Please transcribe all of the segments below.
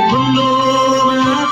ኩሉ መዓልቲ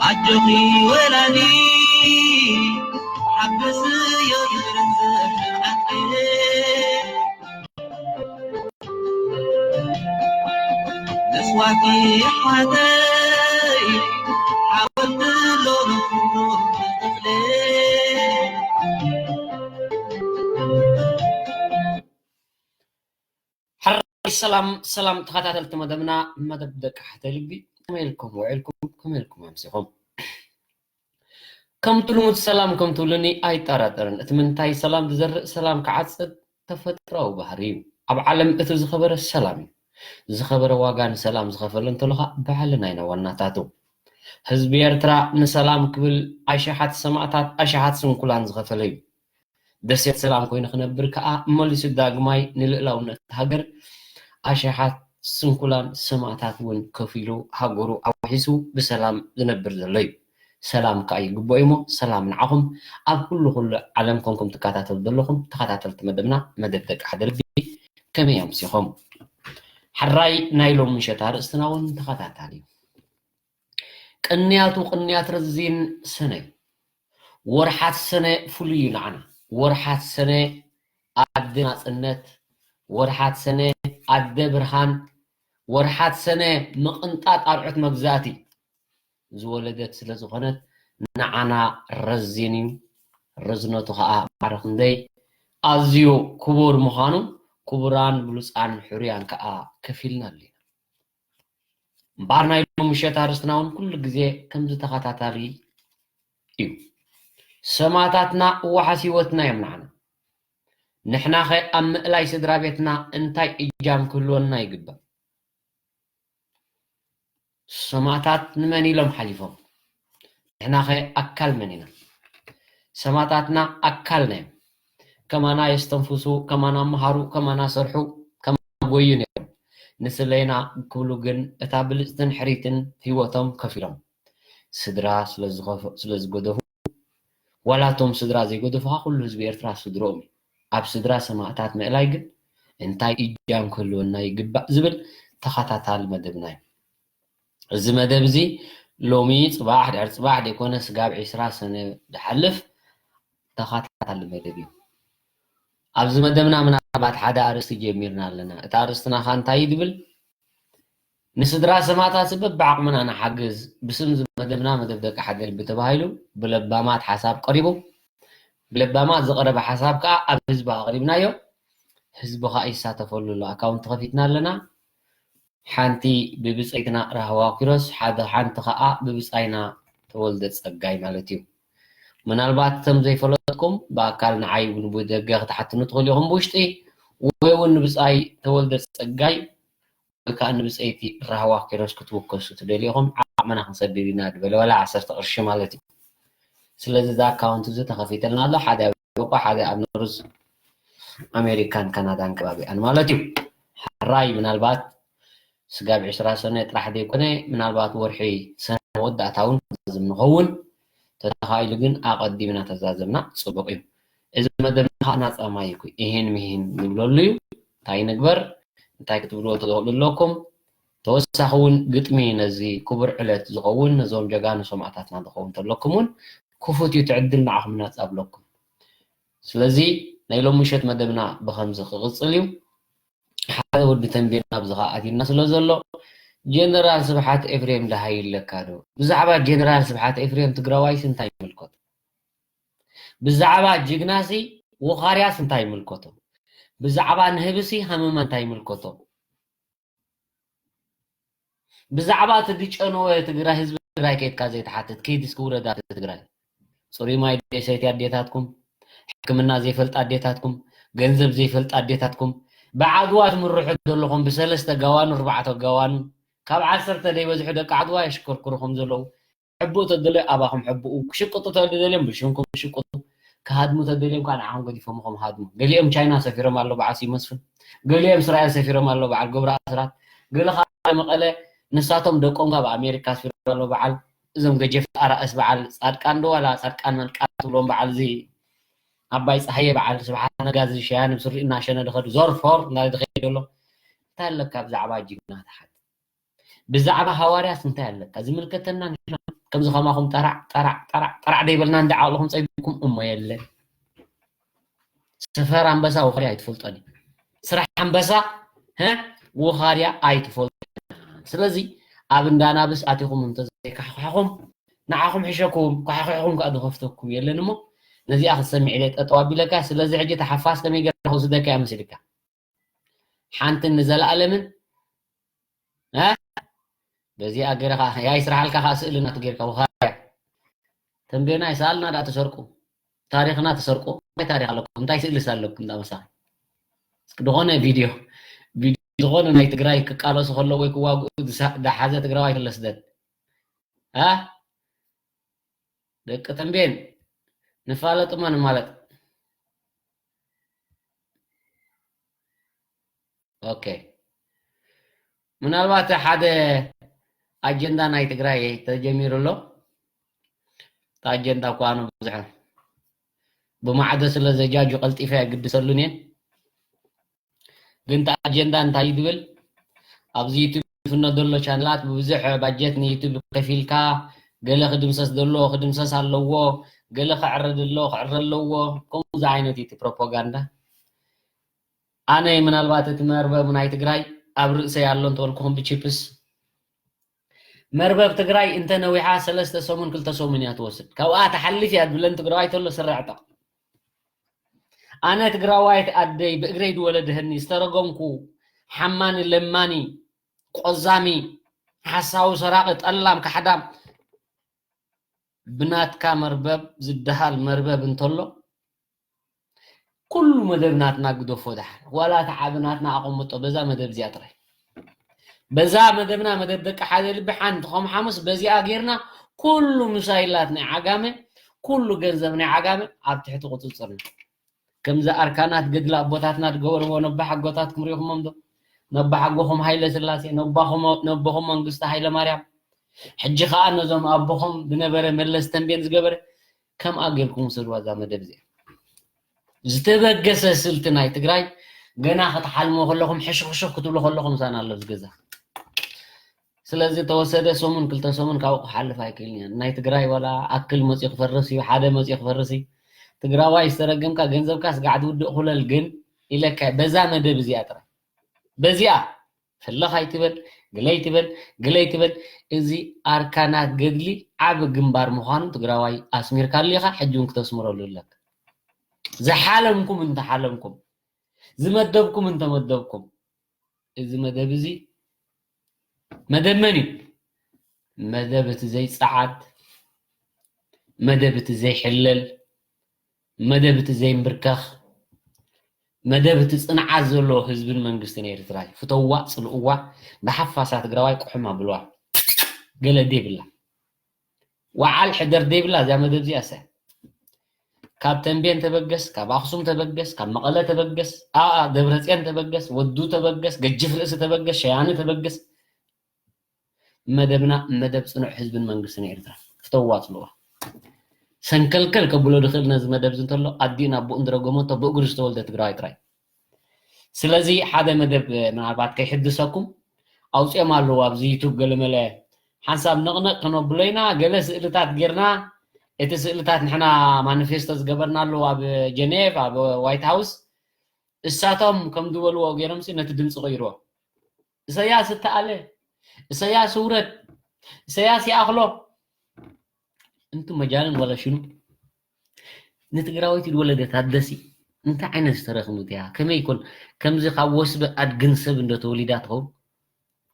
ኣጆኺ ወላዲ ሓብስ ዮርዘ መስዋዕቲ ሓተይ ሓወልቲ ሎሚ ኩሉ ተኽለ። ሓራይ ሰላም ሰላም ተኸታተልቲ መደብና፣ መደብ ደቂ ሓተ ልቢ፣ ከመይ ኢልኩም ውዒልኩም? ከመይ ኢልኩም ኣምሲኹም? ከምቲ ልሙድ ሰላም ከም ትብሉኒ ኣይጠራጠርን። እቲ ምንታይ ሰላም ዝዘርእ ሰላም ክዓጽድ ተፈጥሮኣዊ ባህሪ እዩ። ኣብ ዓለም እቲ ዝኸበረ ሰላም እዩ። ዝኸበረ ዋጋ ንሰላም ዝኸፈለ እንተሎ ኸኣ ባዕልና ኢና ዋናታቱ። ህዝቢ ኤርትራ ንሰላም ክብል ኣሽሓት ሰማእታት ኣሽሓት ስንኩላን ዝኸፈለ እዩ። ደሴት ሰላም ኮይኑ ክነብር ከኣ መሊሱ ዳግማይ ንልእላውነት ሃገር ኣሽሓት ስንኩላን ሰማእታት እውን ከፊሉ ሃገሩ ኣውሒሱ ብሰላም ዝነብር ዘሎ እዩ። ሰላም ከኣ ይግብኦ እዩሞ ሰላም ንዓኹም ኣብ ኩሉ ኩሉ ዓለም ኮንኩም ትከታተሉ ዘለኹም ተኸታተልቲ መደብና መደብ ደቂ ሓደ ልቢ ከመይ ኣምሲኹም? ሕራይ ናይ ሎም ምሸት ኣርእስትና እውን ተኸታታሊ እዩ። ቅንያቱ ቅንያት ረዚን ሰነ እዩ። ወርሓት ሰነ ፍሉይ እዩ ንዓና። ወርሓት ሰነ ኣደ ናጽነት፣ ወርሓት ሰነ ኣደ ብርሃን፣ ወርሓት ሰነ ምቕንጣጥ ኣርዑት መግዛእቲ ዝወለደት ስለ ዝኾነት ንዓና ረዚን እዩ። ርዝነቱ ኸኣ ማዕረ ክንደይ ኣዝዩ ክቡር ምዃኑ ክቡራን ብሉጻን ሕሩያን ከኣ ከፊልና ኣለና። እምበኣር ናይ ሎሚ ምሸት ኣርእስትና እውን ኩሉ ግዜ ከምዚ ተኸታታሊ እዩ። ሰማእታትና ዋሕስ ህይወትና እዮም ንዓና። ንሕናኸ ኣብ ምእላይ ስድራ ቤትና እንታይ እጃም ክህልወና ይግባእ? ሰማእታት ንመን ኢሎም ሓሊፎም? ንሕናኸ ኣካል መን ኢና? ሰማእታትና ኣካልና እዮም። ከማና የስተንፍሱ፣ ከማና መሃሩ፣ ከማና ሰርሑ፣ ከማና ጎዩ ነይሮም። ንስለይና ክብሉ ግን እታ ብልጽትን ሕርይትን ህይወቶም ከፊሎም። ስድራ ስለ ዝኸፈ-፣ ስለ ዝገደፉ፣ ዋላ እቶም ስድራ ዘይገደፉኻ፣ ኩሉ ህዝቢ ኤርትራ ስድርኦም እዩ። ኣብ ስድራ ሰማእታት ምእላይ ግን እንታይ እጃም ክህልወና ይግባእ ዝብል ተኸታታሊ መደብና እዩ። እዚ መደብ እዚ ሎሚ፣ ጽባሕ፣ ድሕሪ ጽባሕ ዘይኮነ፣ ስጋብ ዕስራ ሰነ ዝሓልፍ ተኸታታሊ መደብ እዩ። ኣብዚ መደብና ምናልባት ሓደ ኣርእስቲ ጀሚርና ኣለና። እቲ ኣርእስትና ኸኣ እንታይ እዩ ዝብል? ንስድራ ሰማእታት በብዓቕምና ንሓግዝ። ብስም እዚ መደብና፣ መደብ ደቂ ሓደ ልቢ ተባሂሉ፣ ብለባማት ሓሳብ ቀሪቡ። ብለባማት ዝቐረበ ሓሳብ ከኣ ኣብ ህዝቢ ኣቕሪብናዮ። ህዝቢ ኸኣ ይሳተፈሉ ኣሎ። ኣካውንት ከፊትና ኣለና። ሓንቲ ብብጸይትና ራህዋ ኪሮስ፣ ሓደ፣ ሓንቲ ኸኣ ብብጻይና ተወልደ ጸጋይ ማለት እዩ። ምናልባት እቶም ዘይፈለጥኩም፣ ብኣካል ንዓይ እውን ብደገ ክትሓትኑ ትኽእሉ ኢኹም ብውሽጢ፣ ወይ እውን ንብጻይ ተወልደ ጸጋይ ወይ ከኣ ንብጸይቲ ራህዋ ኪሮስ ክትውከሱ ትደልዩ ኢኹም፣ ዓቕምና ክንሰድድ ኢና ዝበለ ዋላ ዓሰርተ ቅርሺ ማለት እዩ። ስለዚ፣ እዚ ኣካውንት እዚ ተኸፊተልና ኣሎ። ሓደ ኣብ ኤውሮጳ፣ ሓደ ኣብ ኖርዝ ኣሜሪካን ካናዳን ከባቢኣን ማለት እዩ። ሕራይ ምናልባት ስጋብ ዕስራ ሰነ ጥራሕ ዘይኮነ፣ ምናልባት ወርሒ ሰነ መወዳእታ እውን ክዛዘም ንኸውን። ተተኻኢሉ ግን ኣቐዲምና ተዛዘምና ጽቡቕ እዩ። እዚ መደብና ኸኣ ናጻ ማይክ እዩ። እሂን ምሂን ንብለሉ እዩ። እንታይ ንግበር? እንታይ ክትብልዎ ትኽእሉ ኣለኩም? ተወሳኺ እውን ግጥሚ ነዚ ክቡር ዕለት ዝኸውን ነዞም ጀጋኑ ሰማእታትና ዝኸውን ተለኩም እውን ክፉት እዩ፣ እቲ ዕድል ንዓኹም ናጻ ኣብለኩም። ስለዚ ናይ ሎሚ ምሸት መደብና ብኸምዚ ክቕጽል እዩ። ሓደ ወዲ ተንቤን ኣብዚ ኸኣ ኣትዩና ስለ ዘሎ፣ ጀነራል ስብሓት ኤፍሬም ደሃይ ይለካ ዶ? ብዛዕባ ጀነራል ስብሓት ኤፍሬም ትግራዋይስ እንታይ ይምልከቶ? ብዛዕባ ጅግናሲ ወኻርያስ እንታይ ይምልከቶ? ብዛዕባ ንህብሲ ሃመማ እንታይ ይምልከቶ? ብዛዕባ እቲ ዝጨነወ ትግራይ፣ ህዝቢ ትግራይ ከይድካ ዘይትሓትት፣ ከይድ እስኪ ውረድ ኣብ ትግራይ። ጽሩይ ማይ ዘይሰትያ ኣዴታትኩም፣ ሕክምና ዘይፈልጣ ኣዴታትኩም፣ ገንዘብ ዘይፈልጣ ኣዴታትኩም፣ ብዓድዋ ትምርሑ ዘለኹም፣ ብሰለስተ ጋዋኑ፣ ኣርባዕተ ጋዋኑ፣ ካብ ዓሰርተ ዘይበዝሑ ደቂ ዓድዋ የሽከርክሩኹም ዘለዉ። ሕቡእ ተደልዮ ኣባኹም ሕቡኡ፣ ክሽቅጡ ተደልዮም ብሽምኩም ክሽቅጡ፣ ክሃድሙ ተደልዮም ከዓ ንዓኹም ገዲፎምኹም ሃድሙ። ገሊኦም ቻይና ሰፊሮም ኣለዉ በዓል ስዩም መስፍን፣ ገሊኦም እስራኤል ሰፊሮም ኣለዉ በዓል ገብረ ኣስራት፣ ገለ ከዓ መቐለ ንሳቶም ደቆም ካብ ኣሜሪካ ሰፊሮም ኣለዉ በዓል እዞም ገጀፍ ኣራእስ በዓል ጻድቃን ዶ ዋላ ጻድቃን መንቃ ትብሎም በዓል እዚ ኣባይ ጸሃየ በዓል ስብሓት ነጋ እዚ ሸያኒ ብስሪ እናሸነ ዝኸዱ ዞር ፎር እናበለ ዝኸይድ ዘሎ እንታይ ኣለካ ብዛዕባ ጅግና ተሓት ብዛዕባ ሃዋርያስ እንታይ ኣለካ? ዝምልከተና ንሕና ከምዚ ከማኹም ጠራዕ፣ ጠራዕ፣ ጠራዕ፣ ጠራዕ ደይበልና እንዳ ዓቕልኹም ጸቢብኩም እሞ የለን። ሰፈር ኣንበሳ ወኻርያ ኣይትፈልጦን እዩ። ስራሕ ኣንበሳ፣ ሀ? ወኻርያ ኣይትፈልጦን። ስለዚ ኣብ እንዳ ናብስ ኣቲኹም እንተዘይካሕኳሕኹም፣ ንዓኹም ሕሸኩም፣ ኳሕኳሕኹም ከኣ ዝኸፍተኩም የለን እሞ፣ ነዚኣ ክትሰምዕ ኢለ ጠጠው ኣቢለካ። ስለዚ ሕጂ ተሓፋስ ከመይ ገይረ ክወስደካ እያ መሲልካ? ሓንትን ንዘለኣለምን፣ እ? በዚኣ ገይረ ኸዓ፣ ያይ ስራሓልካ ኸዓ ስእሊ እናትጌርካ፣ ወኻርያ። ተንቤናይ ሰኣልና ደኣ ተሰርቁ። ታሪኽና ተሰርቁ። እንታይ ታሪኽ ኣለኩም? እንታይ ስእልስ ኣለኩም? እንዳ መሳኺ። እስኪ ዝኾነ ቪድዮ፣ ቪድዮ ዝኾነ ናይ ትግራይ ክቃለሱ ከለዉ ወይ ክዋግኡ ዝሳ-፣ ዝሓዘ ትግራዋይ ተለስደት። እ? ደቂ ተንቤን፣ ንፋለጥ እሞ ንማለጥ። ኦኬ። ምናልባት ሓደ ኣጀንዳ ናይ ትግራይ ተጀሚሩ ኣሎ። እቲ ኣጀንዳ እኳ ኣነ ብዙሕ ብማዕዶ ስለ ዘጃጁ ቀልጢፈ ኣይግድሰሉን እየ። ግን እቲ ኣጀንዳ እንታይ እዩ ዝብል? ኣብዚ ዩቱብ ዝፍኖ ዘሎ ቻነላት ብብዙሕ ባጀት ንዩቱብ ከፊልካ ገለ ክድምሰስ ዘለዎ ክድምሰስ ኣለዎ፣ ገለ ክዕረ ዘለዎ ክዕረ ኣለዎ። ከምኡ ዝዓይነት እዩ እቲ ፕሮፓጋንዳ። ኣነ ምናልባት እቲ መርበብ ናይ ትግራይ ኣብ ርእሰይ ኣሎ እንተበልኩኹም ብቺፕስ፣ መርበብ ትግራይ እንተ ነዊሓ ሰለስተ ሰሙን ክልተ ሰሙን እያ ትወስድ። ካብኣ ትሓልፍ እያ ዝብለን ትግራዋይ ተሎ ስረ ዕጠቕ። ኣነ ትግራዋይት ኣደይ ብእግረይ ዝወለደህኒ ዝተረገምኩ ሓማኒ ለማኒ ቆዛሚ ሓሳዊ ሰራቒ ጠላም ካሕዳም ብናትካ መርበብ ዝደሃል መርበብ እንተሎ ኩሉ መደብ ናትና ግደፎ ደሓን። ዋላ እቲ ዓቢ ናትና ኣቐምጦ በዛ መደብ እዚኣ ጥራይ። በዛ መደብና መደብ ደቂ ሓደ ልቢ ሓንቲ ከም ሓሙስ በዚኣ ጌርና ኩሉ ምሳይላት ናይ ዓጋመ ኩሉ ገንዘብ ናይ ዓጋመ ኣብ ትሕቲ ቁጽጽርና። ከምዚ ኣርካናት ገድሊ ኣቦታትና ዝገበርዎ ነባሕ ኣጎታትኩም ሪእኹሞም ዶ? ነባሕ ኣጎኹም ሃይለ ስላሴ፣ ነባኹም፣ ነቦኹም መንግስቲ ሃይለ ማርያም፣ ሕጂ ከዓ ነዞም ኣቦኹም ዝነበረ መለስ ተንቤን ዝገበረ ከምኣ ጌርኩም ውሰድዋ እዛ መደብ እዚኣ። ዝተበገሰ ስልቲ ናይ ትግራይ ገና ክትሓልሞ ከለኹም ሕሽኽሽኽ ክትብሉ ከለኹም ሳና ኣሎ ዝገዛ። ስለዚ ተወሰደ ሰሙን ክልተ ሰሙን ካብኡ ክሓልፍ ኣይክእልን እያ። ናይ ትግራይ ዋላ ኣክል መፂኡ ክፈርስ እዩ፣ ሓደ መፂኡ ክፈርስ እዩ። ትግራዋይ ዝተረገምካ ገንዘብካ ስጋዕ ትውድእ ኩለል ግን ኢለካ በዛ መደብ እዚኣ ጥራይ በዚኣ ፈለኽ ኣይትበል፣ ግለይ ትበል፣ ግለይ ትበል። እዚ ኣርካናት ገድሊ ዓቢ ግንባር ምዃኑ ትግራዋይ ኣስሚርካሉ ኢኻ፣ ሕጂ እውን ክተስምረሉ ኣለካ። ዝሓለምኩም እንተሓለምኩም፣ ዝመደብኩም እንተመደብኩም፣ እዚ መደብ እዚ መደብ መን እዩ? መደብ እቲ ዘይጸዓድ፣ መደብ እቲ ዘይሕለል፣ መደብ እቲ ዘይምብርከኽ፣ መደብ እቲ ጽንዓት ዘለዎ ህዝብን መንግስትን ኤርትራ እዩ። ፍተዋ፣ ጽልእዋ፣ ብሓፋሳ ትግራዋይ ቁሕም ኣብልዋ። ገለ ደይብላ። ወዓል ሕደር ደይብላ እዚኣ መደብ እዚኣ ሰ። ካብ ተንቤን ተበገስ፣ ካብ ኣኽሱም ተበገስ፣ ካብ መቐለ ተበገስ፣ ኣኣ ደብረጽዮን ተበገስ፣ ወዱ ተበገስ፣ ገጅፍ ርእሲ ተበገስ፣ ሸያኒ ተበገስ። መደብና መደብ ጽኑዕ ህዝብን መንግስትን ኤርትራ። ፍተዋ ጽልዋ። ሰንከልከል ከብሎ ድኽእል ነዚ መደብ እዚ እንተሎ ኣዲኡን ኣቦኡን ዝረገመቶ ብእግሩ ዝተወልደ ትግራዋይ ጥራይ። ስለዚ ሓደ መደብ ምናልባት ከይሕድሰኩም ኣውፅኦም ኣለዉ ኣብዚ ዩቱብ ገለመለ ሓንሳብ ነቕነቕ ክነብሎ ኢና። ገለ ስእልታት ጌርና እቲ ስእልታት ንሕና ማኒፌስቶ ዝገበርናሉ ኣብ ጀኔቭ ኣብ ዋይት ሃውስ እሳቶም ከም ዝበልዎ ገይሮም ሲ ነቲ ድምፂ ቀይርዎ። እሰያስ እተኣለ፣ እሰያስ ውረድ፣ እሰያስ ይኣኽሎ። እንቱ መጃንን ወላ ሽኑ ንትግራወይቲ ዝወለደት ኣደሲ እንታይ ዓይነት ዝተረኽሙት እያ? ከመይ ይኮን ከምዚ ካብ ወስቢ ኣድግን ሰብ እንዶ ተወሊዳ ትኸውን?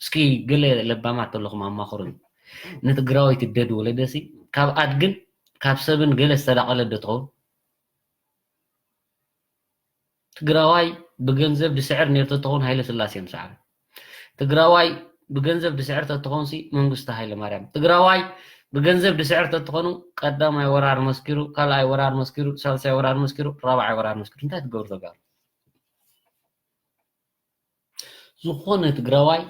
እስኪ ገለ ለባማት ተለኹም ኣማኽሩን። ንትግራወይቲ ደድ ወለደሲ ካብ ኣድግን ካብ ሰብን ገለ ዝተዳቐለ ዶ ትኸውን? ትግራዋይ ብገንዘብ ድስዕር ነይሩ ተትኾን ሃይለ ስላሴ ምሰዓበ። ትግራዋይ ብገንዘብ ድስዕር ተትኾንሲ መንግስቱ ሃይለ ማርያም። ትግራዋይ ብገንዘብ ድስዕር ተትኾኑ ቀዳማይ ወራር መስኪሩ፣ ካልኣይ ወራር መስኪሩ፣ ሳልሳይ ወራር መስኪሩ፣ ራብዓይ ወራር መስኪሩ። እንታይ ትገብሩ ተጋሩ? ዝኾነ ትግራዋይ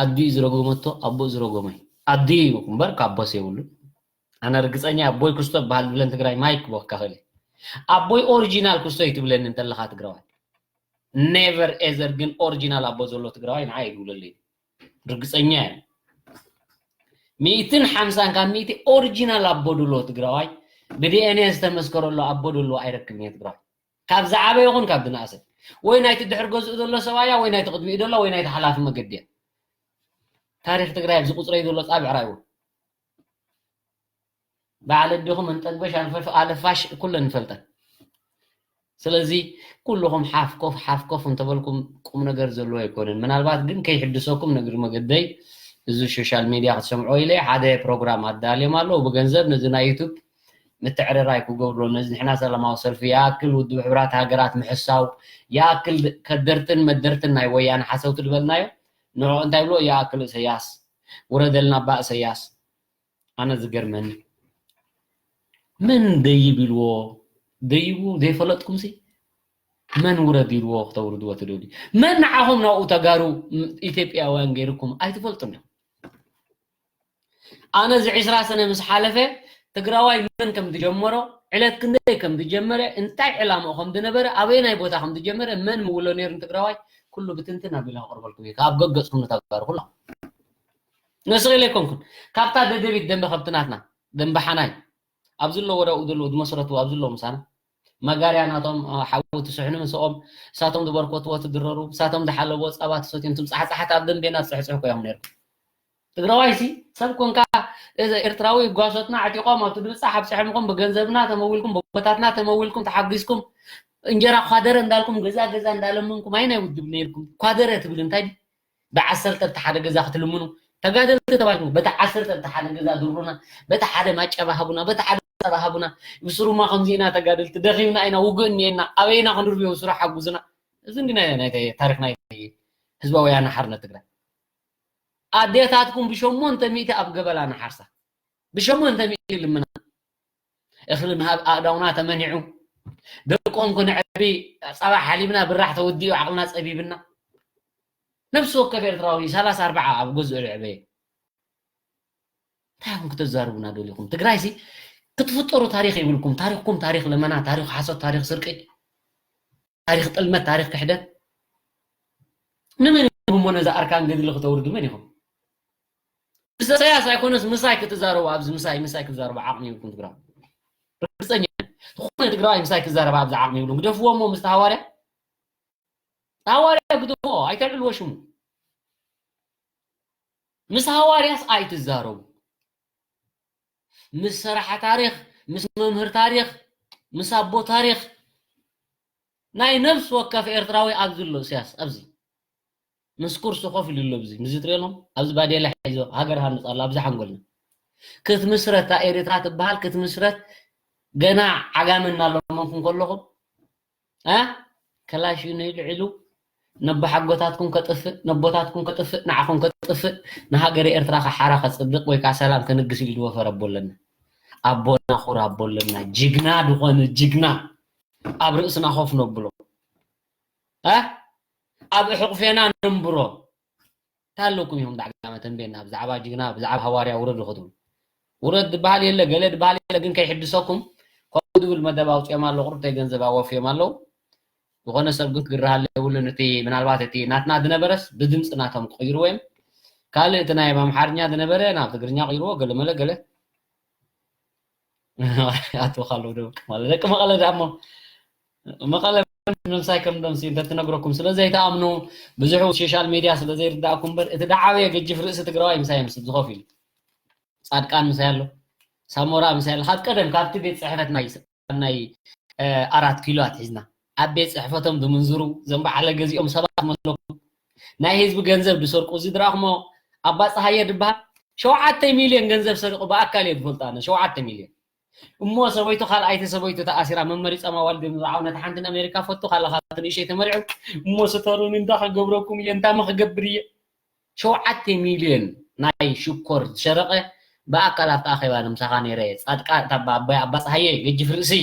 ኣዲኡ ዝረገመቶ ኣቦኡ ዝረገመ እዩ። ኣዲኡ እዩ እምበር ካብ ኣቦስ የብሉን። ኣነ ርግፀኛ ኣቦይ ክስቶ በሃል ዝብለን ትግራይ ማይክ ክበካ ክእል። ኣቦይ ኦሪጂናል ክስቶ እዩ ትብለኒ እንተለኻ ትግራዋይ። ኔቨር ኤዘር ግን ኦሪጂናል ኣቦ ዘሎ ትግራዋይ ንዓይ ይድውለለይ። ርግፀኛ እየ። ሚእትን ሓምሳን ካብ ሚእቲ ኦሪጂናል ኣቦ ድሎ ትግራዋይ ብዲኤንኤ ዝተመስከረሉ ኣቦ ድሎ ኣይረክብን እየ ትግራዋይ። ካብ ዝዓበ ይኹን ካብ ዝነኣሰ ወይ ናይቲ ድሕር ገዝኡ ዘሎ ሰብኣያ ወይ ናይቲ ቅድሚኡ ዘሎ ወይ ናይቲ ሓላፊ መገዲ እያ። ታሪኽ ትግራይ ኣብዚ ቁፅረይ ዘሎ ፃብዕ ራእይዎ። በዓል ኣዴኹም እንጠግበሽ ኣልፈፍ ኣለፋሽ ኩለን ንፈልጠን። ስለዚ ኩልኹም ሓፍኮፍ ሓፍኮፍ እንተበልኩም ቁም ነገር ዘለዎ ኣይኮነን። ምናልባት ግን ከይሕድሰኩም ነግሪ መገደይ እዚ ሶሻል ሚድያ ክትሰምዖ ኢለ ሓደ ፕሮግራም ኣዳልዮም ኣለዉ ብገንዘብ ነዚ ናይ ዩቱብ ምትዕርራይ ክገብርዎ ነዚ ንሕና ሰላማዊ ሰልፊ ይኣክል ውድብ ሕብራት ሃገራት ምሕሳው ይኣክል ከደርትን መደርትን ናይ ወያነ ሓሰውቲ ዝበልናዮ ንዕኡ እንታይ ብሎ ይኣክል እሰያስ ውረደልና እባ እሰያስ ኣነ ዝገርመኒ መን ደይብ ኢልዎ ደይቡ ዘይፈለጥኩምሲ መን ውረድ ኢልዎ ክተውርድዎ ትደልዩ መን ንዓኹም ናብኡ ተጋሩ ኢትዮጵያውያን ገይርኩም ኣይትፈልጡን ዲኹም ኣነ እዚ ዕስራ ሰነ ምስ ሓለፈ ትግራዋይ መን ከም ዝጀመሮ ዕለት ክንደይ ከም ዝጀመረ እንታይ ዕላምኡ ከም ዝነበረ ኣበየናይ ቦታ ከም ዝጀመረ መን ምውሎ ነይሩ ንትግራዋይ ኩሉ ብትንትን ኣቢለ ከቕርበልኩም እየ ካብ ገገፅኩም ንተጋሩ ኩላ ነስቕ ኢለ ኣይኮንኩን ካብታ ደደቢት ደንበ ከብቲ ናትና ደንበ ሓናይ ኣብዚ ኣለዎ ወዳኡ ዘለዎ ዝመስረቱ ኣብዚ ኣለዎ ምሳና መጋርያ ናቶም ሓዊ ትስሕኑ ምስኦም እሳቶም ዝበርከትዎ ትድረሩ እሳቶም ዝሓለብዎ ፃባ ትሰትዮም ትም ፃሕፃሓት ኣብ ደንቤና ዝፅሕፅሑ ኮዮም ነይሩ ትግራዋይ ሲ ሰብ ኮንካ ኤርትራዊ ጓሶትና ኣዕጢቆም ኣብቲ ድብፃ ሓብፅሐምኹም ብገንዘብና ተመዊልኩም ብቦታትና ተመዊልኩም ተሓጊዝኩም እንጀራ ኳደረ እንዳልኩም ገዛ ገዛ እንዳለመንኩም ኣይናይ ውድብ ነይርኩም ኳደረ ትብል እንታይ ብዓሰርተ እቲ ሓደ ገዛ ክትልምኑ ተጋደልቲ ተባልኩም በቲ ዓሰርተ እቲ ሓደ ገዛ ድሩና በቲ ሓደ ማጨባ ሃቡና በቲ ሓደ ጸባ ሃቡና ብስሩማ ከምዚ ኢና ተጋደልቲ ደኺምና ኢና ውግእ እኒኤና ኣበይና ክንርብዮ ብስሩ ሓጉዙና እዚ እንዲ ናይ ታሪክ ናይ ህዝባዊ ወያነ ሓርነት ትግራይ ኣዴታትኩም ብሸሞንተ ሚእቲ ኣብ ገበላ ንሓርሳ ብሸሞንተ ሚእቲ ልምና እኽሊ ምሃብ ኣእዳውና ተመኒዑ ደቆም ክነዕቢ ጸባ ሓሊብና ብራሕ ተወዲኡ ዓቕልና ጸቢብና ነብሲ ወከፍ ኤርትራዊ ሰላሳ ኣርባዓ ኣብ ገዝኡ ዝዕበየ እንታይ ኢኹም ክተዛርቡና ደሊኹም? ትግራይ ሲ ክትፍጠሩ ታሪኽ የብልኩም። ታሪኽኩም ታሪኽ ለመና፣ ታሪኽ ሓሶት፣ ታሪኽ ስርቂ፣ ታሪኽ ጥልመት፣ ታሪኽ ክሕደት። ንመን ኢኹም እሞ ነዛ ኣርካን ገድሊ ክተውርዱ መን ኢኹም? ምስ ኢሳያስ ኣይኮነስ ምሳይ ክትዛረቡ፣ ኣብዚ ምሳይ ምሳይ ክትዛረቡ ዓቕሚ ይብልኩም ትግራይ። ርግፀኛ እየ። ዝኾነ ትግራዋይ ምሳይ ክዛረብ ኣብዚ ዓቕሚ ይብሉን። ግደፍዎ እሞ ምስቲ ሃዋርያ፣ ሃዋርያ ግደፍዎ፣ ኣይተልዕልዎ ሽሙ። ምስ ሃዋርያስ ኣይትዛረቡ። ምስ ሰራሒ ታሪኽ፣ ምስ መምህር ታሪኽ፣ ምስ ኣቦ ታሪኽ፣ ናይ ነፍሲ ወከፍ ኤርትራዊ ኣብዚ ኣሎ፣ ኢሳያስ ኣብዚ ምስ ኩርሱ ኮፍ ኢሉ ኣሎ። ኣብዚ ምዚ ትሪኦ ኣለኹም፣ ኣብዚ ባዴላ ሒዞ ሃገር ሃንጽ ኣሎ፣ ኣብዚ ሓንጎልና ክትምስረት፣ እታ ኤርትራ ትበሃል ክትምስረት፣ ገና ዓጋመ እናለመንኩም ከለኹም፣ እ፣ ከላሽኑ ይልዕሉ፣ ነቦሓጎታትኩም ከጥፍእ፣ ነቦታትኩም ከጥፍእ፣ ንዓኹም ከጥፍእ፣ ንሃገረ ኤርትራ ከሓራ ከጽድቕ ወይ ከዓ ሰላም ከንግስ ኢሉ ዝወፈረ ኣቦ ኣለና። ኣቦና ኩር ኣቦ ኣለና። ጅግና ዝኾነ ጅግና ኣብ ርእስና ኮፍ ነብሎ። እ፣ ኣብ ሕቑፌና ነንብሮ። እንታይ ኣለኩም ኢኹም ዳዕጋመ ተንቤና ብዛዕባ ጅግና፣ ብዛዕባ ሃዋርያ ውረዱ ክትብሉ? ውረድ ዝበሃል የለ፣ ገለ ዝበሃል የለ፣ ግን ከይሕድሰኩም ከምኡ ዝብል መደብ ኣውፅኦም ኣለዉ፣ ቁርብተይ ገንዘብ ኣወፍዮም ኣለዉ። ዝኾነ ሰብ ግን ክግረሃሉ የብሉን። እቲ ምናልባት እቲ ናትና ዝነበረስ ብድምፂ ናቶም ክቕይርዎ እዮም። ካልእ እቲ ናይ ኣምሓርኛ ዝነበረ ናብ ትግርኛ ቅይርዎ፣ ገለ መለ ገለ። ኣቶ ካሎ ደቂ ማለት ደቂ መቐለ ደኣ እሞ መቐለ ምሳይ ከም ደምሲ እንተትነግረኩም ስለ ዘይተኣምኑ ብዙሕ ሶሻል ሚድያ ስለ ዘይርዳእኩም እምበር እቲ ደዓበየ ገጅፍ ርእሲ ትግራዋይ ምሳይ ምስ ዝኸፍ ኢሉ ጻድቃን ምሳይ ኣሎ፣ ሳሞራ ምሳይ ኣሎ። ካብ ቀደም ካብቲ ቤት ጽሕፈት ናይ ናይ ኣራት ኪሎ ኣትሒዝና ኣብ ቤት ጽሕፈቶም ዝምንዝሩ ዘም በዓለ ገዚኦም ሰባት መለኩም ናይ ህዝቢ ገንዘብ ዝሰርቁ እዚ ድራኹሞ ኣባ ፀሃየ ድበሃል ሸውዓተ ሚልዮን ገንዘብ ሰሪቑ ብኣካል እየ ዝፈልጦ ኣነ ሸውዓተ ሚልዮን። እሞ ሰበይቱ ካልኣይቲ ሰበይቱ ተኣሲራ መመሪፃ ማዋል ድምዝዓው ነቲ ሓንቲ ኣሜሪካ ፈቱ ካለካ ንእሸይ ተመሪዑ እሞ ስተሩን እንዳ ከገብረኩም እየ እንዳ መክገብር እየ። ሸውዓተ ሚልዮን ናይ ሽኮር ዝሸረቐ ብኣካል ኣብቲ ኣኼባ ንምሳኻ ነይረ። ጻድቃን ታባ ኣባይ ኣባ ጸሃየ ገጅፍ ርእሲ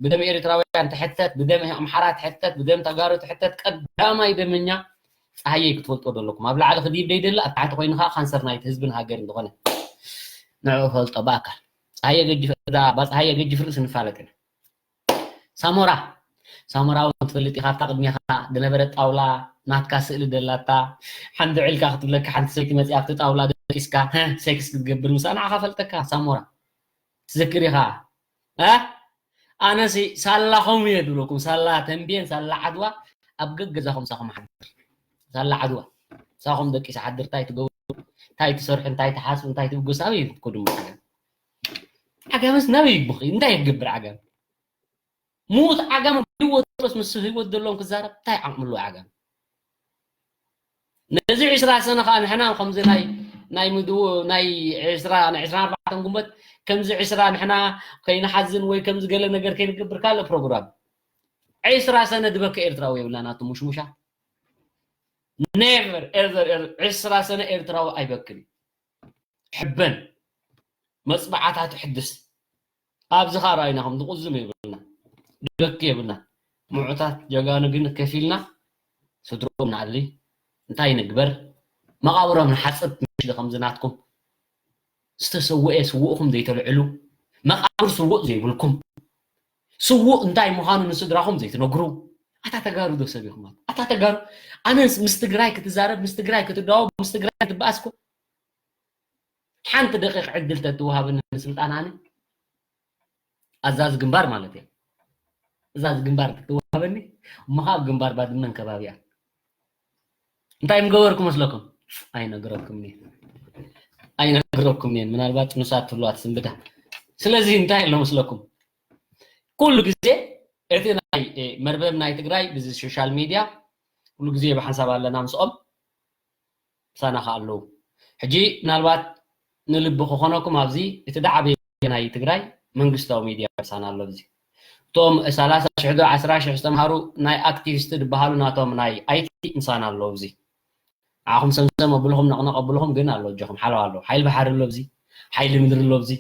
ብደም ኤርትራውያን ትሕተት፣ ብደም ኣምሓራ ትሕተት፣ ብደም ተጋሩ ትሕተት። ቀዳማይ ደመኛ ጸሃየ ክትፈልጦ ዘለኩም ኣብ ላዕሊ ክዲብ ደይደሊ ኣብ ታሕቲ ኮይኑ ከዓ ካንሰር ናይቲ ህዝብን ሃገርን ዝኾነ ንዕኡ ፈልጦ ብኣካል። ጸሃየ ገጅፍ እዛ ኣባ ጸሃየ ገጅፍ ርእሲ ንፋለጥ ኢና። ሳሞራ ሳሞራ እውን ትፈልጥ ኢኻ ኣብታ ቅድሜኻ ዝነበረት ጣውላ ናትካ ስእሊ ደላታ ሓንቲ ዕልካ ክትብለካ ሓንቲ ሰይቲ መፂኣ ኣብቲ ጣውላ ደቂስካ ሴክስ ክትገብር ምሳ ንዓኻ ፈልጠካ ሳሞራ ትዝክር ኢኻ። ኣነሲ ሳላኹም እየ ዝብለኩም ሳላ ተንቤን ሳላ ዓድዋ ኣብ ገገዛኹም ሳኹም ሓድር ሳላ ዓድዋ ሳኹም ደቂስ ሓድር እንታይ ትገብሩ እንታይ ትሰርሑ እንታይ ትሓስቡ እንታይ ትብገሱ ኣበይ ትኮዱ ዓጋምስ ናበይ ይግብኺ እንታይ ይገብር ዓጋም ሙት ዓጋም ህይወት ምስ ህይወት ዘለዎም ክዛረብ እንታይ ዓቕሚ ኣለዎ ዓጋም ነዚ ዕስራ ሰነ ከዓ ንሕና ከምዚ ናይ ናይ ምድው ናይ ዕስራ ናይ ዕስራ ኣርባዕተ ጉንበት ከምዚ ዕስራ ንሕና ከይንሓዝን ወይ ከምዚ ገለ ነገር ከይንገብር ካለ ፕሮግራም ዕስራ ሰነ ዝበከ ኤርትራዊ የብልና ናቱ ሙሽሙሻ never ever ዕስራ ሰነ ኤርትራዊ ኣይበክን ሕበን መፅባዓታት ሕድስ ኣብዚ ኻራ ኢና ከም ዝቁዝም የብልና ደቂ የብልና ምዑታት ጀጋኑ ግን ከፊልና ስድሮም ንኣሊ እንታይ ንግበር መቃብሮም ንሓፅብ ምሽ ከምዚ ናትኩም ዝተሰወኤ ስውእኹም ዘይተልዕሉ መቃብር ስውእ ዘይብልኩም ስውእ እንታይ ምዃኑ ንስድራኹም ዘይትነግሩ ኣታ ተጋሩ ዶ ሰብ ኢኹም ኣታ ተጋሩ ኣነስ ምስ ትግራይ ክትዛረብ ምስ ትግራይ ክትዳወብ ምስ ትግራይ ክትበኣስኩ ሓንቲ ደቂቕ ዕድል ተትወሃብኒ ንስልጣን ኣነ ኣዛዚ ግንባር ማለት እየ ኣዛዚ ግንባር ተትወሃበኒ እሞ ካብ ግንባር ባድመን ከባቢያ እንታይ ምገበርኩ መስለኩም ኣይነግረኩም ኣይነግረኩም እየን ምናልባት ጥኑሳት ትብልዋ ትስንብዳ ስለዚ እንታይ ኣሎ መስለኩም ኩሉ ግዜ እቲ ናይ መርበብ ናይ ትግራይ ብዚ ሶሻል ሚድያ ኩሉ ግዜ ብሓንሳብ ኣለና ምስኦም ምሳና ከ ኣለዉ ሕጂ ምናልባት ንልቢ ክኾነኩም ኣብዚ እቲ ዳዕበ ናይ ትግራይ መንግስታዊ ሚድያ ምሳና ኣሎ እዚ እቶም ሰላሳ ሽሕ ዶ ዓስራ ሽሕ ዝተምሃሩ ናይ ኣክቲቪስት ዝበሃሉ ናቶም ናይ ኣይቲ ምሳና ኣሎ እዚ ዓኹም ሰምሰም ኣብልኹም ነቕነቕ ኣብልኹም ግን ኣሎ እጆኹም ሓለዋ ኣሎ ሓይሊ ባሕሪ ኣሎ እዚ ሓይሊ ምድሪ ኣሎ እዚ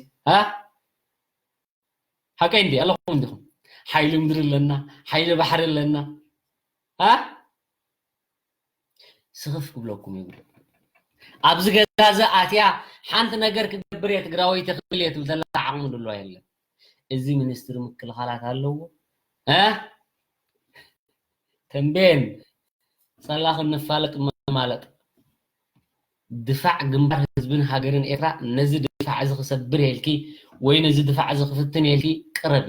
ሓቀይ እንዲ ኣለኹም እንዲኹም ሓይሊ ምድሪ ኣለና ሓይሊ ባሕሪ ኣለና ስኽፍ ክብለኩም ይብሉ ኣብዚ ጋዘ ኣትያ ሓንቲ ነገር ክገብር እየ ትግራወይቲ ክብል እየ ትብል ዘላ ዓቕሚ ድልዋ የለን። እዚ ሚኒስትሪ ምክልኻላት ኣለዎ። እ? ተንቤን፣ ሰላ ክንፋለጥ መማለጥ። ድፋዕ ግንባር ህዝብን ሃገርን ኤርትራ ነዚ ድፋዕ እዚ ክሰብር እየ ኢልኪ ወይ ነዚ ድፋዕ እዚ ክፍትን እየ ኢልኪ ቅረቢ።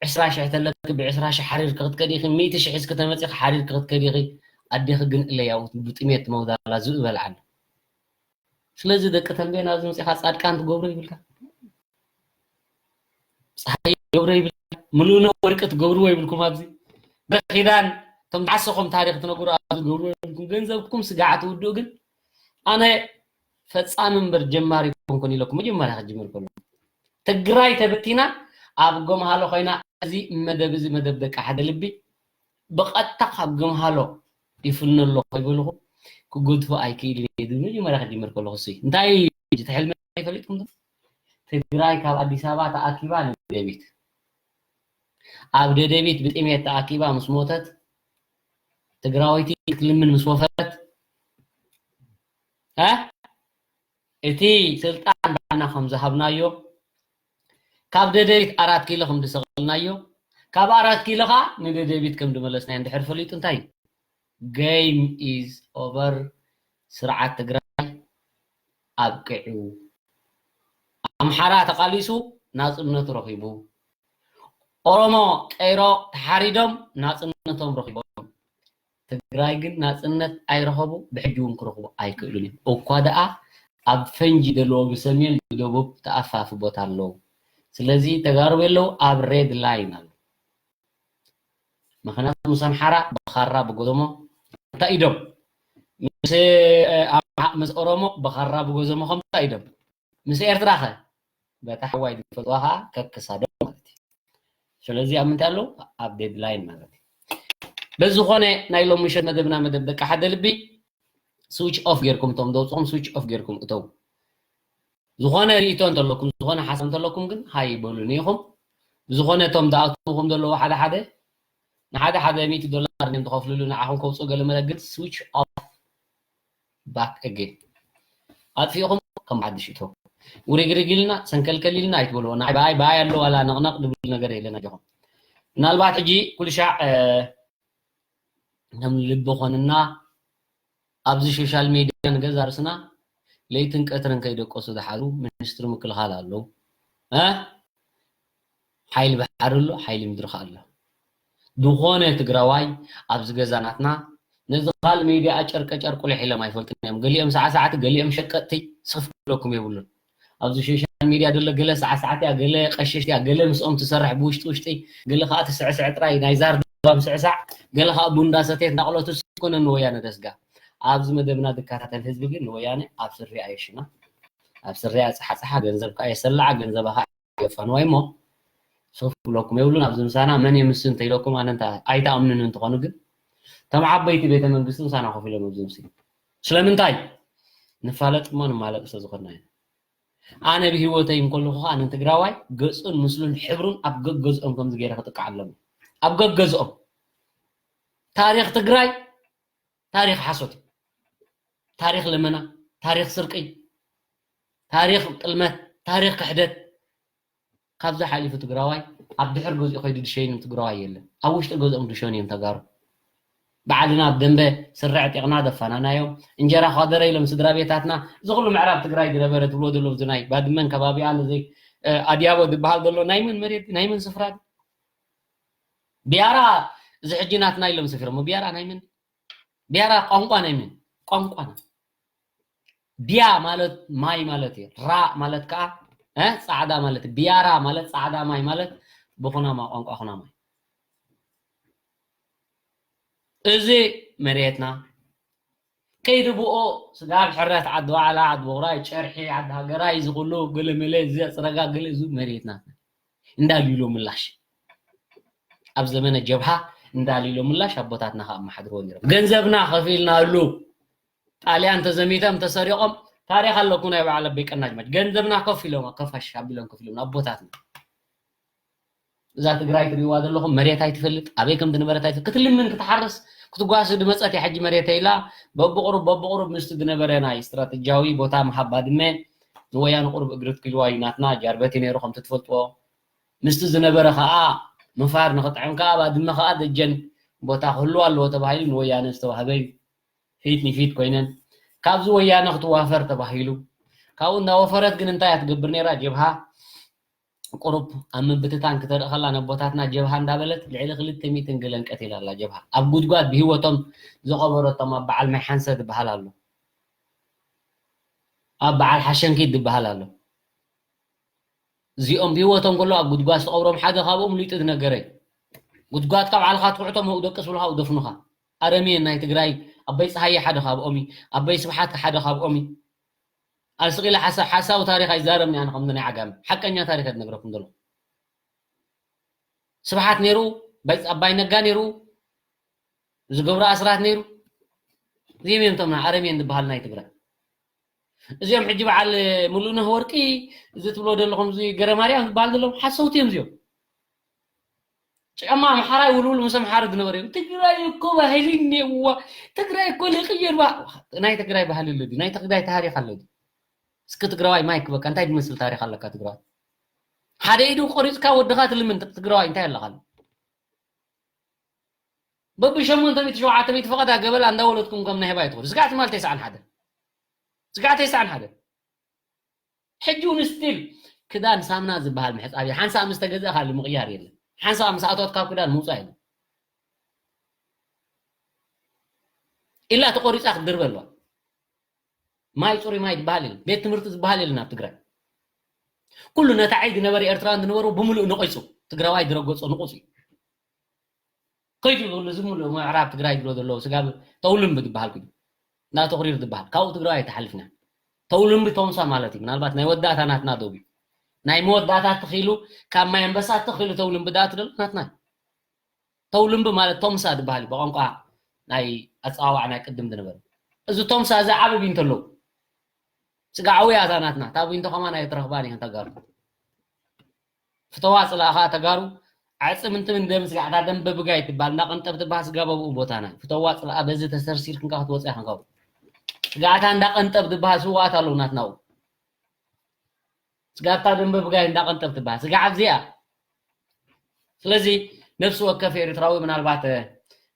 ዕስራ ሽሕ ተለኪ ብዕስራ ሽሕ ሓሪርኪ ክትከዲ ኢኺ፣ ሚእቲ ሽሕ እስኪ ተመጺኺ ሓሪርኪ ክትከዲ ኢኺ። ኣዴኺ ግን እለያ ብጥሜት ትመውት ኣላ፣ ዝብኢ በልዓ ኣሎ። ስለዚ ደቂ ተንቤን ኣብዚ መጺኻ ጻድቃን ትገብሮ ይብልካ። ጸሃይ ገብረ ይብል፣ ምሉእነ ወርቂ ትገብርዎ ይብልኩም። ኣብዚ ብረኺዳን እቶም ዝዓሰኹም ታሪኽ ትነግሩ ኣብዚ ገብርዎ ይብልኩም። ገንዘብኩም ስጋዕ ትውድኡ። ግን ኣነ ፈጻሚ እምበር ጀማሪ ኮንኩን ኢለኩም መጀመርያ ክጅምር ከሎ ትግራይ ተበቲና ኣብ ጎምሃሎ ኮይና፣ እዚ መደብ እዚ መደብ ደቂ ሓደ ልቢ ብቐጥታ ካብ ጎምሃሎ ይፍኖ ኣሎ ከይበልኹ ክገድፎ ኣይክእልን እየ ዝብል መጀመርያ ክጅምር ከለኹ እሱ እዩ። እንታይ እዩ እቲ ሕልሚ ይፈልጥኩም ዶ? ትግራይ ካብ ኣዲስ ኣበባ ተኣኪባ ንደደቢት፣ ኣብ ደደቢት ብጥሜት ተኣኪባ ምስ ሞተት፣ ትግራወይቲ ክትልምን ምስ ወፈረት፣ እ? እቲ ስልጣን ባዕልና ከም ዝሃብናዮ፣ ካብ ደደቢት ኣራት ኪሎ ከም ዝሰቐልናዮ፣ ካብ ኣራት ኪሎ ኸዓ ንደደቢት ከም ዝመለስናዮ እንድሕር ፈሊጡ እንታይ እዩ? Game is over። ስርዓት ትግራይ ኣብቂዑ። ኣምሓራ ተቓሊሱ ናጽነቱ ረኺቡ። ኦሮሞ፣ ቀይሮ ተሓሪዶም ናጽነቶም ረኺቦም። ትግራይ ግን ናጽነት ኣይረኸቡ፣ ብሕጂ እውን ክረኽቡ ኣይክእሉን እዮም። እኳ ደኣ ኣብ ፈንጂ ዘለዎ ብሰሜን ብደቡብ ተኣፋፊ ቦታ ኣለዉ። ስለዚ ተጋሩ የለዉ፣ ኣብ ሬድ ላይን ኣለዉ። ምኽንያቱ ምስ ኣምሓራ ብኻራ ብጎደሞ ከምታ ኢዶም፣ ምስ፣ እ፣ ኣምሓ-፣ ምስ ኦሮሞ ብኻራ ብጎደሞ ከምታ ኢዶም፣ ምስ ኤርትራ ኸ በታ ሓዋይ ዝፈልጥዋ ኸዓ ከክሳዶም ማለት እዩ። ስለዚ ኣብ ምንታይ ኣለዉ? ኣብ ዴድላይን ማለት እዩ። በዚ ዝኾነ ናይ ሎሚ ምሸት መደብና መደብ ደቂ ሓደ ልቢ ስዊች ኦፍ ጌርኩም፣ እቶም ደውፅኹም ስዊች ኦፍ ጌርኩም እተው። ዝኾነ ርእይቶ እንተለኩም፣ ዝኾነ ሓሳብ እንተለኩም ግን ሃይ በሉኒ ኢኹም። ብዝኾነ እቶም ዝኣትዉኹም ዘለዉ ሓደ ሓደ ንሓደ ሓደ ሚእቲ ዶላር እዮም ዝኸፍልሉ፣ ንዓኹም ከውፅኡ ገለ መለ ግን ስዊች ኦፍ ባክ ኣጌን። ኣጥፊእኹም ከም ሓድሽ እተው። ውሪግሪግ ኢልና ሰንከልከል ኢልና ኣይትበልዎ። ንዓይ ብኣይ ብኣይ ኣሎ ዋላ ነቕነቕ ዝብል ነገር የለን ኣጆኹም። ምናልባት ሕጂ ኩሉ ሻዕ፣ እ፣ ከም ልቢ ኾንና ኣብዚ ሶሻል ሚድያ ንገዛ ርእስና ለይትን ቀትርን ከይደቀሱ ዝሓሩ ሚኒስትሪ ምክልኻል ኣለዉ። እ? ሓይሊ ባሕሪ ኣሎ፣ ሓይሊ ምድሪ ኸኣ ኣሎ። ዝኾነ ትግራዋይ ኣብዚ ገዛ ናትና ነዚ ካልእ ሚድያ ጨርቀ ጨርቁ ልሕ ኢሎም ኣይፈልጡን እዮም። ገሊኦም ሳዕሳዕቲ፣ ገሊኦም ሸቀጥቲ፣ ስፍ ክብለኩም የብሉን። ኣብዚ ሶሻል ሚድያ ዘሎ ገለ ሳዕሳዕቲ እያ፣ ገለ ቀሸሽቲ እያ፣ ገለ ምስኦም ትሰርሕ ብውሽጢ ውሽጢ፣ ገለ ኸኣ ትስዕስዕ ጥራይ ናይ ዛርባ ምስዕሳዕ፣ ገለ ኸኣ ቡንዳ ሰትየት እንዳቕለቱ ስኮነ ንወያነ ደስጋ። ኣብዚ መደብና ዝከታተል ህዝቢ ግን ንወያነ ኣብ ስሪኣ የሽና፣ ኣብ ስሪኣ የጸሓጽሓ፣ ገንዘብ ከኣ የሰልዓ፣ ገንዘባ ኸኣ የፋንዋ እሞ፣ ስፍ ክብለኩም የብሉን። ኣብዚ ምሳና መን የምስ እንተኢለኩም፣ ኣነ እንተ ኣይትኣምኑን እንተኾኑ ግን፣ እቶም ዓበይቲ ቤተ መንግስቲ ምሳና ኮፍ ኢሎም ኣብዚ ምስ ስለምንታይ? ንፋለጥ እሞ ንማለጥ ስለ ዝኾንና ኢና። ኣነ ብህይወተይ እንከለኹ ኸኣ ንትግራዋይ ገጹን ምስሉን ሕብሩን ኣብ ገገዝኦም ከምዚ ገይረ ክጥቅዓሎም። ኣብ ገገዝኦም። ታሪኽ ትግራይ ታሪኽ ሓሶት እዩ። ታሪኽ ለመና፣ ታሪኽ ስርቂ፣ ታሪኽ ጥልመት፣ ታሪኽ ክሕደት። ካብዚ ሓሊፉ ትግራዋይ ኣብ ድሕር ገዝኡ ከይዱ ድሸይኑ ትግራዋይ የለን። ኣብ ውሽጢ ገዝኦም ድሸኑ እዮም ተጋሩ። ባዕልና ኣብ ደንበ ስረ ዕጢቕና ደፋናናዮም። እንጀራ ኳደረ ኢሎም ስድራ ቤታትና፣ እዚ ኩሉ ምዕራብ ትግራይ ዝነበረ ትብሎ ዘለኹም፣ እዚ ናይ ባድመን ከባቢኣን፣ እዚ፣ እ፣ ኣድያቦ ዝበሃል ዘሎ ናይ መን መሬት፣ ናይ መን ስፍራ? ቢያራ፣ እዚ ሕጂ ናትና ኢሎም ሰፊሮሞ። ቢያራ ናይ መን? ቢያራ ቋንቋ ናይ መን? ቋንቋና። ቢያ ማለት ማይ ማለት እዩ። ራ ማለት ከዓ፣ እ፣ ጻዕዳ ማለት እዩ። ቢያራ ማለት ጻዕዳ ማይ ማለት ብኹናማ ቋንቋ ኩናማ እዩ። እዚ መሬትና ከይዲ ብኦ ስጋብ ሕረት ዓዲ ዋዕላ፣ ዓዲ ውቕራይ፣ ጨርሒ፣ ዓዲ ሃገራይ፣ እዚ ኩሉ ገለመለ፣ እዚ ኣፅረጋ፣ ገለ እዚ መሬትና እንዳልዩሎ ምላሽ። ኣብ ዘመነ ጀብሃ እንዳልዩሎ ምላሽ ኣቦታትና ከኣመሓድርዎ ነይሮም። ገንዘብና ከፊልናሉ። ጣልያን ተዘሚቶም ተሰሪቖም ታሪኽ ኣለኩ ናይ በዓል ኣቦይ ቀናጅማች። ገንዘብና ከፊሎም፣ ከፋሽ ኣቢሎም ከፊሎም ኣቦታትና። እዛ ትግራይ ትሪእዋ ዘለኹም መሬት ኣይትፈልጥ፣ ኣበይ ከም ዝነበረት ኣይትፈልጥ። ክትልምን ክትሓርስ ክትጓሱ ድመጸት እያ ሕጂ መሬተይ ኢላ በብቑሩብ በብቑሩብ ምስቲ ዝነበረ ናይ ስትራተጂያዊ ቦታ ምሃብ ባድመ ንወያነ ቁሩብ እግሪ ትክልዋ እዩ ናትና ጃርበት እዩ ነይሩ ከምቲ ትፈልጥዎ። ምስቲ ዝነበረ ከዓ ምፋር ንኽጥዕም ከዓ ባድመ ከዓ ደጀን ቦታ ክህልዋ ኣለዎ ተባሂሉ ንወያነ ዝተዋህበ እዩ። ፊት ንፊት ኮይነን ካብዚ ወያነ ክትዋፈር ተባሂሉ ካብኡ እንዳወፈረት ግን እንታይ እያ ትገብር ነይራ ጀብሃ ቁሩብ ኣብ ምብትታን ክተርኢ ከላ ነቦታትና ጀብሃ እንዳበለት ልዕሊ ክልተ ሚእትን ገለን ቀቲላ ኣላ ጀብሃ ኣብ ጉድጓድ ብህይወቶም ዝቐበረቶም ኣብ በዓል ማይ ሓንሰ ዝበሃል ኣሎ ኣብ በዓል ሓሸንኪት ዝበሃል ኣሎ እዚኦም ብህይወቶም ከሎ ኣብ ጉድጓድ ዝተቐብሮም ሓደ ካብኦም ሊጡ ዝነገረ ጉድጓድ ካብ ዓልኻ ትኩዕቶም ኣብኡ ደቅስ ብልካ ኣብኡ ደፍኑኻ ኣረሜን ናይ ትግራይ ኣበይ ፀሃየ ሓደ ካብኦም እዩ ኣበይ ስብሓት ሓደ ካብኦም እዩ ኣስቂለ ሓሳዊ ታሪክ ኣይዛረብኒ ኣነ ከምዚ ናይ ዓጋመ ሓቀኛ ታሪክ እየ ዝነግረኩም ዘሎ ስብሓት ነይሩ ኣባይ ነጋ ነይሩ ዝገብሩ ኣስራት ነይሩ እዚኦም እዮም ቶም ኣረሜን ዝበሃል ናይ ትግራይ እዚኦም ሕጂ በዓል ሙሉነህ ወርቂ እዚ ትብሎ ዘለኹም እዚ ገረማርያም ዝበሃል ዘለኹም ሓሰውቲ እዮም እዚኦም ጫማ ኣምሓራይ ውልውል ምስ ኣምሓሩ ዝነበረ እዩ ትግራይ እኮ ባህሊ እኒአዋ ትግራይ እኮ ንቅየር ናይ ትግራይ ባህሊ ኣሎ ናይ ትግራይ ታሪክ ኣሎ እስኪ ትግራዋይ ማይክ በቃ እንታይ ዝመስል ታሪክ ኣለካ ትግራዋይ ሓደ ኢዱ ቆሪፅካ ወድኻ ትልምን ትግራዋይ እንታይ ኣለካ በብሸሞንተ ሚእቲ ሸውዓተ ሚእቲ ፈቐዳ ገበላ እንዳወለድኩም ከም ናይ ህባይ ትኹን ስጋዕ ትማል ተስዓን ሓደ ስጋዕ ተስዓን ሓደ ሕጂ እውን ስቲል ክዳን ሳምና ዝበሃል ምሕፃብ እዩ ሓንሳእ ምስ ተገዘእካ ምቕያር የለን ሓንሳእ ምስ ኣቶት ካብ ክዳን ምውፃእ የለን ኢላ ተቆሪፃ ክትድርበ ኣለዋ ማይ ፅሩይ ማይ ዝበሃል የለን ቤት ትምህርቲ ዝበሃል የለን ኣብ ትግራይ ኩሉ ነታ ዓይ ዝነበረ ኤርትራን ዝነበሩ ብምሉእ ነቂፁ ትግራዋይ ዝረገፆ ንቁፅ እዩ ከይዱ ዝብሉ ዝምሉ ምዕራብ ትግራይ ዝብሎ ዘለዉ ስጋብ ተውልምቢ ዝበሃል ክዱ እንዳ ተኽሪር ዝበሃል ካብኡ ትግራዋይ ኣይተሓልፍና ተውልምቢ ቶምሳ ማለት እዩ ምናልባት ናይ ወዳእታ ናትና ደው እዩ ናይ መወዳእታ ትኽኢሉ ካብ ማይ ኣንበሳ ትኽኢሉ ተውልምቢ ዳኣ ትደል ናትና ተውልምቢ ማለት ቶምሳ ዝበሃል እዩ ብቋንቋ ናይ ኣፀዋዋዕ ናይ ቅድም ዝነበረ እዚ ቶምሳ እዚ ዓብብ እዩ እንተለዉ ስጋዕ ኣውያታ ናትና ታቡ እንተ ከማን ኣይትረኽባን እየን ተጋሩ ፍተዋ ፅላእኻ ተጋሩ ዓፅምንቲ ምን ደም ስጋዕታ ደም በብጋይ ትባል እንዳቐንጠብ ትባሃል ስጋ በብኡ ቦታና ፍተዋ ፅላኣ በዚ ተሰርሲር ክንካ ክትወፅያ ክንከው ስጋዕታ እንዳቐንጠብ ትባሃል ስዋኣት ኣለዉ ናትናኡ ስጋዕታ ደም በብጋይ እንዳቐንጠብ ትባሃል ስጋዕ ኣብዚኣ ስለዚ ነፍሲ ወከፍ ኤርትራዊ ምናልባት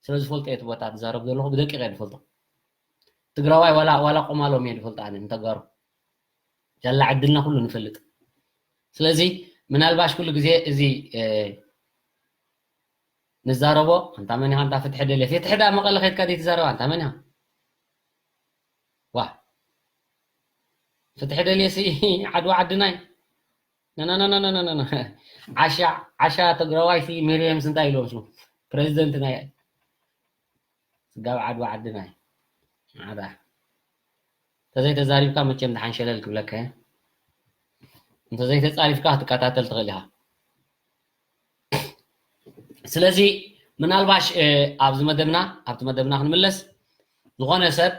ስለ ዝፈልጦ እየ እቲ ቦታ ትዛረብ ዘለኹ ብደቂቕ እየ ዝፈልጦ ትግራዋይ ዋላ ዋላ ቆማሎም እየ ዝፈልጦ ኣነ ንተጋሩ ጃላ ዕድልና ኩሉ ንፈልጥ ስለዚ ምናልባሽ ኩሉ ግዜ እዚ ንዛረቦ ኣንታ መን ኢኻ ኣንታ ፍትሒ ደልየ ፍትሒ ዳ መቐለ ከድካ ዘይትዛረብ ኣንታ መን ኢኻ ዋ ፍትሒ ደልየ ሲ ዓድዋ ዓድናይ ነነነነነነ ዓሻ ዓሻ ትግራዋይ ሲ ሚርየምስ እንታይ ኢሎም ስሙ ፕሬዚደንት ናይ ስጋብ ዓድዋ ዓድናይ ዓዳ እንተዘይተዛሪብካ መቸም ድሓን ሸለል ክብለካ እየ እንተዘይተፃሪፍካ ክትከታተል ትኽእል ኢኻ ስለዚ ምናልባሽ ኣብዚ መደብና ኣብቲ መደብና ክንምለስ ዝኾነ ሰብ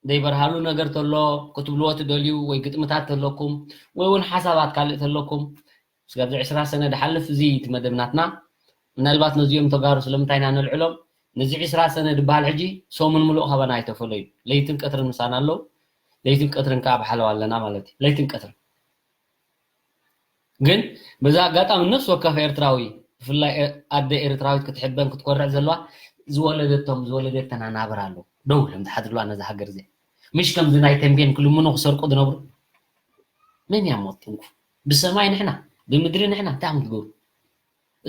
ዘይበርሃሉ ነገር ተሎ ክትብልዎ ትደልዩ ወይ ግጥምታት ተለኩም ወይ እውን ሓሳባት ካልእ ተለኩም ስጋብዚ ዕስራ ሰነ ድሓልፍ እዚ እቲ መደብ ናትና ምናልባት ነዚኦም ተጋሩ ስለምንታይ ኢና ነልዕሎም ነዚ ዕስራ ሰነ ድበሃል ሕጂ ሰሙን ምሉእ ካባና ኣይተፈለዩ ለይትን ቀትርን ምሳና ኣለዉ ለይትን ቀትርን ከዓ ብሓለዋ ኣለና ማለት እዩ ለይትን ቀትርን ግን በዚ ኣጋጣሚ ነፍሲ ወከፍ ኤርትራዊ ብፍላይ ኣደ ኤርትራዊት ክትሕበን ክትኮርዕ ዘለዋ ዝወለደቶም ዝወለደተን ኣናብር ኣለዉ ደው ኢሎም ዝሓድርዋ ነዚ ሃገር እዚ ምሽ ከምዚ ናይ ተንቤን ክልምኑ ክሰርቁ ዝነብሩ መን እያ ሞትንኩ ብሰማይ ንሕና ብምድሪ ንሕና እንታይ ከም ትገብሩ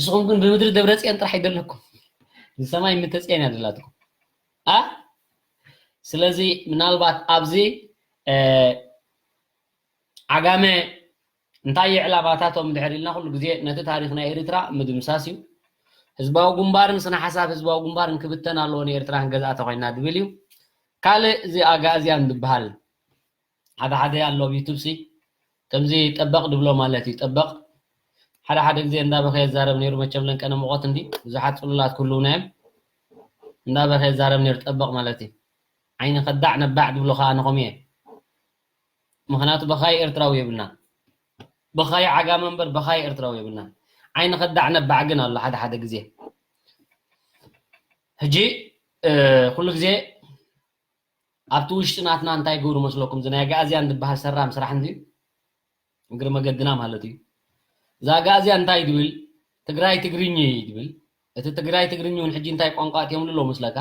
እስኹም ግን ብምድሪ ደብረፅየን ጥራሕ ይደለኩም ብሰማይ ምተፅየን እያ ዘላትኩም ኣ ስለዚ ምናልባት ኣብዚ ዓጋመ እንታይ እዩ ዕላማታቶም ድሕር ኢልና ኩሉ ግዜ ነቲ ታሪክ ናይ ኤርትራ ምድምሳስ እዩ ህዝባዊ ግንባርን ስነ ሓሳብ ህዝባዊ ግንባርን ክብተን ኣለዎ ንኤርትራ ክንገዝኣ ተኮይና ዝብል እዩ ካልእ እዚ ኣጋእዝያን ዝበሃል ሓደ ሓደ ኣሎ ኣብ ዩቱብ ሲ ከምዚ ጠበቕ ድብሎ ማለት እዩ ጠበቕ ሓደ ሓደ ግዜ እንዳበኸ የዛረብ ነይሩ መቸም ለንቀነ ሙቐት እንዲ ብዙሓት ፅሉላት ክህልውና እዮም እንዳበኸ የዛረብ ነይሩ ጠበቕ ማለት እዩ ዓይኒ ከዳዕ ነባዕ ድብሎ ከዓ ንኹም እየ ምኽንያቱ በኻይ ኤርትራዊ የብልና በኻይ ዓጋመ እምበር በኻይ ኤርትራዊ የብልና ዓይኒ ከዳዕ ነባዕ ግን ኣሎ ሓደ ሓደ ግዜ ሕጂ ኩሉ ግዜ ኣብቲ ውሽጢ ናትና እንታይ ይገብሩ መስለኩም? እዚ ናይ ኣግኣዝያን ዝበሃል ሰራም ስራሕ እንድዩ፣ እግሪ መገድና ማለት እዩ። እዛ ኣግኣዝያን እንታይ ትብል? ትግራይ ትግርኝ እዩ ትብል። እቲ ትግራይ ትግርኝ እውን ሕጂ እንታይ ቋንቋ እትዮምሉ ኣሎ መስለካ?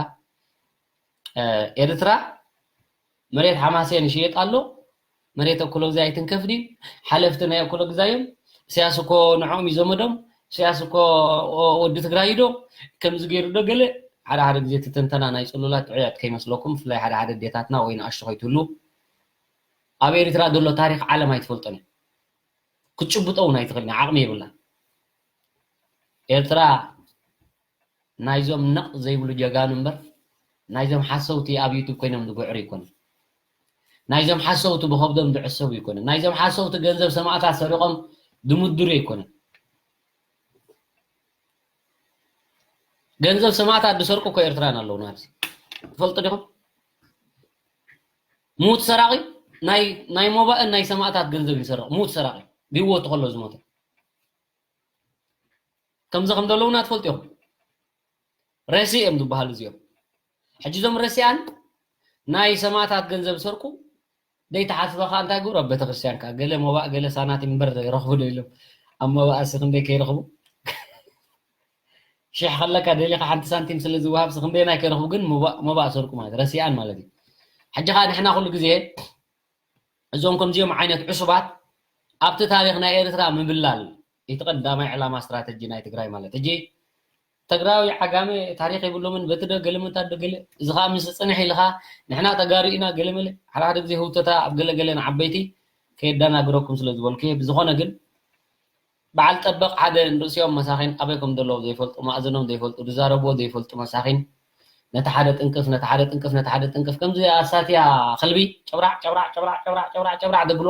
ኤርትራ መሬት ሓማሴን ይሽየጥ ኣሎ። መሬት ኣኮሎግዛይ ኣይትንከፍ ድዩ? ሓለፍቲ ናይ ኣኮሎግዛይ እዮም። ኢሳያስ እኮ ንዕኦም እዩ ዘመዶም። ኢሳያስ እኮ ወዲ ትግራይ ዶ ከምዚ ገይሩ ዶ ገለ ሓደ ሓደ ግዜ ትንተና ናይ ጽሉላት ጥዑያት ከይመስለኩም፣ ብፍላይ ሓደ ሓደ ኣዴታትና ወይ ንኣሽቱ ከይትህሉ ኣብ ኤርትራ ዘሎ ታሪኽ ዓለም ኣይትፈልጦን እያ። ክትጭብጦ እውን ኣይትኽእልን እያ፣ ዓቕሚ የብላ። ኤርትራ ናይዞም ነቕ ዘይብሉ ጀጋኑ እምበር ናይዞም ሓሰውቲ ኣብ ዩቱብ ኮይኖም ዝጉዕሩ ኣይኮነን። ናይዞም ሓሰውቲ ብኸብዶም ዝዕሰቡ ኣይኮነን። ናይዞም ሓሰውቲ ገንዘብ ሰማእታት ሰሪቖም ዝምድሩ ኣይኮነን። ገንዘብ ሰማእታት ዝሰርቁ እኮ ኤርትራን ኣለውና ኣብዚ። ትፈልጡ ዲኹም? ሙት ሰራቒ ናይ ናይ ሞባእን ናይ ሰማእታት ገንዘብ ይሰርቕ። ሙት ሰራቒ ብህይወቱ ከሎ ዝሞተ። ከምዚ ከም ዘለውና ትፈልጡ ኢኹም። ረሲ እዮም ዝበሃሉ እዚኦም። ሕጂ እዞም ረሲኣን ናይ ሰማእታት ገንዘብ ዝሰርቁ ደይተሓስበ ከዓ እንታይ ግብሮ ኣብ ቤተክርስትያን ከዓ ገለ ሞባእ ገለ ሳናቲም እምበር ይረኽቡ ዶ ኢሎም ኣብ ሞባእ ሲ ክንደይ ከይረኽቡ ሽሕ ከለካ ደሊኻ ሓንቲ ሳንቲም ስለ ዝወሃብ ሲ ክንደይ ናይ ከይረኽቡ ግን ሞባእ ሞባእ ሰርቁ ማለት ረሲኣን ማለት እዩ። ሕጂ ከዓ ንሕና ኩሉ ግዜ እዞም ከምዚኦም ዓይነት ዕሱባት ኣብቲ ታሪኽ ናይ ኤርትራ ምብላል እቲ ቀዳማይ ዕላማ ስትራተጂ ናይ ትግራይ ማለት ሕጂ ትግራዊ ዓጋመ ታሪኽ የብሎምን በቲ ዶ ገለ መታ ዶ ገለ እዚ ከዓ ምስ ፅንሕ ኢልካ ንሕና ተጋሩ ኢና ገለ መለ ሓደ ሓደ ግዜ ህውተታ ኣብ ገለ ገለ ንዓበይቲ ከየዳናግረኩም ስለ ዝበልኩ እየ። ብዝኾነ ግን በዓል ጠበቕ ሓደ ንርእሲኦም መሳኺን ኣበይ ከም ዘለዉ ዘይፈልጡ ማእዘኖም ዘይፈልጡ ዝዛረብዎ ዘይፈልጡ መሳኺን ነቲ ሓደ ጥንቅፍ ነቲ ሓደ ጥንቅፍ ነቲ ሓደ ጥንቅፍ ከምዚ ኣሳትያ ከልቢ ጨብራዕ ጨብራዕ ጨብራዕ ጨብራዕ ጨብራዕ ጨብራዕ ደብሎ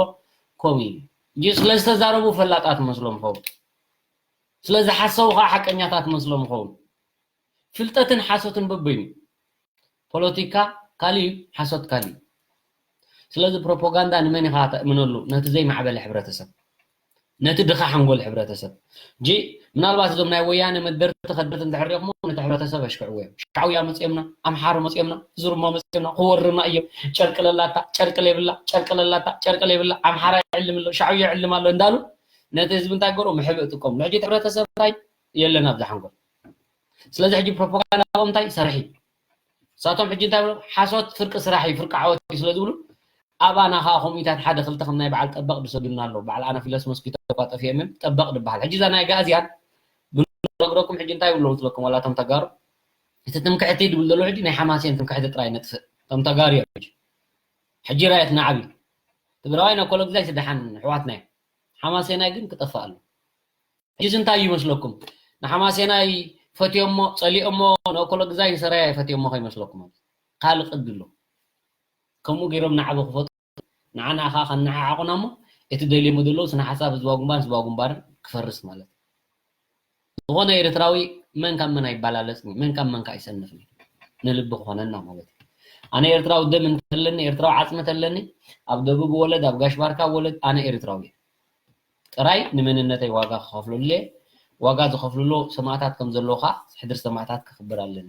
ከምኡ እዩ። እንጂ ስለ ዝተዛረቡ ፈላጣት መስሎም ኸውን። ስለ ዝሓሰቡ ከዓ ሓቀኛታት መስሎም ኸውን። ፍልጠትን ሓሶትን በበይኑ። ፖለቲካ ካልእ እዩ፣ ሓሶት ካልእ እዩ። ስለዚ ፕሮፓጋንዳ ንመን ኢኻ ተእምነሉ? ነቲ ዘይማዕበለ ሕብረተሰብ፣ ነቲ ድኻ ሓንጎል ሕብረተሰብ። ጂ ምናልባት እዞም ናይ ወያነ መደርቲ ከደርቲ እንድሕር ሪእኹሞ ነቲ ሕብረተሰብ ኣሽክዕዎ እዮም። ሻዕውያ መፅኦምና፣ ኣምሓሩ መፅኦምና፣ ዙርማ መፅኦምና፣ ክወርና እዮም። ጨርቂ ለላታ፣ ጨርቂ ለይብላ፣ ጨርቂ ለላታ፣ ጨርቂ ለይብላ፣ ኣምሓራ ይዕልም ኣሎ፣ ሻዕውያ ይዕልም ኣሎ እንዳሉ ነቲ ህዝቢ እንታይ ገሩ ምሕብእ ጥቀምሉ። ሕጂ እቲ ሕብረተሰብ እንታይ የለን ኣብዚ ሓንጎል። ስለዚ ሕጂ ፕሮፓጋንዳ እንታይ ሰርሒ ንሳቶም ሕጂ እንታይ ይብሉ? ሓሶት ፍርቂ ስራሕ እዩ፣ ፍርቂ ዓወት እዩ ስለ ዝብሉ ኣባና ከዓ ከምኡታት ሓደ ክልተ ከም ናይ በዓል ጠበቕ ዝሰዱልና ኣለዉ። በዓል ኣናፊለስ ሞስኪቶ እኳ ጠፊኦም እዮም፣ ጠበቕ ዝበሃል። ሕጂ እዛ ናይ ኣግኣዝያን ብነግረኩም ሕጂ እንታይ ይብሉ መስለኩም? ዋላ እቶም ተጋሩ እቲ ትምክሕቲ ድብል ዘሎ ሕጂ ናይ ሓማሴን ትምክሕቲ ጥራይ ነጥፍእ። እቶም ተጋሩ እዮም ሕጂ። ሕጂ ራየት ንዓቢ ትግራዋይ ናይ ኮሎግዛይ ስደሓን ኣሕዋትና እዮም። ሓማሴናይ ግን ክጠፍእ ኣሎ። ሕጂ እንታይ እዩ መስለኩም? ንሓማሴናይ ፈትዮሞ፣ ጸሊኦሞ፣ ንኦኮሎግዛይ ንሰራየ ፈትዮሞ ከይመስለኩም። ካልእ ቅዲ ኣሎ። ከምኡ ገይሮም ንዓቢ ክፈጥሩ፣ ንዓና ከኣ ከነዓዓቑና እሞ፣ እቲ ደልዮሞ ዘለዉ ስነ ሓሳብ ህዝባዊ ግንባርን ህዝባዊ ግንባርን ክፈርስ ማለት እዩ። ዝኾነ ኤርትራዊ መን ካብ መን ኣይባላለጽን እዩ፣ መን ካብ መን ከኣ ኣይሰንፍን እዩ። ንልቢ ክኾነና ማለት እዩ። ኣነ ኤርትራዊ ደም እንተለኒ፣ ኤርትራዊ ዓጽሚ ተለኒ፣ ኣብ ደቡብ ወለድ፣ ኣብ ጋሽ ባርካ ወለድ፣ ኣነ ኤርትራዊ እየ። ጥራይ ንመንነተይ ዋጋ ክኸፍለሉ እየ። ዋጋ ዝኸፍልሉ ሰማእታት ከም ዘለዉ ኸኣ ሕድሪ ሰማእታት ከኽብር ኣለኒ።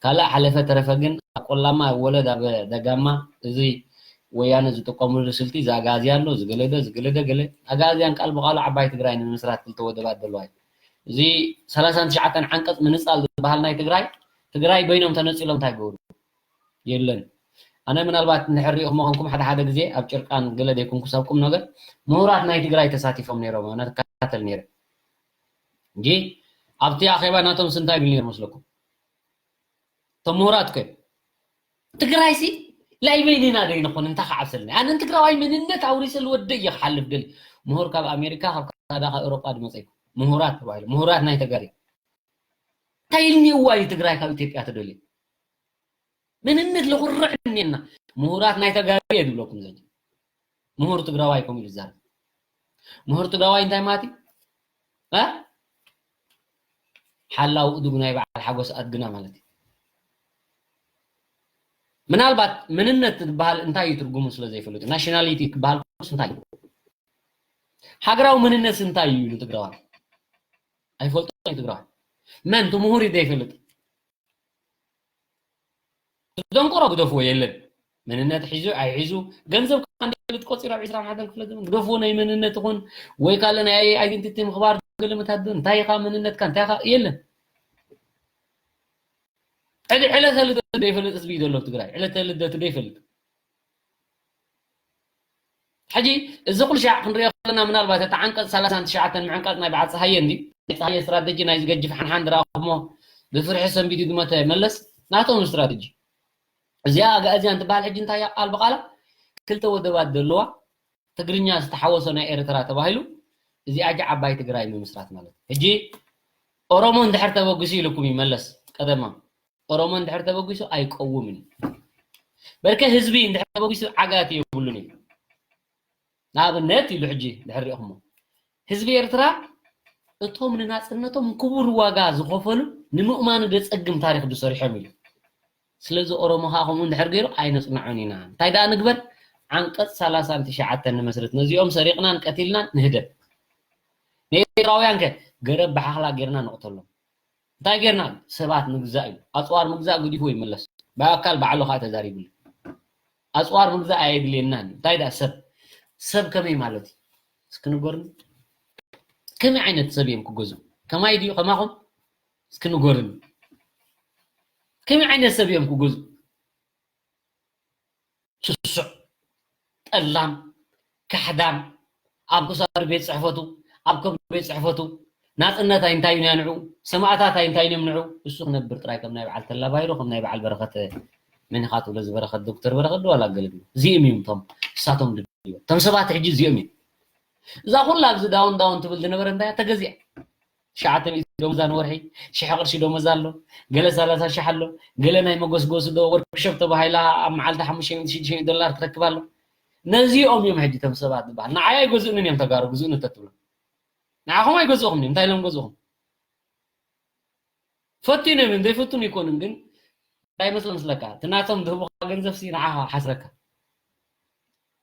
ካልእ ሓለፈ ተረፈ ግን ኣብ ቆላማ፣ ኣብ ወለድ፣ ኣብ ደጋማ እዚ ወያነ ዝጥቀምሉ ስልቲ እዚ ኣግኣዝያን ኣሎ፣ እዚ ገለ ዶ፣ እዚ ገለ ዶ፣ ገለ። ኣግኣዝያን ቃል ብቓሉ ዓባይ ትግራይ ንምምስራት ክልተ ወደባት ዘለዋ እዩ። እዚ ሰላሳን ትሽዓተን ዓንቀጽ ምንጻል ዝበሃል ናይ ትግራይ፣ ትግራይ በይኖም ተነጺሎም እንታይ ይገብሩ? የለን። ኣነ ምናልባት እንድሕር ሪኢኹም ምዃንኩም ሓደ ሓደ ግዜ ኣብ ጭርቃን ገለ ዘይኮንኩስ ኣብ ቁም ነገር ምሁራት ናይ ትግራይ ተሳቲፎም ነይሮም፣ ኣነ እከታተል ነይረ። እንጂ ኣብቲ ኣኼባ ናቶም እንታይ ይብል ነይሩ መስለኩም? እቶም ምሁራት እኮ እዮም። ትግራይሲ ናይ በይንና ዶ ይንኾን እንታይ ክዓብሰልና? ኣነ ንትግራዋይ መንነት ኣውሪሰ ልወደይ እየ ክሓልፍ ደልየ። ምሁር ካብ ኣሜሪካ፣ ካብ ካናዳ፣ ካብ ኤውሮጳ ድመጸ ይኮን። ምሁራት ተባሂሉ፣ ምሁራት ናይ ተጋሪ። እንታይ ኢልኒ እዋይ ትግራይ ካብ ኢትዮጵያ ትደልዩ? መንነት ለኹርዕ እኒኤና። ምሁራት ናይ ተጋሪ እየ ዝብለኩም ዘሎ። ምሁር ትግራዋይ ከምኡ ኢሉ ዝዛረብ። ምሁር ትግራዋይ እንታይ ማለት እዩ? እ? ሓላው እዱግ ናይ በዓል ሓጎስ ኣድግና ማለት እዩ። ምናልባት መንነት ዝበሃል እንታይ እዩ ትርጉሙ ስለ ዘይፈልጡ፣ ናሽናሊቲ ክበሃል ከሎስ እንታይ እዩ? ሃገራዊ መንነት እንታይ እዩ ንትግራዋይ? ኣይፈልጦን እዩ ትግራዋይ። መን እቲ ምሁር እዩ ዘይፈልጥ? ደንቆሮ ግደፍዎ የለን። መንነት ሒዙ ኣይሒዙ፣ ገንዘብ ከኣ እንደ ልትቆጺሩ ኣብ ዕስራን ሓደን ክፍለ ዘመን ግደፍዎ። ናይ መንነት ይኹን ወይ ካልእ ናይ ኣይደንቲቲ ምኽባር፣ ገለ መታደን እንታይ ኢኻ መንነትካ እንታይ ኢኻ የለን። ዕለተ ልደቱ ዘይፈልጥ ህዝቢ እዩ ዘሎ ኣብ ትግራይ። ዕለተ ልደቱ ዘይፈልጥ። ሕጂ እዚ ኩሉ ሻዕ ክንሪኦ ከለና፣ ምናልባት እቲ ዓንቀጽ ሰላሳን ትሽዓተን ምዕንቃጽ ናይ በዓል ጸሃየ እንዲ፣ ናይ ጸሃየ ስትራተጂ፣ ናይ ዝገጅፍ ሓንሓን ድረኹሞ፣ ብፍርሒ ሰንቢዱ ዝመተ መለስ ናቶም ስትራተጂ። እዚኣ ኣጋእዝያን ትበሃል ሕጂ እንታይ እያ? ቃል ብቓላ ክልተ ወደባት ዘለዋ ትግርኛ ዝተሓወሶ ናይ ኤርትራ ተባሂሉ፣ እዚኣ ጂ ዓባይ ትግራይ ምምስራት ማለት እዩ። ሕጂ ኦሮሞ እንድሕር ተበግሱ ኢልኩም እዩ መለስ ቀደማ። ኦሮሞ እንድሕር ተበጊሱ ኣይቀውምን እዩ። በርከ ህዝቢ እንድሕር ተበጊሱ ዓጋቲ የብሉን እዩ። ንኣብነት ኢሉ ሕጂ ድሕር ሪእኹሞ፣ ህዝቢ ኤርትራ እቶም ንናጽነቶም ክቡር ዋጋ ዝኸፈሉ ንምእማኑ ደጸግም ታሪኽ ዝሰሪሖም ኢሉ። ስለዚ ኦሮሞ ኸኣ ከምኡ እንድሕር ገይሩ ኣይነጽንዖን ኢና። እንታይ ደኣ ንግበር? ዓንቀጽ ሰላሳን ትሽዓተን ንመስርት። ነዚኦም ሰሪቕናን ቀቲልናን ንህደም። ንኤርትራውያን ከ ገረብ ብሓኽላ ጌርና ንቕተሎም። እንታይ ጌርና? ሰባት ምግዛእ እዩ። ኣጽዋር ምግዛእ ገዲፍዎ ይመለስ። ብኣካል ባዕሉ ኸኣ ተዛሪቡሉ። ኣጽዋር ምግዛእ ኣየድልየናን እዩ። እንታይ ደኣ ሰብ? ሰብ ከመይ ማለት እዩ? እስኪ ንገሩኒ። ከመይ ዓይነት ሰብ እዮም ክገዝኡ? ከማይ ድዩ? ከማኹም? እስኪ ንገሩኒ። ከመይ ዓይነት ሰብ እዮም ክገዝኡ? ስሱዕ፣ ጠላም፣ ካሕዳም፣ ኣብ ክሳዱ ቤት ጽሕፈቱ፣ ኣብ ከብዱ ቤት ጽሕፈቱ፣ ናጽነት ኣይንታዩን እያ ንዑ፣ ሰማእታት ኣይንታዩን እዮም ንዑ፣ እሱ ክነብር ጥራይ ከም ናይ በዓል ተላ ባይሮ፣ ከም ናይ በዓል በረኸት መን ኢኻ ትብሎ፣ እዚ በረኸት፣ ዶክተር በረኸት ዶ ዋላ ገለ ድዩ? እዚኦም እዮም እቶም፣ እሳቶም ድልዎ። እቶም ሰባት ሕጂ እዚኦም እዮም። እዛ ኩላ ኣብዚ ዳውን ዳውን ትብል ዝነበረ እንታይ እያ? ተገዚኣ። ትሽዓተ ሚእቲ ደሞዛ ንወርሒ፣ ሽሕ ቅርሺ ደሞዛ ኣሎ፣ ገለ ሰላሳ ሽሕ ኣሎ፣ ገለ ናይ መጎስጎሲ ዶ ወርክሾፕ ተባሂላ ኣብ መዓልቲ ሓሙሽተ ሚእቲ ሽዱሽተ ሚእቲ ዶላር ትረክብ ኣሎ። ነዚኦም እዮም ሕጂ እቶም ሰባት ዝበሃል። ንዓይ ኣይገዝኡንን እዮም ተጋሩ፣ ግዝኡኒ ተትብሎ። ንዓኹም ኣይገዝኡኹም እዮም። እንታይ ኢሎም ገዝኡኹም? ፈቲኖም እዮም፣ ዘይፈቱን ኣይኮኑን፣ ግን እንታይ መስሎ መስለካ? እቲ ናቶም ዝህቡኻ ገንዘብ ሲ ንዓኻ ሓስረካ።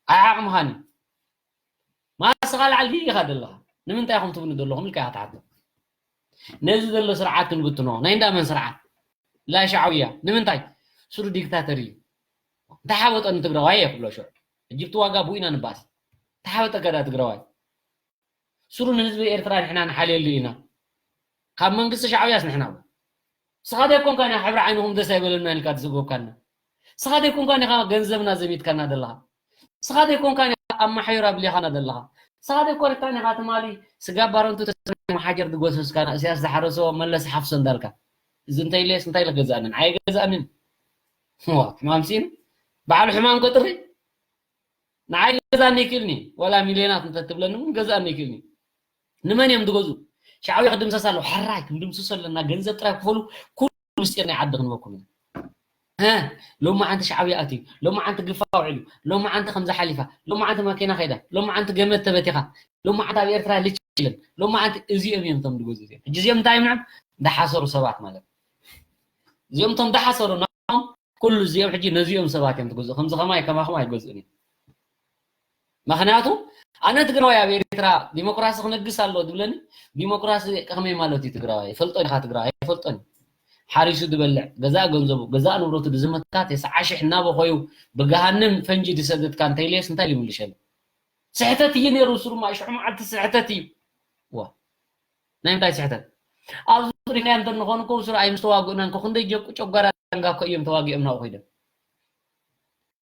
ኣይዓቕምኻን እዩ። ማስኻ ላዕሊ ኢኻ ዘለኻ። ንምንታይ ኢኹም ትብሉ ዘለኹም ኢልካ ኢኻ ትሓቶ። ነዚ ዘሎ ስርዓት ክንብትኖ። ናይ እንዳ መን ስርዓት? ናይ ሻዕብያ። ንምንታይ? ስሩ ዲክታተር እዩ። እንተሓበጠ ንትግራዋይ እየ ክብሎ ሽዑ። ሕጂ ብቲ ዋጋ ብኡ ኢና ንባኣስ። እንተሓበጠ ከዳ ትግራዋይ። ስሩ ንህዝቢ ኤርትራ ንሕና ንሓልየሉ ኢና። ካብ መንግስቲ ሻዕብያስ ንሕና እውን። ንስኻ ዘይኮንካን ኢኻ ሕብሪ ዓይንኹም ደስ ኣይበለና ኢልካ ትዝጎብካና። ንስኻ ዘይኮንካን ኢኻ ገንዘብና ዘሚትካና ዘለኻ። ንስኻ ዘይኮንካን ኢኻ ኣብ ማሕዩር ኣብሊኻና ዘለኻ። ንስኻ ዘይኮንካን ኢኻ ትማሊ ስጋ ባረንቱ ተሰሚዑ መሓጀር ዝጎሰስካና፣ እስያስ ዝሓረሶ መለስ ሓፍሶ እንዳልካ። እዚ እንታይ ኢለስ እንታይ ኢለ ክገዝኣንን? ኣይገዝኣንን። ዋ፣ ሕማም ሲን በዓል ሕማም ቆጥሪ። ንዓይ ገዛኒ ይክእልኒ፣ ዋላ ሚልዮናት እንተትብለኒ እውን ገዛኒ ይክእልኒ። ንመን እዮም ዝገዝኡ? ሻዕብያ ክድምሰስ ኣለዎ። ሕራይ ክንድምስሶ ኣለና፣ ገንዘብ ጥራይ ክፈሉ፣ ኩሉ ምስጢር ናይ ዓዲ ክንበኩም ኢና። እ፣ ሎማዓንቲ ሻዕብያ ኣትዩ፣ ሎማዓንቲ ግፋ ውዒሉ፣ ሎማዓንቲ ከምዚ ሓሊፋ፣ ሎማዓንቲ ማኪና ከይዳ፣ ሎማዓንቲ ገመድ ተበቲኻ፣ ሎማዓንቲ ኣብ ኤርትራ ልጭ ኢለን፣ ሎማዓንቲ እዚኦም እዮም እቶም ዝገዝኡ እዚኦም። ሕጂ እዚኦም እንታይ እዮም ንዕም? ዝሓሰሩ ሰባት ማለት እዩ። እዚኦም እቶም ዝሓሰሩ ንዕኦም ኩሉ እዚኦም ሕጂ ነዚኦም ሰባት እዮም ዝገዝኡ። ከምዚ ከማይ ከማኹም ኣይገዝኡን እዮም። ምኽንያቱ ኣነ ትግራዋይ ኣብ ኤርትራ ዲሞክራሲ ክነግስ ኣለዎ ዝብለኒ፣ ዲሞክራሲ ከመይ ማለት እዩ? ትግራዋይ ይፈልጦ ኢኻ? ትግራዋይ ኣይፈልጦን እዩ። ሓሪሱ ዝበልዕ፣ ገዛእ ገንዘቡ፣ ገዛእ ንብረቱ ዝመካ፣ ተስዓ ሽሕ እናበኾዩ ብገሃንም ፈንጂ ዝሰደድካ እንተይልየስ እንታይ ይምልሸሉ? ስሕተት እዩ ነይሩ፣ ስሩ ማይ ሽዑ መዓልቲ ስሕተት እዩ። ዋ፣ ናይ ምንታይ ስሕተት? ኣብዚ ሪናዮ እንተንኾን እኮ ስሩ ኣይምስተዋግኡናን እኮ፣ ክንደይ ጀቁ ጨጓራ ዳንጋ እኮ እዮም ተዋጊኦም ናብኡ ከይዶም።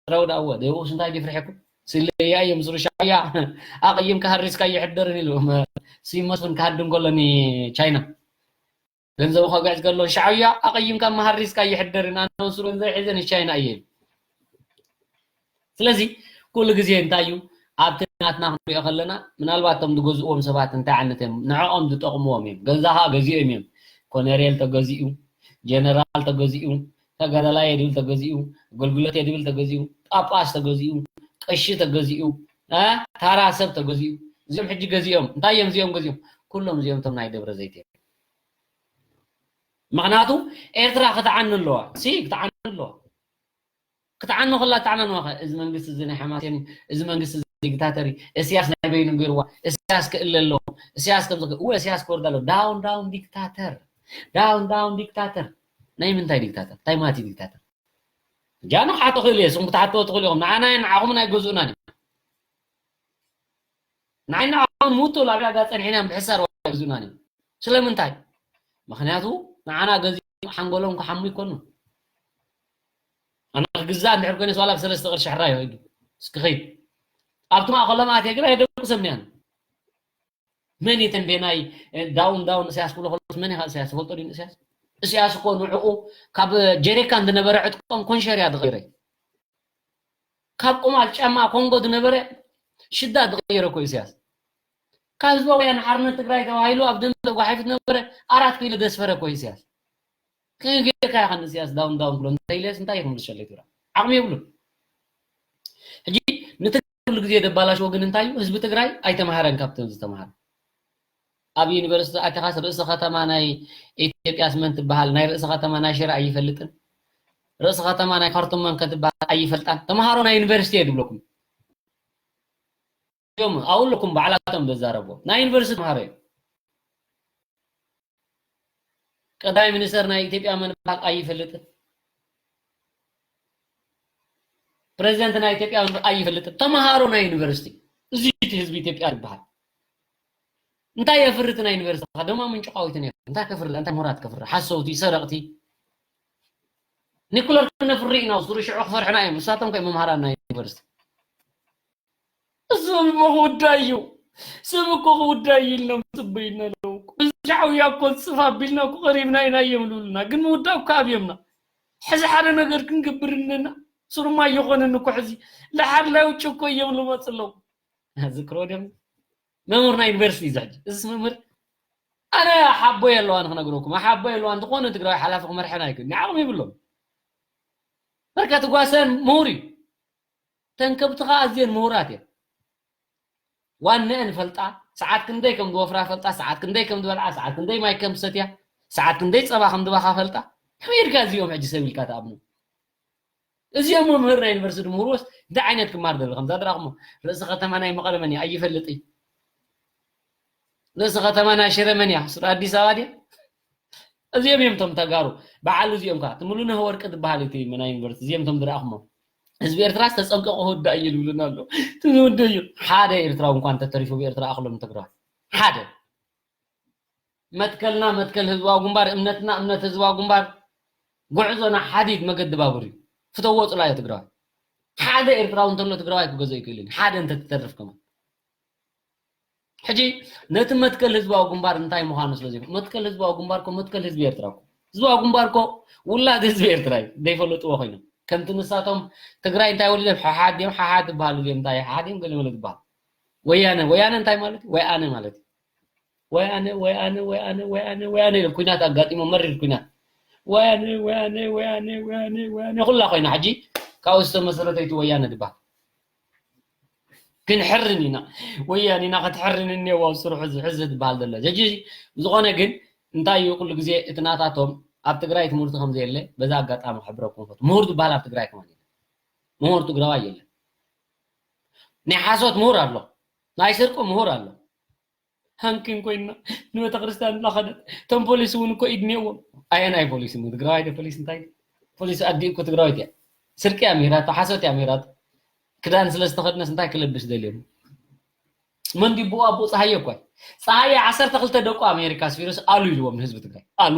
ረው ደኣ እወ፣ ደብኡስ እንታይ ድዩ ፍርሐኩም? ስለያ እዮም ስሩ ሻዕብያ ኣቕይምካ ሃሪስካ ይሕደርን ኢሉ። ሲመስፍን ክሃድም ከሎ ንቻይና። ገንዘቡ ከግዕዝ ከሎ ሻዕብያ ኣቐይምካ መሃሪስካ ይሕደርን፣ ኣነ ስሩ ገንዘብ ሒዘ ንቻይና እየ ኢሉ። ስለዚ ኩሉ ግዜ እንታይ እዩ ኣብቲ ናትና ክንሪኦ ከለና፣ ምናልባት እቶም ዝገዝእዎም ሰባት እንታይ ዓይነት እዮም፣ ንዕኦም ዝጠቕምዎም እዮም። ገዛ ኸዓ ገዚኦም እዮም። ኮነሬል ተገዚኡ፣ ጀነራል ተገዚኡ፣ ተጋዳላይ ድብል ተገዚኡ፣ ኣገልግሎት ድብል ተገዚኡ፣ ጳጳስ ተገዚኡ፣ ቀሺ ተገዚኡ፣ እ፣ ታራ ሰብ ተገዚኡ። እዚኦም ሕጂ ገዚኦም፣ እንታይ እዮም እዚኦም ገዚኦም? ኩሎም እዚኦም እቶም ናይ ደብረ ዘይት እዮም። ምኽንያቱ ኤርትራ ክትዓኑ ኣለዋ፣ ሲ ክትዓኑ ኣለዋ። ክትዓኑ ከላ ትዓናንዋ ኸ፣ እዚ መንግስቲ እዚ ናይ ሓማሴን እዩ፣ እዚ መንግስቲ እዚ ዲክታተር እዩ፣ እስያስ ናይ በይኑ ገይርዋ፣ እስያስ ክእለ ኣለዎ፣ እስያስ ከምዚ ከ-፣ እወ፣ እስያስ ክወርድ ኣለዎ። ዳውን ዳውን ዲክታተር፣ ዳውን ዳውን ዲክታተር። ናይ ምንታይ ዲክታተር? እንታይ ማለት እዩ ዲክታተር? ጃኖ ክሓቶ ክእል እየ፣ ንስኹም ክትሓትዎ ትኽእሉ ኢኹም። ንዓና ንዓኹምን ኣይገዝኡናን እዮም። ንዓይ ንዓኹም ሙቱ ኣብ ዕዳጋ ጸኒሕና እዮም ብሕሳር ኣይገዝኡናን እዮም። ስለምንታይ? ምኽንያቱ ንዓና ገዚኦም ሓንጎሎም ክሓሙ ይኮኑ። ኣነ ክግዛእ እንድሕር ኮይነ ዋላ ብሰለስተ ቅርሺ ሕራይ እዩ። እስኪ ኸይድ። ኣብቲ ማእከሎም ኣትየ ግና የደቁሰኒ ኣነ። መን እዩ ተንቤናይ ዳውን ዳውን እስያስ ክብሎ ከሎስ መን ኢኻ እስያስ? ትፈልጦ ድዩ እስያስ? እስያስ እኮ ንዕኡ ካብ ጀሪካን ዝነበረ ዕጥቆም ኮንሸር እያ ዝቐይረ። ካብ ቁማል ጫማ ኮንጎ ዝነበረ ሽዳ ዝቐየረ እኮ እዩ እስያስ። ካብ ህዝባዊ ወያነ ሓርነት ትግራይ ተባሂሉ ኣብ ደም ተጓሒፉ ዝነበረ ኣራት ኪሎ ዘስፈረ እኮ እዩ እስያስ። ከመይ ጌርካ ኢኻ ንእስያስ ዳውን ዳውን ብሎ እንታይ ኢለስ እንታይ ይኹን ዝሸለይ ትብላ? ዓቕሚ የብሉን። ሕጂ ንትግራይ ኩሉ ግዜ ዘባላሽዎ ግን እንታይ እዩ? ህዝቢ ትግራይ ኣይተምሃረን ካብተን ዝተምሃረ። ኣብ ዩኒቨርሲቲ ኣቲኻስ ርእሲ ከተማ ናይ ኢትዮጵያስ መን ትበሃል? ናይ ርእሲ ከተማ ናይ ሽረ ኣይፈልጥን። ርእሲ ከተማ ናይ ካርቱም መን ከ ትበሃል ኣይፈልጣን። ተምሃሮ ናይ ዩኒቨርሲቲ እየ ዝብለኩም። እዮም ኣብለኩም ባዕላቶም ዘዛረብዎ። ናይ ዩኒቨርሲቲ ተምሃሮ እዮም። ቀዳማይ ሚኒስተር ናይ ኢትዮጵያ መን ይበሃል ኣይፈልጥን። ፕሬዚደንት ናይ ኢትዮጵያ መን ይበሃል ኣይፈልጥን። ተምሃሮ ናይ ዩኒቨርሲቲ። እዚ እቲ ህዝቢ ኢትዮጵያ ይበሃል። እንታይ የፍሪ እቲ ናይ ዩኒቨርሲቲ? ደማ ምንጭቋዊትን እዮም። እንታይ ከፍሪ? እንታይ ምሁራት ከፍሪ? ሓሰውቲ፣ ሰረቕቲ። ኒኩለር ክነፍሪ ኢና፣ ሱሩ ሽዑ ክፈርሕና እዮም። ንሳቶም ከ መምሃራን ናይ ዩኒቨርሲቲ። እዚ እሞ ክውዳእ እዩ። ሰብ እኮ ክውዳእ እዩ ኢልና ንጽበ ኢና ኣለዉ። እዚ ሻዕብያ እኮ ጽፍ ኣቢልና እኮ ቀሪብና ኢና እዮም ዝብሉና። ግን ምውዳእ እኮ ኣብዮምና። ሕዚ ሓደ ነገር ክንገብር እነና። ሱሩማ እየኾነን እኮ ሕዚ። ለሓር ላይ ውጭ እኮ እዮም ዝመጽ ኣለዉ። ዝክሮ ድዮም? መምህር ናይ ዩኒቨርሲቲ እዩ እዚ ሕጂ። እዚስ መምህር? ኣነ ሓቦ የለዋን ክነግረኩም። ሓቦ የለዋን ዝኾነ ትግራዊ ሓላፊ ክመርሐን ኣይክእልን። ዓቕሚ ይብሎም። በርካ ትጓሰን ምሁር እዩ። ተንከብትኻ ኣዝየን ምሁራት እየን። ዋንአን ፈልጣ፣ ሰዓት ክንደይ ከም ዝወፍራ ፈልጣ፣ ሰዓት ክንደይ ከም ዝበልዓ፣ ሰዓት ክንደይ ማይ ከም ዝሰትያ፣ ሰዓት ክንደይ ጸባ ከም ዝባኻ ፈልጣ። ከመይ ኢልካ እዚኦም ሕጂ ሰብ ኢልካ ትኣምኑ? እዚኦም መምህር ናይ ዩኒቨርሲቲ ምሁርዎስ እንታይ ዓይነት ክማር ዘሎ? ከምዛ ድራኹሞ ርእሲ ከተማ ናይ መቐለ መን እያ? ኣይፈልጥ እዩ። ርእሲ ከተማ ናይ ሽረ መን እያ? ሱር ኣዲስ ኣበባ ድያ? እዚኦም እዮም እቶም ተጋሩ። በዓል እዚኦም ከ፣ እቲ ሙሉነህ ወርቂ ዝበሃል እቲ ናይ ዩኒቨርሲቲ፣ እዚኦም እቶም ዝረኣኹሞ። ህዝቢ ኤርትራስ ተጸንቀቑ ክውዳእ እዩ ዝብሉና ኣለዉ። እቲ ዝውዳእ እዩ። ሓደ ኤርትራዊ እንኳን ተተሪፉ ብኤርትራ ኣኽሎም ትግራዋይ። ሓደ። መትከልና መትከል ህዝባዊ ግንባር፣ እምነትና እምነት ህዝባዊ ግንባር፣ ጉዕዞና ሓዲድ መገዲ ባቡር እዩ። ፍተዎ ጽላዮ ትግራዋይ። ሓደ ኤርትራዊ እንተሎ ትግራዋይ ክገዝኦ ኣይክእልን እዩ። ሓደ እንተትተርፍ ከማን። ሕጂ ነቲ መትከል ህዝባዊ ግንባር እንታይ ምዃኑ ስለ ዘይኮ-፣ መትከል ህዝባዊ ግንባር እኮ መትከል ህዝቢ ኤርትራ እኮ። ህዝባዊ ግንባር እኮ ውላድ ህዝቢ ኤርትራ እዩ። ዘይፈልጥዎ ኮይኖም። ከምቲ ንሳቶም ትግራይ እንታይ ወሊዶም ሓሓ ድዮም፣ ሓሓ ትበሃሉ ድዮም፣ እንታይ ሓሓ ድዮም፣ ገለ መለ ትበሃሉ። ወያነ፣ ወያነ እንታይ ማለት እዩ? ወይ ኣነ ማለት እዩ። ወይ ኣነ፣ ወይ ኣነ፣ ወይ ኣነ፣ ወይ ኣነ፣ ወይ ኣነ ኢሎም ኩናት ኣጋጢሞም፣ መሪር ኩናት። ወይ ኣነ፣ ወይ ኣነ፣ ወይ ኣነ፣ ወይ ኣነ፣ ወይ ኣነ፣ ኩላ ኮይና ሕጂ ካብኡ ዝተመስረተይቲ ወያነ ትበሃል። ክንሕርን ኢና። ወያነ ኢና ክትሕርን እኒአዋ ኣብ ስርሑ እዚ ሕዚ ትበሃል ዘሎ። ሕጂ ዝኾነ ግን እንታይ እዩ ኩሉ ግዜ እቲ ናታቶም ኣብ ትግራይ ትምህርቲ ከም ዘየለ በዛ ኣጋጣሚ ክሕብረኩም ፈቱ። ምሁር ዝበሃል ኣብ ትግራይ ከማን የለን። ምሁር ትግራዋይ የለን። ናይ ሓሶት ምሁር ኣሎ። ናይ ስርቂ ምሁር ኣሎ። ሃንኪን ኮይና ንቤተ ክርስቲያን እናኸደት እቶም ፖሊስ እውን እኮ ኢድ እኒአዎም። ኣየናይ ፖሊስ እሞ ትግራዋይ ዶ ፖሊስ እንታይ? ፖሊስ ኣዲኡ እኮ ትግራወይቲ እያ። ስርቂ እያ ምሂራቶ፣ ሓሶት እያ ምሂራቶ። ክዳን ስለ ዝተኸድነስ እንታይ ክለብስ ደልዮም? መን ዲብኡ ኣቦ ፀሃየ እኮ እዩ። ፀሃየ ዓሰርተ ክልተ ደቁ ኣሜሪካ ኣስፊሩስ ኣሉ ኢልዎም ንህዝቢ ትግራይ። ኣሉ።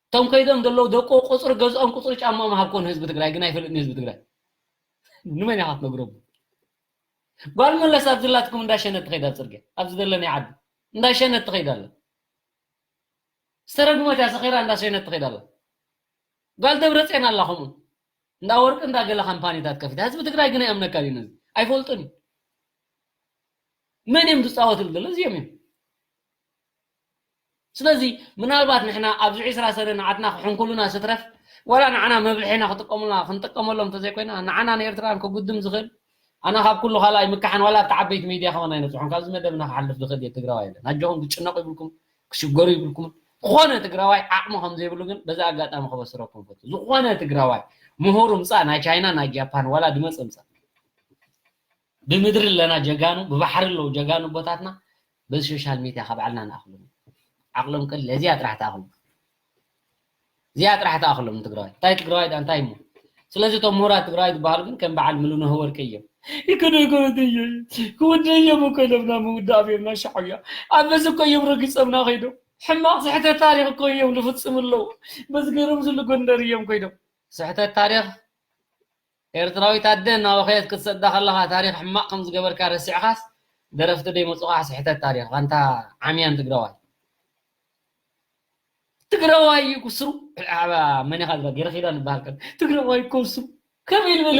እቶም ከይዶም ዘለዉ ደቁ ቁፅሪ ገዝኦም ቁፅሪ ጫማኦም ሃብኮ ንህዝቢ ትግራይ ግን ኣይፈልጥን ህዝቢ ትግራይ። ንመን ኢኻ ትነግሮም? ጓል መለስ ኣብዚ ላትኩም እንዳሸነት ትኸይድ ኣብ ፅርግያ። ኣብዚ ዘለናይ ዓዲ እንዳሸነት ትኸይድ ኣላ። ዝተረግመት እያ ሰኺራ እንዳሸነት ትኸይድ ኣላ። ጓል ደብረፅዮን ኣላ ከምኡ። እንዳ ወርቂ እንዳ ገለ ካምፓኒታት ከፊታ። ህዝቢ ትግራይ ግን ኣይኣምነካን እዩ ነዚ። ኣይፈልጡን እዩ። መን እዮም ዝፃወትሉ ዘለዉ? እዚኦም እዮም። ስለዚ ምናልባት ንሕና ኣብዚ ዒስራ ሰነ ንዓድና ክሕንኩሉና ስትረፍ፣ ዋላ ንዓና መብልሒና ክጥቀሙልና፣ ክንጥቀመሎም እንተዘይኮይና፣ ንዓና ንኤርትራውያን ከጉድም ዝኽእል፣ ኣነ ካብ ኩሉ ካልኣይ ምካሓን ዋላ ኣብቲ ዓበይቲ ሚድያ ከማን ኣይነፅሖን፣ ካብዚ መደብና ክሓልፍ ዝኽእል እየ፣ ትግራዋይ የለን። ኣጆኹም ክትጭነቑ ይብልኩም፣ ክሽገሩ ይብልኩም። ዝኾነ ትግራዋይ ዓቕሚ ከም ዘይብሉ ግን በዚ ኣጋጣሚ ከበስረኩም ፈቱ። ዝኾነ ትግራዋይ ምሁር ምፃእ፣ ናይ ቻይና፣ ናይ ጃፓን፣ ዋላ ድመፅ ምፃእ። ብምድሪ ኣለና ጀጋኑ፣ ብባሕሪ ኣለዉ ጀጋኑ ቦታትና፣ በዚ ሶሻል ሚድያ ካብ ዓልና ንኣኽሎም። ዓቕሎም ቅል እዚኣ ጥራሕ ትኣኽሎም። እዚኣ ጥራሕ ትኣኽሎም ንትግራዋይ። እንታይ ትግራዋይ ዳ እንታይ እሞ? ስለዚ እቶም ምሁራት ትግራዋይ ዝበሃሉ ግን ከም በዓል ሙሉነህ ወርቂ እዮም። ይከዶ ይከዶ እየ ክወደ እዮም እኮ ኢሎም ናብ ምውዳእ እዮም ናብ ሻዕብያ ኣበዚ እኮ እዮም ረጊፆምና ከይዶም። ሕማቕ ስሕተት ታሪኽ እኮ እዮም ዝፍፅሙ ኣለዉ። በዚ ገይሮም ዝሉ ጎንደር እዮም ከይዶም። ስሕተት ታሪኽ ኤርትራዊት ኣደ እናበኸየት ክትሰዳ ከለኻ ታሪኽ ሕማቕ ከም ዝገበርካ ረሲዕኻስ ደረፍቲ ደይመፁኻ ስሕተት ታሪኽ ኣንታ ዓምያን ትግራዋይ። ትግራዋይ እዩ ክስሩ። ዓባ መን ኢኻ ዝብላ? ገረኺዳ ንበሃል ከ ትግራዋይ እኮ ስሩ ከመይ ዝበለ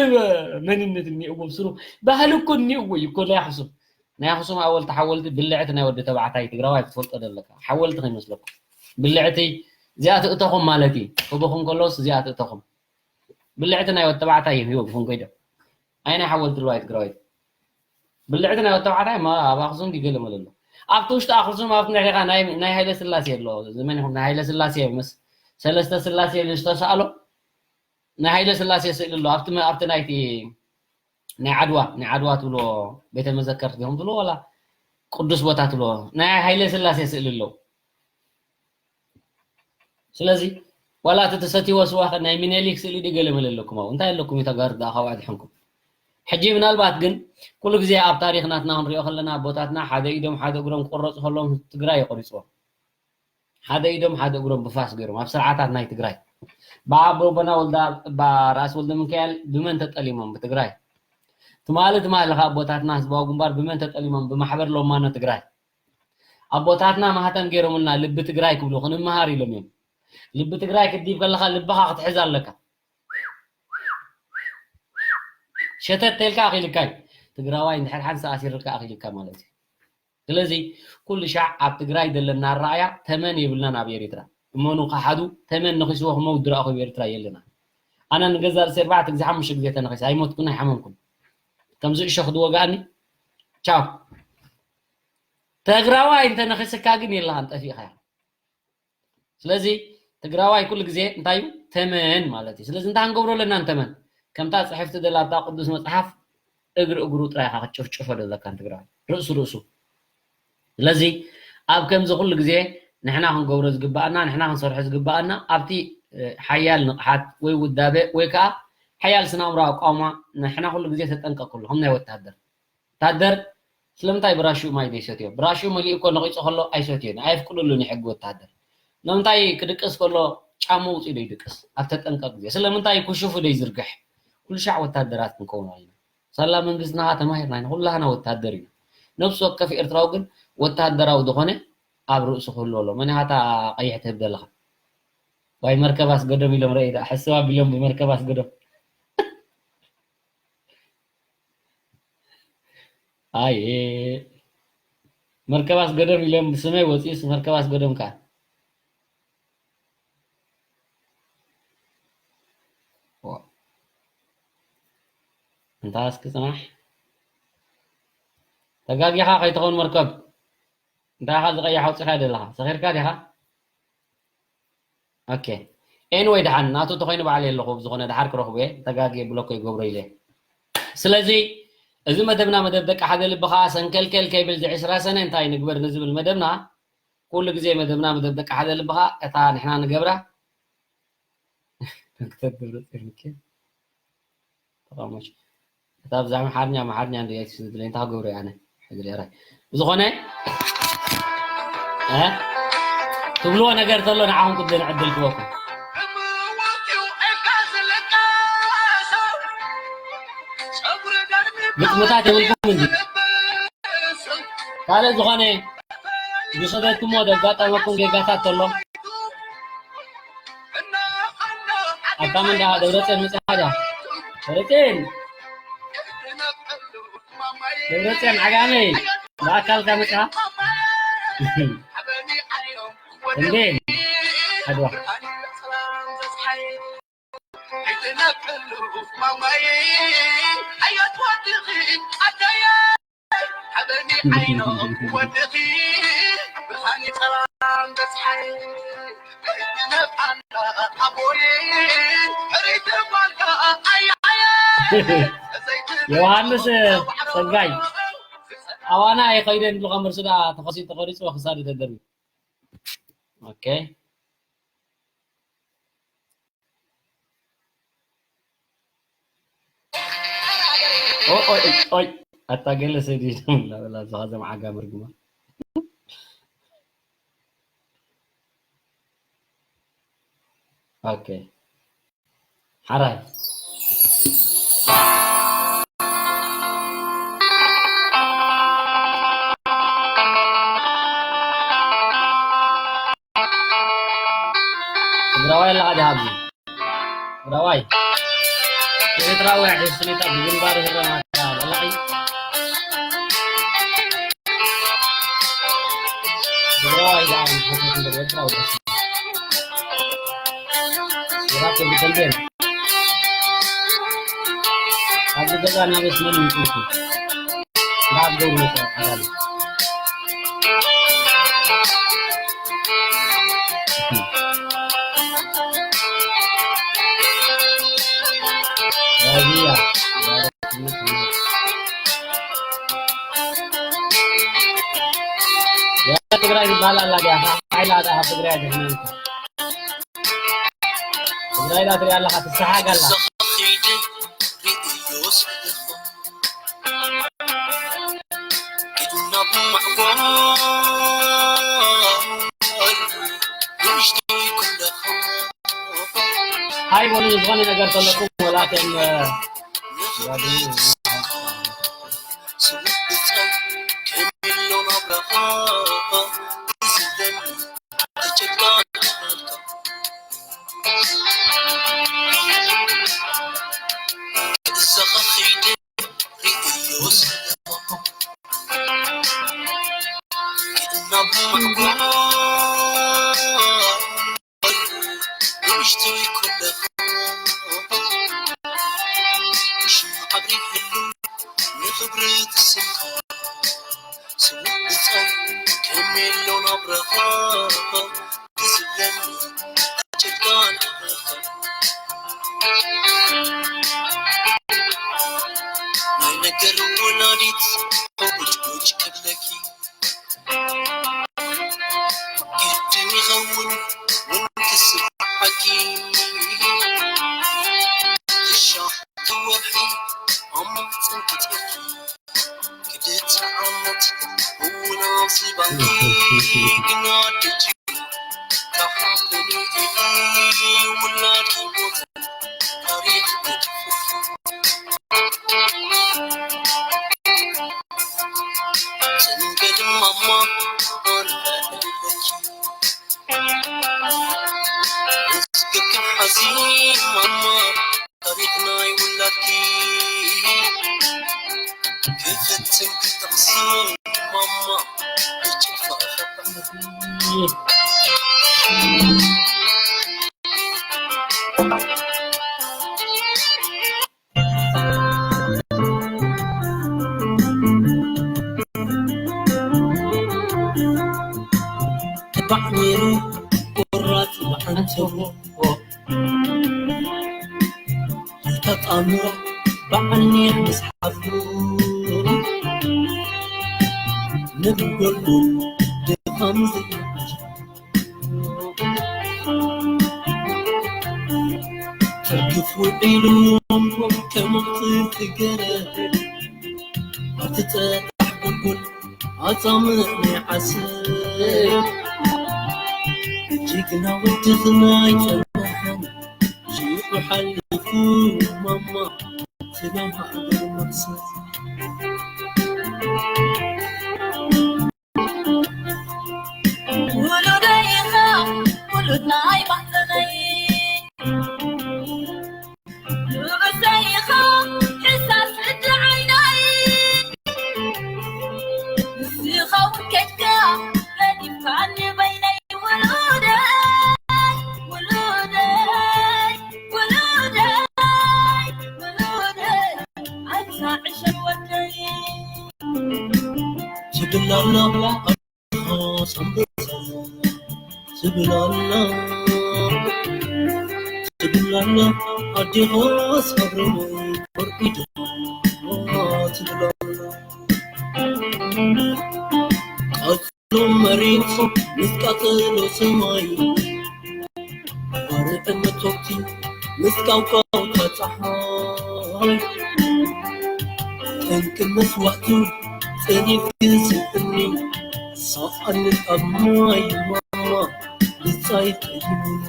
መንነት እኒኦዎም ስሩ? ባህሊ እኮ እኒኦዎ እዩ እኮ ናይ ኣኽሱም። ናይ ኣኽሱም ኣወልቲ ሓወልቲ ብልዕቲ ናይ ወዲ ተባዕታይ ትግራዋይ ክትፈልጦ ዘለካ። ሓወልቲ ከይመስለኩም። ብልዕቲ እዚኣ ትእተኹም ማለት እዩ። ክቡኹም ከለውስ እዚኣ ትእተኹም። ብልዕቲ ናይ ወዲ ተባዕታይ እዮም ሂቦም ይኹን ኮይዶም። ኣይ ናይ ሓወልቲ ድዋይ ትግራዋይ። ብልዕቲ ናይ ወዲ ተባዕታይ ማ ኣብ ኣኽሱም ድዩ ገለ መለ ኣሎ። ኣብቲ ውሽጢ ኣኽሱም ኣብቲ ንዕኻ ናይ ናይ ሃይለ ስላሴ ኣሎ። ዘመን ይኹም ናይ ሃይለ ስላሴ ምስ ሰለስተ ስላሴ ዝተሳእሎ ናይ ሃይለ ስላሴ ስእሊ ኣሎ። ኣብቲ መ- ኣብቲ ናይቲ ናይ ዓድዋ ናይ ዓድዋ ትብሎ ቤተ መዘከርት ዲኹም ትብሎ ዋላ ቅዱስ ቦታ ትብሎ ናይ ሃይለ ስላሴ ስእሊ ኣሎ። ስለዚ ዋላ እቲ ተሰትይዎ ስዋ ከ ናይ ሚኔሊክ ስእሊ ድዩ ገለ መለ ኣለኩም ኣብኡ እንታይ ኣለኩም እዩ ተጋሩ ደኣ ካብኡ ኣድሕንኩም። ሕጂ ምናልባት ግን ኩሉ ግዜ ኣብ ታሪኽ ናትና ክንሪኦ ከለና ኣቦታትና ሓደ ኢዶም ሓደ እግሮም ክቆረፁ ከለዎም ትግራይ የቆሪፅዎም። ሓደ ኢዶም ሓደ እግሮም ብፋስ ገይሮም ኣብ ስርዓታት ናይ ትግራይ ብኣቦ ኣቦና ወልዳ ባ ራእሲ ወልደ ሚካኤል ብመን ተጠሊሞም ብትግራይ። ትማሊ ትማሊ ከ ኣቦታትና ህዝባዊ ግንባር ብመን ተጠሊሞም ብማሕበር ሎማኖ ትግራይ። ኣቦታትና ማህተም ገይሮምልና ልቢ ትግራይ ክብሉ ክንመሃር ኢሎም እዮም። ልቢ ትግራይ ክትዲብ ከለካ ልብኻ ክትሕዝ ኣለካ። ሸተት ተልካ ኣኺልካ እዩ። ትግራዋይ እንድሕር ሓንሳ ኣሲርካ ኣኺልካ ማለት እዩ። ስለዚ ኩሉ ሻዕ ኣብ ትግራይ ዘለና ኣረኣያ ተመን የብልናን ኣብ ኤሪትራ። እመኑ ከሓዱ ተመን ነኺስዎ ክመውት ዝረኣኹ ኣብ ኤሪትራ የለና። ኣነ ንገዛ ርእሲ ኣርባዕተ ግዜ ሓሙሽተ ግዜ ተነኺሰ ኣይሞትኩን ኣይሓመምኩን። ከምዚ እሾኽ ዝወጋእኒ ቻው። ትግራዋይ እንተነኺስካ ግን የለኻን ጠፊእኻ ኢኻ። ስለዚ ትግራዋይ ኩሉ ግዜ እንታይ እዩ ተመን ማለት እዩ። ስለዚ እንታይ ክንገብሮ ኣለና ንተመን ከምታ ፅሕፍቲ ደላ ኣብታ ቅዱስ መፅሓፍ እግሪ እግሩ ጥራይ ኢኻ ክትጭፍጭፎ ዘለካ ንትግራዋይ ርእሱ ርእሱ። ስለዚ ኣብ ከምዚ ኩሉ ግዜ ንሕና ክንገብሮ ዝግባኣና ንሕና ክንሰርሖ ዝግባኣና ኣብቲ ሓያል ንቕሓት ወይ ውዳበ ወይ ከዓ ሓያል ስነ ኣእምሮ ኣቋውማ ንሕና ኩሉ ግዜ ተጠንቀቅ ኩሉ ከም ናይ ወታደር ወታደር ስለምንታይ ብራሽኡ ማይ ዘይሰትዮ? ብራሽኡ መሊኡ እኮ ነቒጹ ከሎ ኣይሰትዮን። ኣየፍቅዱሉን እዩ ሕጊ ወታደር። ንምንታይ ክድቅስ ከሎ ጫማ ውጺኡ ደይድቅስ? ኣብ ተጠንቀቕ ግዜ። ስለምንታይ ኩሽፉ ደይዝርግሕ? ኩሉ ሻዕ ወታደራት ክንከውን ኣለና። ሳላ መንግስትና ተማሂርና ኢና። ኩላህና ወታደር ኢና። ነፍሲ ወከፍ ኤርትራዊ ግን ወታደራዊ ዝኾነ ኣብ ርእሱ ክህሉ ኣሎ። መን ኢኻ እታ ቀይሕ ትህብ ዘለኻ? ዋይ መርከብ ኣስገዶም ኢሎም ረኢ ደኣ ሕስብ ኣቢሎም ብመርከብ ኣስገዶም። ኣይ መርከብ ኣስገዶም ኢሎም ብስመይ ወፂኡስ መርከብ ኣስገዶም ከዓ እንታ እስኪ ፅናሕ ተጋጊኻ ከይትኸውን መርከብ እንታይ ኢኻ ዝቐይሕ ኣውፂኻ ዘለኻ ሰኺርካ ዲኻ ኦኬ ኤንወይ ደሓን ናቱ ተኮይኑ ባዕለ ኣለኹ ብዝኾነ ደሓር ክረኽቡ እየ ተጋግየ ብሎኮ ይገብሮ ኢለ ስለዚ እዚ መደብና መደብ ደቂ ሓደ ልቢ ከዓ ሰንከልከል ከይብል እዚ ዕስራ ሰነ እንታይ ንግበር ንዝብል መደብና ኩሉ ግዜ መደብና መደብ ደቂ ሓደ ልቢ ከዓ እታ ንሕና ንገብራ ዶክተር ደብረፅዮን ሚካኤል ተቃውሞች እታ ብዛዕባ ኣምሓርኛ ኣምሓርኛ እንድያ ኣይትስድለይ እንታይ ክገብሮ እየ ኣነ ሕድሪ እራይ ብዝኾነ እ ትብልዎ ነገር ተሎ ንዓኹም ቅድም ዕድል ክበኩም ግጥምታት የብልኩም እንዲ ካልእ ዝኾነ ዝኸደትኩሞ ዘጋጠመኩም ጌጋታት ተሎ ኣታ መን ደኣ ደብረፅዮን መፅኻ ድያ ደብረፅዮን ደብረፅዮን ዓጋመይ ብኣካልካ መፅኻ እንዴ ኣድዋ ዮሃንስ ጸጋይ ኣዋና ኣይኸይደን ብሎ ከመርሱ ደኣ ተኸሲቱ ተቐሪጹ ክሳዱ ተደርቢ ኦኬ ኦይ ኦይ ኦይ ኣታ ገለ ሰዲድ እናበላ ዝኸዘም ዓጋም ርግማ። ኦኬ ሓራይ ትግራዋይ ኣለኻ ዲኻ ኣብዚ? ትግራዋይ ኤርትራዊ ሒዝክኒታ ብግንባር ህረማታ ለላዒ ትግራዋይ ደኣ ንሓፈት እምበር ኤርትራዊ ደስ ይራክ ብተልቤን ኣብዚ ገዛ ናበስ መን ይምፅልኩ ናብ ገሩ መሰ ሓላሉ ትግራይ ዝበሃል ኣላ ድያ ሓይላ ዳ ትግራይ ድሕነንካ ትግራይ ዳ ትሪኣ ኣለኻ ትሰሓግ ኣላ ሃይ በሉ ዝኾነ ነገር ተለኩም ወላተን ጠንቂ መስዋእቱ ጸኒሑ ዝስእኒ፣ ሰኣኒ ኣብ ማይ ማማ ብጻይ ቀይሙኒ።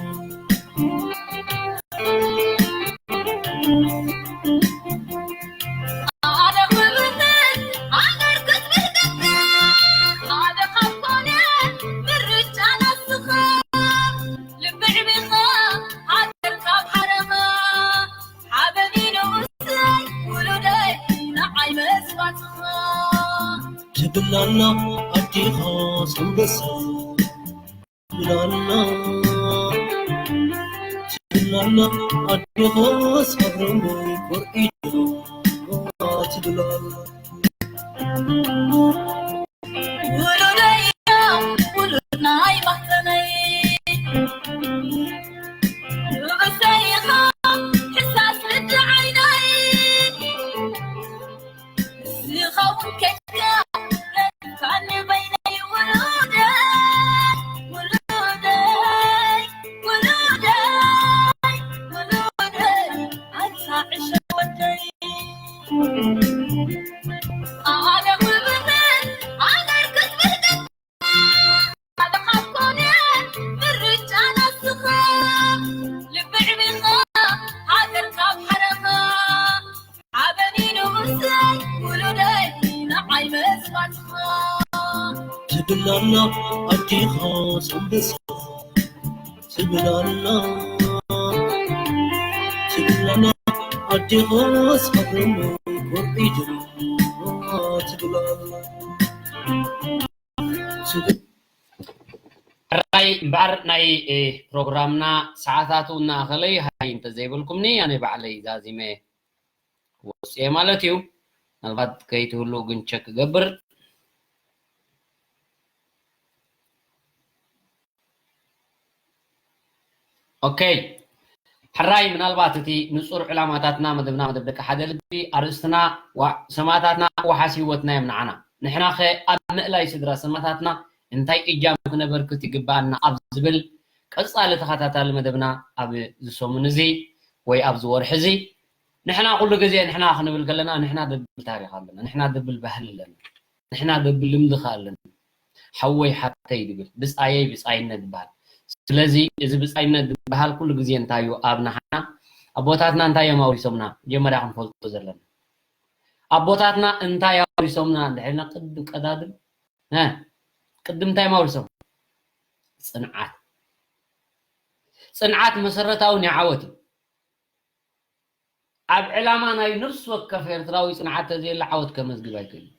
ትብላና ኣዴኻ ሰንበሳ፣ ትብላና፣ ትብላና ኣዴኻ ሳብረሞ ኮርዒዶ ትብላና። ውሉደይ ውሉድ ናይ ማህፀነይ፣ ንጉሰይ ኢኻ ሕሳስ ልዲ ዓይነይ። ዝኸውን ከድካ ረድካኒ በይነይ ውሉደይ፣ ውሉደይ፣ ውሉደይ፣ ውሉደይ፣ ኣንታ ዕሸ ወደይ። ኣነ ውብነይ ኣገር ክትብህደት ትብላና ኣዴኻ ሰንበሳ፣ ትብላና፣ ትብላና ኣዴኻ ሳብረሞ ኮርዒዶ ትብላና። ሕራይ እምበኣር ናይ ፕሮግራምና ሰዓታቱ እናኣኸለ እዩ። ሃይ እንተዘይበልኩምኒ ኣነ ባዕለይ ዛዚመ ወፅየ ማለት እዩ። ምናልባት ከይትህሉ ግን ቸክ ክገብር። ኦኬ፣ ሕራይ ምናልባት እቲ ንፁር ዕላማታትና፣ መደብና መደብ ደቂ ሓደ ልቢ፣ ኣርእስትና ሰማእታትና ዋሓስ ህይወትና እዮም ንዓና። ንሕናኸ ኣብ ምእላይ ስድራ ሰማእታትና እንታይ እጃም ክነበርክት ይግባኣና ኣብ ዝብል ቀፃሊ ተኸታታሊ መደብና ኣብዚ ሰሙን እዚ ወይ ኣብዚ ወርሒ እዚ ንሕና ኩሉ ግዜ ንሕና ክንብል ከለና ንሕና ደብል ታሪኽ ኣለና፣ ንሕና ደብል ባህሊ ኣለና፣ ንሕና ደብል ልምዲ ከ ኣለና። ሓወይ ሓተይ ድብል ብፃየይ ብፃይነት ድበሃል። ስለዚ እዚ ብፃይነት ድበሃል ኩሉ ግዜ እንታይ እዩ ኣብ ንሓና ኣቦታትና እንታይ እዮም ኣውሪሶምና መጀመርያ ክንፈልጦ ዘለና። ኣቦታትና እንታይ ኣውሪሶምና እንድሕር ኢልና ቅድም ቀዳድም እ ቅድም እንታይ ኣውሪሶም? ፅንዓት። ፅንዓት መሰረታዊ ናይ ዓወት እዩ። ኣብ ዕላማ ናይ ነፍሲ ወከፍ ኤርትራዊ ፅንዓት ተዘየለ ዓወት ከመዝግብ ኣይክእልን።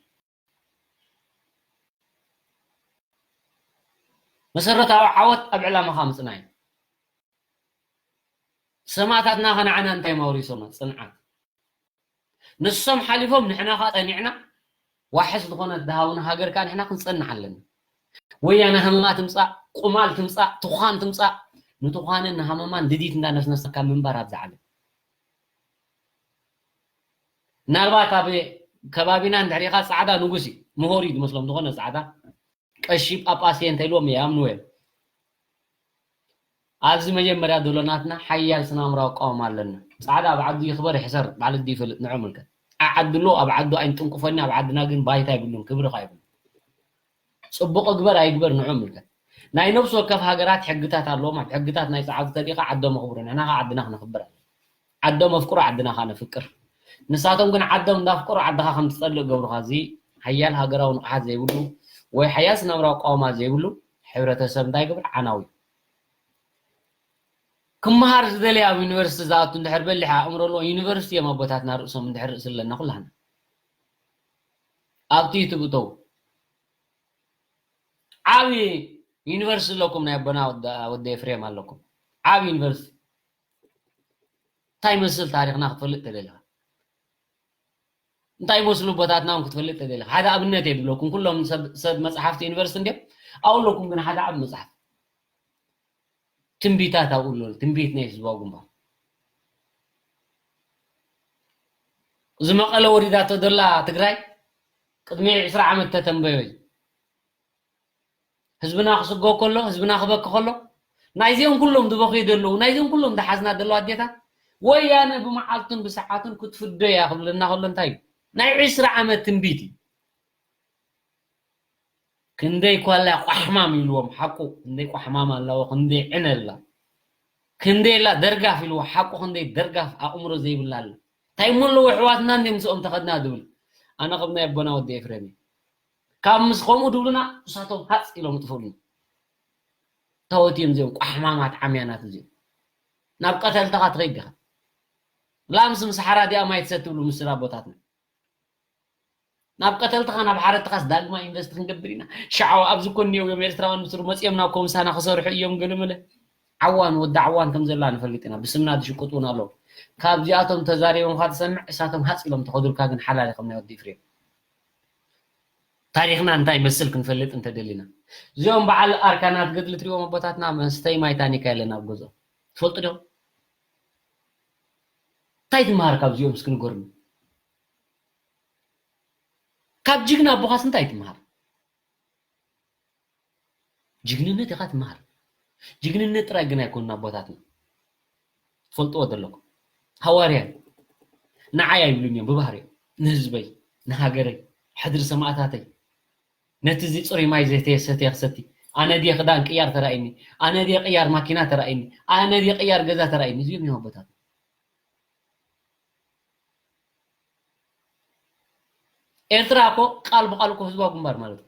መሰረታዊ ዓወት ኣብ ዕላማኻ ምፅናይ። ሰማእታትና ከ ንዓና እንታይ ኣውሪሶምና? ፅንዓት። ንሶም ሓሊፎም ንሕና ከ ፀኒዕና ዋሕስ ዝኾነት ድሃውና ሃገር ከ ንሕና ክንፀንዕ ኣለና። ወያነ ሃመማ ትምፃእ፣ ቁማል ትምፃእ፣ ትዃን ትምፃእ፣ ንትዃንን ንሃመማን ድዲት እንዳነስነስካ ምንባር ኣብዛ ዓለም። ምናልባት ኣብ ከባቢና እንድሕር ኢኻ ፃዕዳ ንጉስ እዩ፣ ምሁር እዩ ዝመስሎም ዝኾነ ፃዕዳ ቀሺ ጳጳስ እየ እንተኢልዎም ይኣምኑ እዮም። ኣብዚ መጀመርያ ዘሎ ናትና ሓያል ስነ ኣእምራዊ ኣቃውማ ኣለና። ፃዕዳ ኣብ ዓዱ ይኽበር ይሕሰር ባዕሉ ድዩ ይፈልጥ ንዑ ምልከት። ኣብ ዓዱ ኣሎ ኣብ ዓዱ ኣይንጥንቁፈኒ ኣብ ዓድና ግን ባይታ ይብሉን ክብሪ ኸ ይብሉን። ፅቡቕ እግበር ኣይግበር ንዑ ምልከት። ናይ ነፍሲ ወከፍ ሃገራት ሕግታት ኣለዎም። ኣብ ሕግታት ናይ ፃዕዱ ተሊኻ ዓዶም ኣኽብሩ ንሕና ኸዓ ዓድና ክነኽብር ኣለና። ዓዶም ኣፍቅሩ ዓድና ኸዓ ነፍቅር። ንሳቶም ግን ዓዶም እንዳፍቀሩ ዓድኻ ከም ትፀልእ ገብሩኻ። እዚ ሓያል ሃገራዊ ንቕሓት ዘይብሉ ወይ ሓያል ስነብራዊ ኣቃውማ ዘይብሉ ሕብረተሰብ እንታይ ይገብር? ዓናዊ። ክመሃር ዝደለየ ኣብ ዩኒቨርሲቲ ዝኣቱ እንድሕር በሊሕ ኣእምሮ ኣለዎ። ዩኒቨርሲቲ እዮም ኣቦታትና ርእሶም እንድሕር ርእሲ ኣለና ኩላህና ኣብቲ ትብእተው ዓቢ ዩኒቨርሲቲ ኣለኩም ናይ ኣቦና ወዲ ኤፍሬም ኣለኩም ዓቢ ዩኒቨርሲቲ እንታይ ይመስል ታሪኽና ክትፈልጥ ተደሊኻ እንታይ ይመስሉ ቦታትና እውን ክትፈልጥ ተደሊኻ ሓደ ኣብነት እየ ድብለኩም ኩሎም ሰብ መፅሓፍቲ ዩኒቨርሲቲ እንዲም ኣብኡ ኣለኩም ግን ሓደ ዓቢ መፅሓፍ ትንቢታት ኣብኡ ኣሎ ትንቢት ናይ ህዝባዊ ግንባር እዚ መቐለ ወሪዳቶ ዘላ ትግራይ ቅድሚ ዕስራ ዓመት ተተንበዮ እዩ ህዝብና ክስጎ ከሎ ህዝብና ክበኪ ከሎ ናይዚኦም ኩሎም ዝበኽዩ ዘለዉ ናይዚኦም ኩሎም ዝሓዝና ዘለዉ ኣዴታት ወያነ ብመዓልቱን ብሰዓቱን ክትፍዶ እያ ክብለና ከሎ እንታይ እዩ ናይ ዕስራ ዓመት ትንቢት እዩ። ክንደይ ኳላ ቋሕማም ኢልዎም ሓቁ፣ ክንደይ ቋሕማም ኣለዎ፣ ክንደይ ዕነ ኣላ፣ ክንደይ ኣላ ደርጋፍ ኢልዎ ሓቁ፣ ክንደይ ደርጋፍ ኣእምሮ ዘይብላ ኣላ። እንታይ እሞ ኣለዎ ኣሕዋትና እንደ ምስኦም ተኸድና ዝብል። ኣነ ከም ናይ ኣቦና ወዲ ኤፍሬም እየ። ካብ ምስ ከምኡ ድብሉና እሳቶም ሃፅ ኢሎም ጥፍሉና። ታወት እዮም እዚኦም ቋሕማማት ዓምያናት እዚኦም። ናብ ቀተልተኻ ትኸይድ ዲኻ? ላምስ ምስ ሓራ ዲኣ ማይ ትሰቲ ትብሉ ምስል ኣቦታትና። ናብ ቀተልትኻ ናብ ሓረትኻስ ዳግማ ኢንቨስት ክንገብር ኢና። ሸዓው ኣብዚ ኮን እዮም ኤርትራውያን ምስሩ መጽኦም ናብ ኮምሳና ክሰርሑ እዮም ገለመለ። ዓዋን ወዲ ዓዋን ከም ዘላ ንፈልጥ ኢና። ብስምና ዝሽቅጡን ኣለዉ። ካብዚኣቶም ተዛሪቦም ካ ትሰምዕ እሳቶም ሃጽ ኢሎም ተኸዱልካ ግን ሓላል ከም ናይ ወዲ ፍሬም። ታሪኽና እንታይ ይመስል ክንፈልጥ እንተደሊና። እዚኦም በዓል ኣርካናት ገድሊ ትሪኦም ኣቦታትና መስተይ ማይ ታኒካ የለን ኣብ ገዝኦም። ትፈልጡ ዲኹም? እንታይ ትመሃር ካብዚኦም እስኪ ንገሩኒ? ካብ ጅግና ኣቦኻስ እንታይ ትመሃር? ጅግንነት ኢኻ ትመሃር። ጅግንነት ጥራይ ግን ኣይኮኑን ኣቦታትና። ትፈልጥዎ ዘለኩም። ሃዋርያ ንዓይ ኣይብሉን እዮም ብባህሪኦም። ንህዝበይ፣ ንሃገረይ፣ ሕድሪ ሰማእታተይ፣ ነቲ እዚ ጽሩይ ማይ ዘይተየ ሰትየ ክሰቲ፣ ኣነ ድየ ክዳን ቅያር ተራእይኒ፣ ኣነ ድየ ቅያር ማኪና ተራእይኒ፣ ኣነ ድየ ቅያር ገዛ ተራእይኒ፣ እዚኦም እዮም ኣቦታትና። ኤርትራ እኮ ቃል ብቃል እኮ ህዝባዊ ግንባር ማለት እዩ።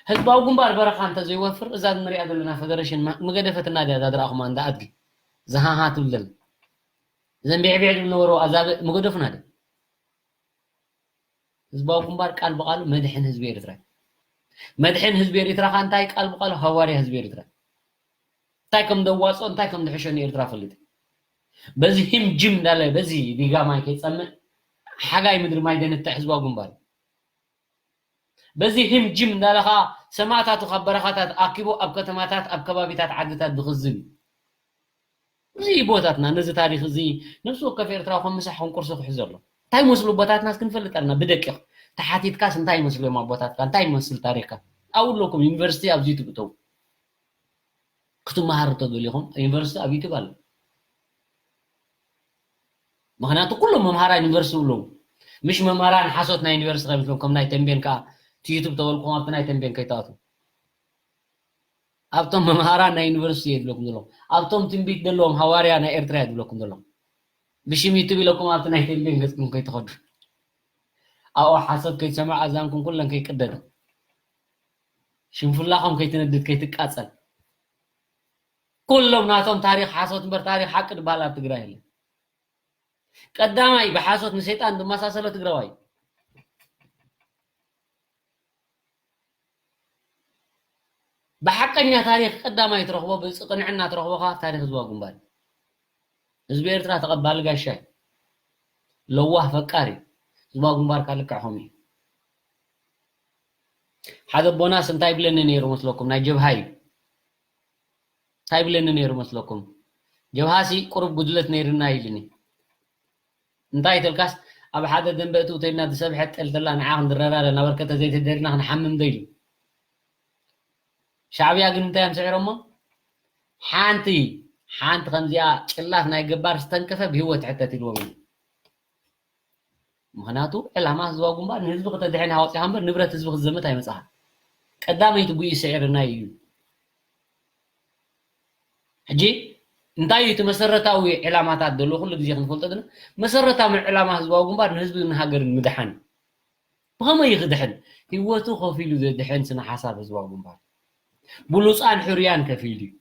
ህዝባዊ ግንባር በረኻ እንተዘይወፍር እዛ ንሪኣ ዘለና ፈደረሽን ማ-፣ ምገደፈትና ድያ እዛ ድረኣኹማ እንዳ ኣድጊ ዝሃሃ ትብል ዘላ። እዘን ቢዕቢዕ ዝብል ነበሩ ኣዛብእ ምገደፉና ድያ? ህዝባዊ ግንባር ቃል ብቃሉ መድሕን ህዝቢ ኤርትራ እዩ። መድሕን ህዝቢ ኤርትራ ኸ እንታይ ቃል ብቃሉ ሃዋርያ ህዝቢ ኤርትራ እዩ። እንታይ ከም ደዋፅኦ እንታይ ከም ድሕሾ ንኤርትራ ፈልጥ። በዚ ሂም ጅም እንዳለ በዚ ዲጋ ማይ ከይፀምእ ሓጋይ ምድሪ ማይ ደንትዕ ህዝባዊ ግንባር እዩ። በዚ ሂም ጅም እንዳለ ኸዓ ሰማእታቱ ካብ በረኻታት ኣኪቡ ኣብ ከተማታት ኣብ ከባቢታት ዓድታት ዝኽዝን እዩ። እዚ ቦታትና ነዚ ታሪኽ እዚ ነፍሲ ወከፍ ኤርትራዊ ከም ምሳሕ ከም ቁርሲ ክሕዞ ኣሎ። እንታይ ይመስሉ ቦታትናስ ክንፈልጥ ኣለና። ብደቂቕ ተሓቲትካስ እንታይ ይመስሉ እዮም ኣቦታትካ? እንታይ ይመስል ታሪኽካ? ኣብኡ ኣለኩም ዩኒቨርሲቲ ኣብዚ ትብእተው ክትመሃሩ ተደሊኹም ዩኒቨርሲቲ ኣብ ዩቱብ ኣሎ። ምኽንያቱ ኩሎም መምሃራ ዩኒቨርሲቲ ኣለዉ። ምሽ መምሃራን ሓሶት ናይ ዩኒቨርሲቲ ከይመስሎም ከም ናይ ተንቤን ከዓ እቲ ዩቱብ ተበልኩም ኣብቲ ናይ ተንቤን ከይትኣትዉ። ኣብቶም መምሃራን ናይ ዩኒቨርሲቲ እየ ዝብለኩም ዘለኹ። ኣብቶም ትንቢት ዘለዎም ሃዋርያ ናይ ኤርትራ እየ ዝብለኩም ዘለኹ። ብሽም ዩቱብ ኢለኩም ኣብቲ ናይ ተንቤን ገጽኩም ከይትኸዱ። ኣብኡ ሓሶት ከይትሰምዑ ኣዛንኩም ኩለን ከይቅደዳ። ሽንፍላኹም ከይትነድድ ከይትቃጸል። ኩሎም ናቶም ታሪኽ ሓሶት እምበር ታሪኽ ሓቂ ዝበሃል ኣብ ትግራይ የለን። ቀዳማይ ብሓሶት ንሰይጣን ዝመሳሰሎ ትግራዋይ። ብሓቀኛ ታሪኽ ቀዳማይ ትረኽቦ፣ ብጽ-፣ ቅንዕና ትረኽቦ ካብ ታሪኽ ህዝባዊ ግንባር እዩ። ህዝቢ ኤርትራ ተቐባሊ ጋሻ እዩ። ለዋህ ፈቃር እዩ። ህዝባዊ ግንባር ካልክዕ ከምኡ እዩ። ሓደ ኣቦናስ እንታይ ይብለኒ ነይሩ መስለኩም? ናይ ጀብሃ እዩ። እንታይ ይብለኒ ነይሩ መስለኩም? ጀብሃሲ ቁሩብ ጉድለት ነይርና ኢልኒ። እንታይ ተልካስ፣ ኣብ ሓደ ደንበ እትው ተይልና ዝሰብሐት ጠልተላ ንዓ ክንድረራረ ናበርከተ ዘይተደሪና ክንሓምም ዶ ኢሉ። ሻዕብያ ግን እንታይ እዮም ስዒሮሞ? ሓንቲ፣ ሓንቲ ከምዚኣ ጭላፍ ናይ ገባር ዝተንከፈ ብህይወት ሕተት ኢልዎም እዩ። ምኽንያቱ ዕላማ ህዝባዊ ግንባር ንህዝቢ ክተድሕን ኢኻ ወፂኻ እምበር ንብረት ህዝቢ ክትዘምት ኣይመፃኻን። ቀዳመይቲ ጉኢ ስዒርና እዩ። ሕጂ እንታይ እዩ እቲ መሰረታዊ ዕላማታት ዘሎ ኩሉ ግዜ ክንፈልጦ ዘለና? መሰረታዊ ዕላማ ህዝባዊ ግንባር ንህዝቢ ንሃገርን ምድሓን እዩ። ብኸመይ እዩ ክድሕን? ህይወቱ ከፊሉ ዘድሕን ስነ ሓሳብ ህዝባዊ ግንባር ብሉፃን ሕሩያን ከፊሉ እዩ።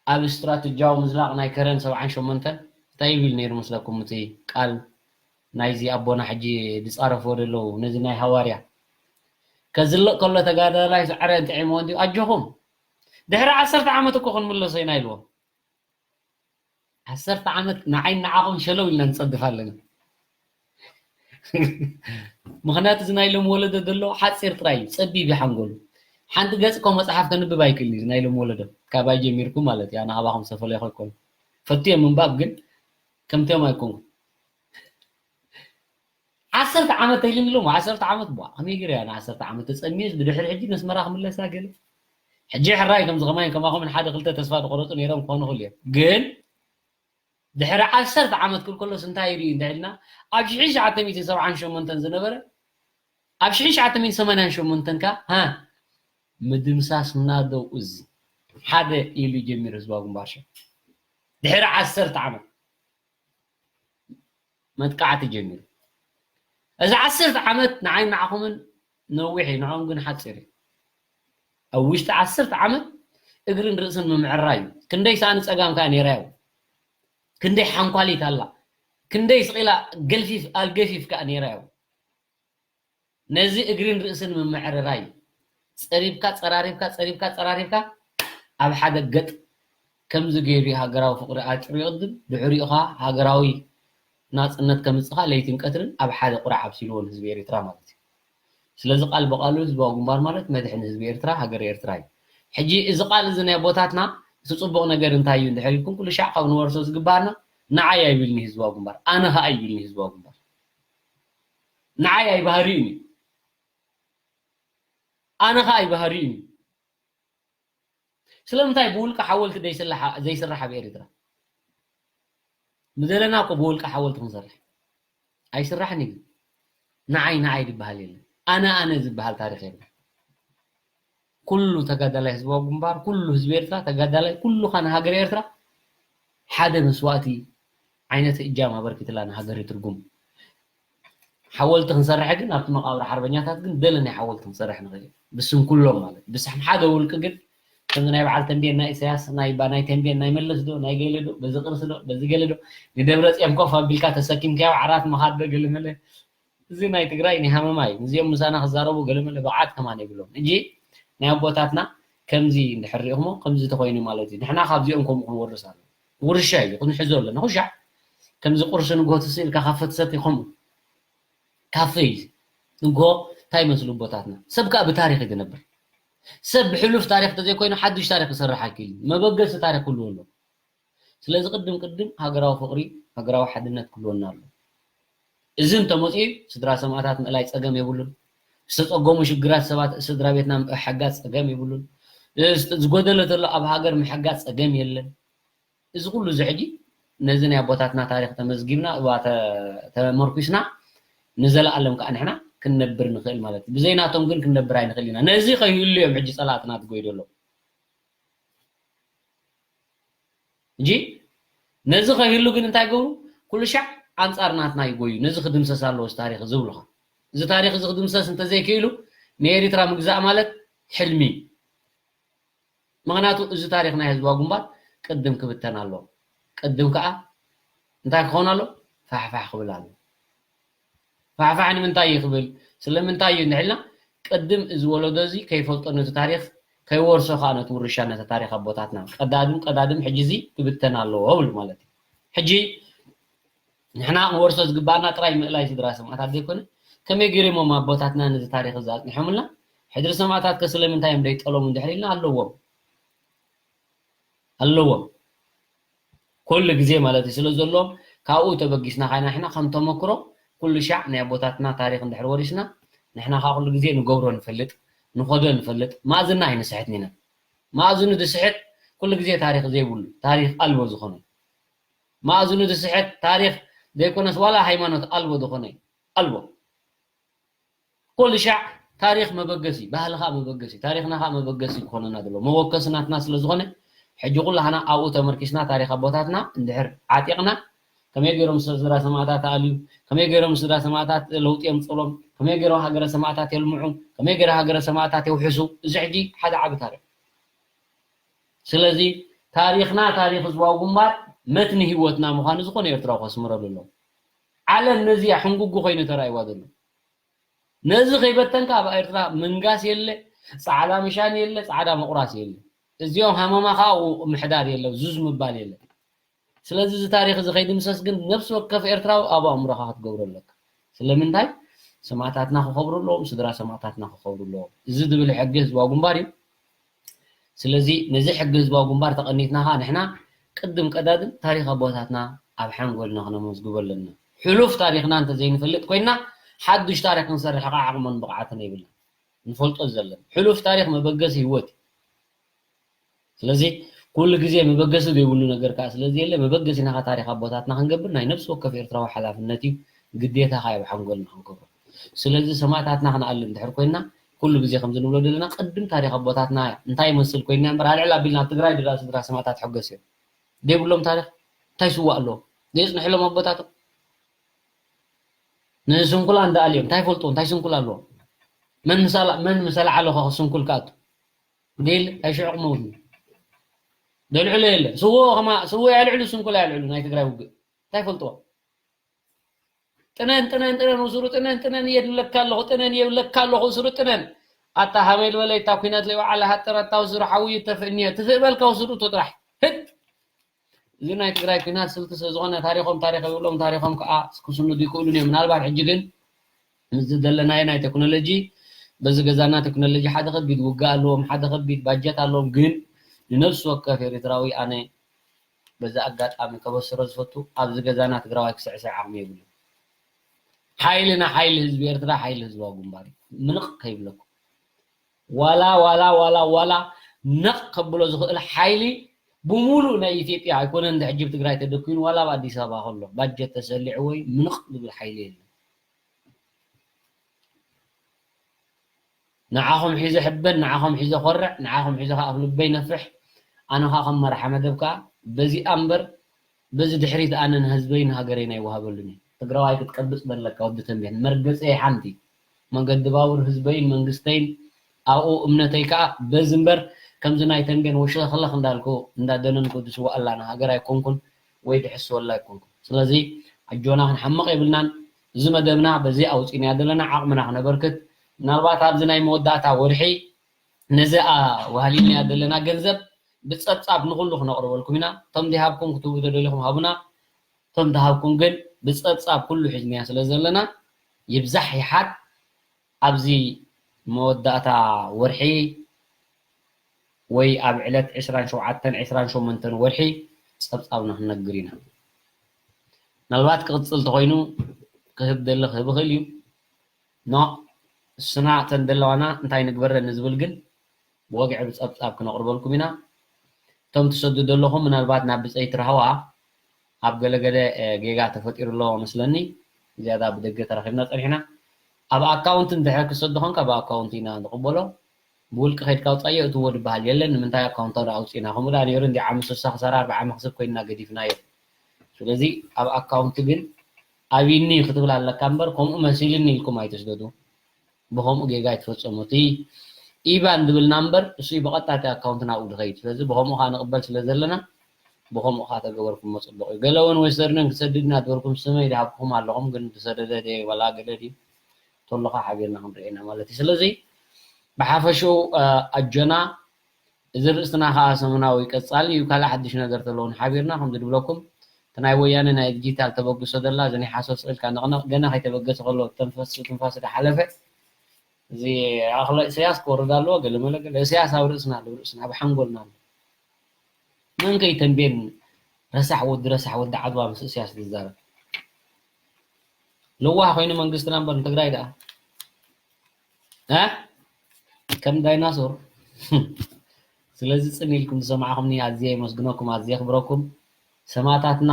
ኣብ ስትራተጂያዊ ምዝላቕ ናይ ከረን ሰብዓን ሸሞንተን እንታይ ይብል ነይሩ መስለኩም? እቲ ቃል ናይዚ ኣቦና ሕጂ ዝጻረፍዎ ዘለዉ ነዚ ናይ ሃዋርያ ከዝልቕ ከሎ ተጋዳላይ ሰዕረ እንጥዒምዎ እንዲዩ ኣጆኹም ድሕሪ ዓሰርተ ዓመት እኮ ክንምለሶ ኢና ኢልዎም። ዓሰርተ ዓመት ንዓይ ንዓኹም ሸለው ኢልና ንጸድፍ ኣለና። ምኽንያቱ እዚ ናይ ሎም ወለዶ ዘሎ ሓጺር ጥራይ እዩ፣ ጸቢብ እዩ ሓንጎሉ። ሓንቲ ገጽ እኮ መጽሓፍ ከንብብ ኣይክእልን እዩ፣ እዚ ናይ ሎም ወለዶ። ካባይ ጀሚርኩም ማለት እዩ፣ ኣነ ካባኹም ዝተፈለይኩ ኣይኮንኩን። ፈትየ ምንባብ ግን ከምቲኦም ኣይኮንኩን። ዓሰርተ ዓመት ተይልኒ ኢሎም፣ ዓሰርተ ዓመት ቧ፣ ከመይ ገይረ እያ ንዓሰርተ ዓመት ተጸሚየስ ብድሕሪ ሕጂ ነስመራ ክምለሳ ገለ። ሕጂ ሕራይ ከምዚ ከማይ ከማኹምን ሓደ ክልተ ተስፋ ዝቆረጹ ነይሮም ክኾኑ ይኽእሉ እዮም። ግን ድሕሪ ዓሰርተ ዓመት ክብል ከሎስ እንታይ ይርኢ እንተ ኢልና፣ ኣብ ሽሕን ትሽዓተ ሚእትን ሰብዓን ሸሞንተን ዝነበረ ኣብ ሽሕን ትሽዓተ ሚእትን ሰማንያን ሸሞንተን ከ ሃ ምድምሳስ ናደው እዚ ሓደ ኢሉ ጀሚሩ ህዝባዊ ግንባር ሸ ድሕሪ ዓሰርተ ዓመት መጥቃዕቲ ጀሚሩ። እዚ ዓሰርተ ዓመት ንዓይ ንዓኹምን ነዊሕ እዩ፣ ንዕኦም ግን ሓፂር እዩ። ኣብ ውሽጢ ዓሰርተ ዓመት እግርን ርእስን ምምዕራይ እዩ። ክንደይ ሳእኒ ፀጋም ከኣ ነይራ እዩ። ክንደይ ሓንኳሊት ኣላ። ክንደይ ስቕ ኢላ ገልፊፍ ኣልገፊፍ ከኣ ነይራ እዩ። ነዚ እግርን ርእስን ምምዕርራይ እዩ። ፀሪብካ፣ ፀራሪብካ፣ ፀሪብካ፣ ፀራሪብካ ኣብ ሓደ ገጥ ከምዚ ገይሩ እዩ ሃገራዊ ፍቕሪ ኣጭሩ ይቕድም። ድሕሪኡ ኸዓ ሃገራዊ ናፅነት ከምፅእ ኸዓ ለይትን ቀትርን ኣብ ሓደ ቁራዕ ኣብሲልዎ ንህዝቢ ኤርትራ ማለት እዩ። ስለዚ ቃል ብቓሉ ህዝባዊ ግንባር ማለት መድሕን ህዝቢ ኤርትራ፣ ሃገር ኤርትራ እዩ። ሕጂ እዚ ቃል እዚ ናይ ኣቦታትና እቲ ፅቡቕ ነገር እንታይ እዩ እንድሕር ኢልኩም፣ ኩሉ ሻዕ ካብ ንወርሶ ዝግባኣና ንዓይ ኣይብልኒ ህዝባዊ ግንባር፣ ኣነ ኸዓ ኣይብልኒ ህዝባዊ ግንባር። ንዓይ ኣይባህርዩን እዩ። ኣነ ኸዓ ኣይባህርዩን እዩ። ስለምንታይ ብውልቂ ሓወልቲ ዘይስራሕ ዘይስራሕ ኣብ ኤርትራ? ምደለና እኮ ብውልቂ ሓወልቲ ክንሰርሕ ኣይስራሕን እዩ። ግን ንዓይ ንዓይ ዝበሃል የለን። ኣነ ኣነ ዝበሃል ታሪኽ የለን። ኩሉ ተጋዳላይ ህዝባዊ ግንባር፣ ኩሉ ህዝቢ ኤርትራ ተጋዳላይ፣ ኩሉ ኻን ሃገር ኤርትራ ሓደ መስዋእቲ ዓይነት እጃም ኣበርኪትላ ንሃገር ትርጉም። ሓወልቲ ክንሰርሕ ግን ኣብቲ መቃብር ሓርበኛታት ግን ደለ ናይ ሓወልቲ ክንሰርሕ ንኽእል ኢና። ብስም ኩሎም ማለት ብስም ሓደ ውልቂ ግን ከምዚ ናይ በዓል ተንቤን ናይ ኢሳያስ ናይ ባ ናይ ተንቤን ናይ መለስ ዶ ናይ ገለ ዶ በዚ ቅርሲ ዶ በዚ ገለ ዶ ንደብረ ጽዮን ኮፍ ኣቢልካ ተሰኪምካዮ ዓራት ምኻድ ዶ ገለ መለ እዚ ናይ ትግራይ ናይ ሃመማ እዩ። እዚኦም ምሳና ክዛረቡ ገለ መለ ብቕዓት ከማን የብሎም። እንጂ ናይ ኣቦታትና ከምዚ እንድሕር ሪእኹሞ ከምዚ ተኾይኑ ማለት እዩ። ንሕና ካብዚኦም ከምኡ ክንወርስ ኣሎ ውርሻ እዩ ክንሕዞ ኣለና። ኩሻዕ ከምዚ ቁርሲ ንግሆ ትስእልካ ካፈ ትሰቲ ከምኡ ካፈ እዩ። ንግሆ እንታይ ይመስሉ ኣቦታትና? ሰብ ከኣ ብታሪኽ እዩ ዝነብር። ሰብ ብሕሉፍ ታሪኽ ተዘይኮይኑ ሓዱሽ ታሪኽ ክሰርሕ ኣይክእልን። መበገሲ ታሪኽ ክህልዎ ኣሎ። ስለዚ ቅድም ቅድም ሃገራዊ ፍቕሪ፣ ሃገራዊ ሓድነት ክህልወና ኣሎ። እዚ እንተመፅኡ ስድራ ሰማእታት ምእላይ ፀገም የብሉን። ዝተፀገሙ ሽግራት ሰባት ስድራ ቤትና ምሕጋዝ ፀገም የብሉን። ዝጎደለ ተሎ ኣብ ሃገር ምሕጋዝ ፀገም የለን። እዚ ኩሉ እዚ ሕጂ ነዚ ናይ ኣቦታትና ታሪኽ ተመዝጊብና እባ ተ- ተመርኩስና ንዘለኣለም ከዓ ንሕና ክንነብር ንኽእል ማለት እዩ። ብዘይ ናቶም ግን ክንነብር ኣይንኽእል ኢና። ነዚ ከይህሉ እዮም ሕጂ ፀላእትና ዝጎዩ ዘለዉ። እንጂ ነዚ ከይህሉ ግን እንታይ ገብሩ? ኩሉ ሻዕ ኣንፃር ናትና ይጎዩ። ነዚ ክድምሰስ ኣለዎ እዚ ታሪኽ ዝብሉኻ። እዚ ታሪኽ እዚ ክድምሰስ እንተዘይክኢሉ ንኤሪትራ ምግዛእ ማለት ሕልሚ እዩ። ምኽንያቱ እዚ ታሪኽ ናይ ህዝባዊ ግንባር ቅድም ክብተን ኣለዎ። ቅድም ከዓ እንታይ ክኸውን ኣሎ? ፋሕፋሕ ክብል ኣሎ። ፋሕፋሕ ንምንታይ እዩ ክብል ስለምንታይ እዩ እንድሕልና ቅድም እዚ ወለዶ እዚ ከይፈልጦ ነቲ ታሪኽ ከይወርሶ ከዓ ነቲ ውርሻ ነቲ ታሪኽ ኣቦታትና ቀዳድም ቀዳድም ሕጂ እዚ ክብተን ኣለዎ እብል ማለት እዩ። ሕጂ ንሕና ክንወርሶ ዝግባኣና ጥራይ ምእላይ ስድራ ሰማእታት ዘይኮነ ከመይ ገይሮም ኣቦታትና ነዚ ታሪኽ እዚ ኣፅኒሖምልና ሕድሪ ሰማእታት ከ ስለምንታይ እዮም ደይጠለሙ እንድሕር ኢልና ኣለዎም ኣለዎም ኩሉ ግዜ ማለት እዩ ስለ ዘለዎም ካብኡ ተበጊስና ካይና ሕና ከም ተመክሮ ኩሉ ሻዕ ናይ ኣቦታትና ታሪክ እንድሕር ወሪስና ንሕና ከዓ ኩሉ ግዜ ንገብሮ ንፈልጥ ንኸዶ ንፈልጥ ማእዝና ኣይንስሕትን ኢና ማእዝኑ ዝስሕት ኩሉ ግዜ ታሪክ ዘይብሉ ታሪክ ኣልቦ ዝኾነ ማእዝኑ ዝስሕት ታሪክ ዘይኮነስ ዋላ ሃይማኖት ኣልቦ ዝኾነ ኣልቦ ኩሉ ሻዕ ታሪኽ መበገሲ፣ ባህሊ ኸዓ መበገሲ፣ ታሪኽና ኸዓ መበገሲ ክኾነና ዘለዎ መወከሲ ናትና ስለ ዝኾነ ሕጂ ኩላህና ኣብኡ ተመርኪስና ታሪኽ ኣቦታትና እንድሕር ዓጢቕና ከመይ ገይሮም ስድራ ሰማእታት ኣልዩ፣ ከመይ ገይሮም ስድራ ሰማእታት ለውጢ የምፅሎም፣ ከመይ ገይሮም ሃገረ ሰማእታት የልምዑ፣ ከመይ ገይሮም ሃገረ ሰማእታት የውሕሱ፣ እዚ ሕጂ ሓደ ዓቢ ታሪኽ። ስለዚ ታሪኽና ታሪኽ ህዝባዊ ግንባር መትኒ ህይወትና ምዃኑ ዝኾነ ኤርትራዊ ከስምረሉ ኣለዎ። ዓለም ነዚ እያ ሕንጉጉ ኮይኑ ተራእይዋ ዘሎ። ነዚ ከይበተንካ ኣብ ኤርትራ ምንጋስ የለ፣ ጻዕዳ ምሻን የለ፣ ጻዕዳ ምቑራስ የለ። እዚኦም ሃመማ ከኣ ኣብኡ ምሕዳር የለ፣ ዙዝ ምባል የለ። ስለዚ እዚ ታሪኽ እዚ ከይድምሰስ ግን ነፍሲ ወከፍ ኤርትራዊ ኣብ ኣእምሮኻ ክትገብሮ ኣለካ። ስለምንታይ? ሰማእታትና ክኸብሩ ኣለዎም፣ ስድራ ሰማእታትና ክኸብሩ ኣለዎም። እዚ ዝብል ሕጊ ህዝባዊ ግንባር እዩ። ስለዚ ነዚ ሕጊ ህዝባዊ ግንባር ተቐኒትና ኸዓ ንሕና ቅድም ቀዳድም ታሪኽ ኣቦታትና ኣብ ሓንጎልና ክነመዝግቦ ኣለና። ሕሉፍ ታሪኽና እንተዘይንፈልጥ ኮይንና ሓዱሽ ታሪኽ ክንሰርሕ ኸዓ ዓቕሞን ብቕዓትን የብልና። ንፈልጦ ዘለና ሕሉፍ ታሪኽ መበገሲ ህይወት እዩ። ስለዚ ኩሉ ግዜ መበገሲ ዘይብሉ ነገር ከዓ ስለዚ የለ፣ መበገሲና ከዓ ታሪኽ ኣቦታትና ክንገብር ናይ ነፍሲ ወከፍ ኤርትራዊ ሓላፍነት እዩ፣ ግዴታ ከዓ ኣብ ሓንጎልና ክንገብሮ። ስለዚ ሰማእታትና ክንኣሊ እንድሕር ኮይና፣ ኩሉ ግዜ ከምዚ ንብሎ ዘለና፣ ቅድም ታሪኽ ኣቦታትና እንታይ ይመስል ኮይና እምበር፣ ኣልዕል ኣቢልና ኣብ ትግራይ ድዳ ስድራ ሰማእታት ሕገስ እዮም። ዘይብሎም ታሪኽ እንታይ ስዋ ኣለዎም? ዘየጽንሕሎም ኣቦታቶም? ንስንኩላን ደኣ ኣልዮም እንታይ ይፈልጡ? እንታይ ስንኩል ኣለዎም? መን ምሳላ መን ምሰላ ዓለኸ ስንኩል ክኣቱ? ዲል ኣይሽዕቕ መውት ደልዕሎ የለ። ስዎ ከማ ስዎ ያልዕሉ ስንኩል ያልዕሉ ናይ ትግራይ ውግእ እንታይ ፈልጥዎ? ጥነን ጥነን ጥነን ውስሩ ጥነን ጥነን የድለካ ኣለኹ ጥነን የብለካ ኣለኹ ውስሩ ጥነን። ኣታ ሃመይ ልበለይ እታ ኩናት ለይ ወዓላ ሃጠር ኣታ ውስሩ ሓዊ ይተፍእኒ ትፍእ በልካ ውስሩ እቶ ጥራሕ። ህት እዚ ናይ ትግራይ ኩናት ስልቲ ስለ ዝኾነ ታሪኾም ታሪኽ ይብሎም ታሪኾም ከዓ ክስንዱ ይክእሉን እዮም። ምናልባት ሕጂ ግን ምስዚ ዘለናዮ ናይ ቴክኖሎጂ በዚ ገዛና ቴክኖሎጂ ሓደ ከቢድ ውግእ ኣለዎም፣ ሓደ ከቢድ ባጀት ኣለዎም። ግን ንነፍሲ ወከፍ ኤርትራዊ ኣነ በዚ ኣጋጣሚ ከበስሮ ዝፈቱ ኣብዚ ገዛና ትግራዋይ ክስዕስዕ ዓቕሚ የብሉን። ሓይልና ሓይሊ ህዝቢ ኤርትራ ሓይሊ ህዝባዊ ግንባር እዩ። ምንቕ ከይብለኩም ዋላ ዋላ ዋላ ዋላ ነቕ ከብሎ ዝኽእል ሓይሊ ብሙሉእ ናይ ኢትዮጵያ ኣይኮነን እንደ ሕጂ ብትግራይ ተደኩኑ ዋላ ኣብ ኣዲስ ኣበባ ከሎ ባጀት ተሰሊዑ ወይ ምንቕ ዝብል ሓይሊ የለን። ንዓኹም ሒዘ ሕበን ንዓኹም ሒዘ ኮርዕ ንዓኹም ሒዘ ከዓ ኣብ ልበይ ነፍሕ። ኣነ ከዓ ከም መርሓ መደብ ከዓ በዚኣ እምበር በዚ ድሕሪት ኣነ ንህዝበይ ንሃገረይ ናይ ወሃበሉን እየ። ትግራዋይ ክትቀብፅ በለካ ወዲ ተንቤን መርገፀ ሓንቲ መገዲ ባቡር ህዝበይን መንግስተይን ኣብኡ እምነተይ ከዓ በዚ እምበር ከምዚ ናይ ተንቤን ወሸኽለኽ እንዳልኩ እንዳደነንኩ ድስዋኣላ ንሃገር ኣይኮንኩን ወይ ድሕስወላ ኣይኮንኩን። ስለዚ ኣጆና ክንሓምቕ የብልናን። እዚ መደብና በዚ ኣውፂእናዮ ዘለና ዓቕምና ክነበርክት ምናልባት ኣብዚ ናይ መወዳእታ ወርሒ ነዚ ዋህሊልናዮ ዘለና ገንዘብ ብፀብፃብ ንኩሉ ክነቕርበልኩም ኢና። እቶም ዘይሃብኩም ክትህቡ ተደሊኹም ሃቡና። እቶም ተሃብኩም ግን ብፀብፃብ ኩሉ ሒዝናዮ ስለ ዘለና ይብዛሕ ይሓት ኣብዚ መወዳእታ ወርሒ ወይ ኣብ ዕለት ዕስራን ሸውዓተን ዕስራን ሸሞንተን ወርሒ ፀብፃብና ክንነግር ኢና። ምናልባት ክቕፅል እንተኮይኑ ክህብ ደሊ ክህብ ይኽእል እዩ። ኖ እስና እተን ዘለዋና እንታይ ንግበረን ንዝብል ግን ብወግዒ ብፀብፃብ ክነቕርበልኩም ኢና። እቶም ትሰዱ ዘለኹም ምናልባት ናብ ብፀይቲ ራህዋ ኣብ ገለገለ ጌጋ ተፈጢሩ ኣሎ መስለኒ። ዝያዳ ብደገ ተራኺብና ፀኒሕና። ኣብ ኣካውንት እንድሕር ክሰዱ ኾንካ ብኣካውንት ኢና ንቕበሎ። ብውልቂ ከይድካ ኣውፃዮ እትዎ ዝበሃል የለን። ንምንታይ ኣካውንት ኣውፂእና ከምኡ ዳ ነይሩ እንዲ ዓሚ ስሳ ክሳራ ኣርባዓ መክስብ ኮይንና ገዲፍናዮ። ስለዚ ኣብ ኣካውንት ግን ኣብይኒ ክትብል ኣለካ እምበር ከምኡ መሲልኒ ኢልኩም ኣይትስደዱ። ብኸምኡ ጌጋ ኣይትፈፀሙ። እቲ ኢባን ዝብል ናምበር እሱ ብቐጥታ እቲ ኣካውንት ናብኡ ዝኸይድ። ስለዚ ብኸምኡ ከዓ ንቕበል ስለ ዘለና ብኸምኡ ከዓ ተገበርኩሞ ፅቡቕ እዩ። ገለ እውን ዌስተርንን ክሰድድና ዝበልኩም ስመይ ዝሃብኩም ኣለኹም፣ ግን ዝሰደደ ድየ ዋላ ገለ ድዩ? ተሎኻ ሓቢርና ክንሪኦ ኢና ማለት እዩ። ስለዚ ብሓፈሽኡ ኣጆና እዚ ርእስትና ከዓ ሰሙናዊ ቀጻሊ እዩ። ካልእ ሓድሽ ነገር ተለውን ሓቢርና ከምዚ ድብለኩም እቲ ናይ ወያነ ናይ ዲጂታል ተበግሶ ዘላ እዚ ናይ ሓሶት ስእልካ ነቕነቕ ገና ከይተበገሰ ከሎ ተንፈስ ትንፋስ ዝሓለፈ እዚ ኣኽሎ ኢሳያስ ክወርድ ኣለዎ። ገለ መለ ገለ ኢሳያስ ኣብ ርእስና ኣሎ፣ ርእስና ኣብ ሓንጎልና ኣሎ። መን ከይተንቤን ረሳሕ ወዲ ረሳሕ ወዲ ዓድዋ ምስ ኢሳያስ ዝዛረብ ለዋህ ኮይኑ መንግስትና እምበር ንትግራይ ደኣ እ ከም ዳይናሶር። ስለዚ ጽን ኢልኩም ዝሰማዕኹምኒ ኣዝየ የመስግነኩም፣ ኣዝየ የኽብረኩም። ሰማእታትና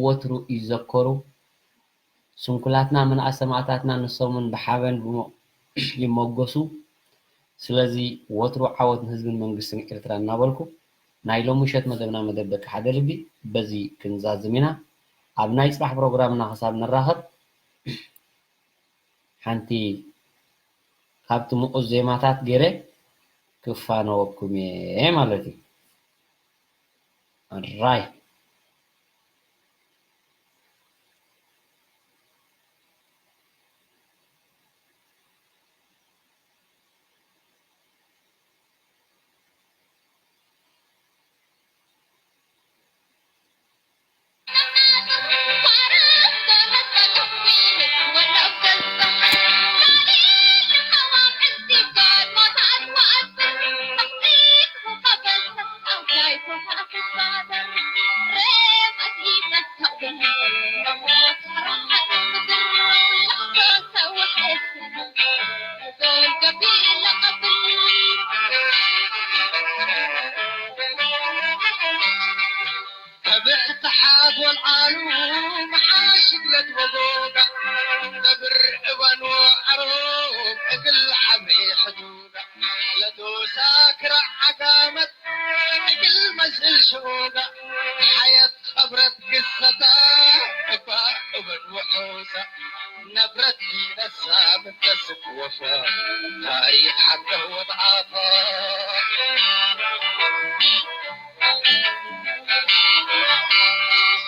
ወትሩ ይዘከሩ። ስንኩላትና ምንኣ ሰማእታትና ንሶምን ብሓበን ብሞ-፣ ይሞገሱ። ስለዚ ወትሩ ዓወት ንህዝብን መንግስትን ኤርትራ እናበልኩ ናይ ሎሚ ምሸት መደብና መደብ ደቂ ሓደ ልቢ በዚ ክንዛዝም ኢና። ኣብ ናይ ጽባሕ ፕሮግራምና ክሳብ ንራኸብ ሓንቲ ካብቲ ምቑዝ ዜማታት ገይረ ክፋነወኩም እየ ማለት እዩ። ኣራይ ወልዓሉ መዓሽ ግለት ወጎጋ ነብር እበን ወዓሮ እግል ዓብሪ ሕዱጋ ለቶሳ ክራ ዓጋመት እግል መስል ሸጎጋ ሓየት ኸብረት ግሰታ እባ እበን ወሖሳ ነብረት ዲነሳ ምተስብ ወፋ ታሪኽ ሓቀ ወድዓፋ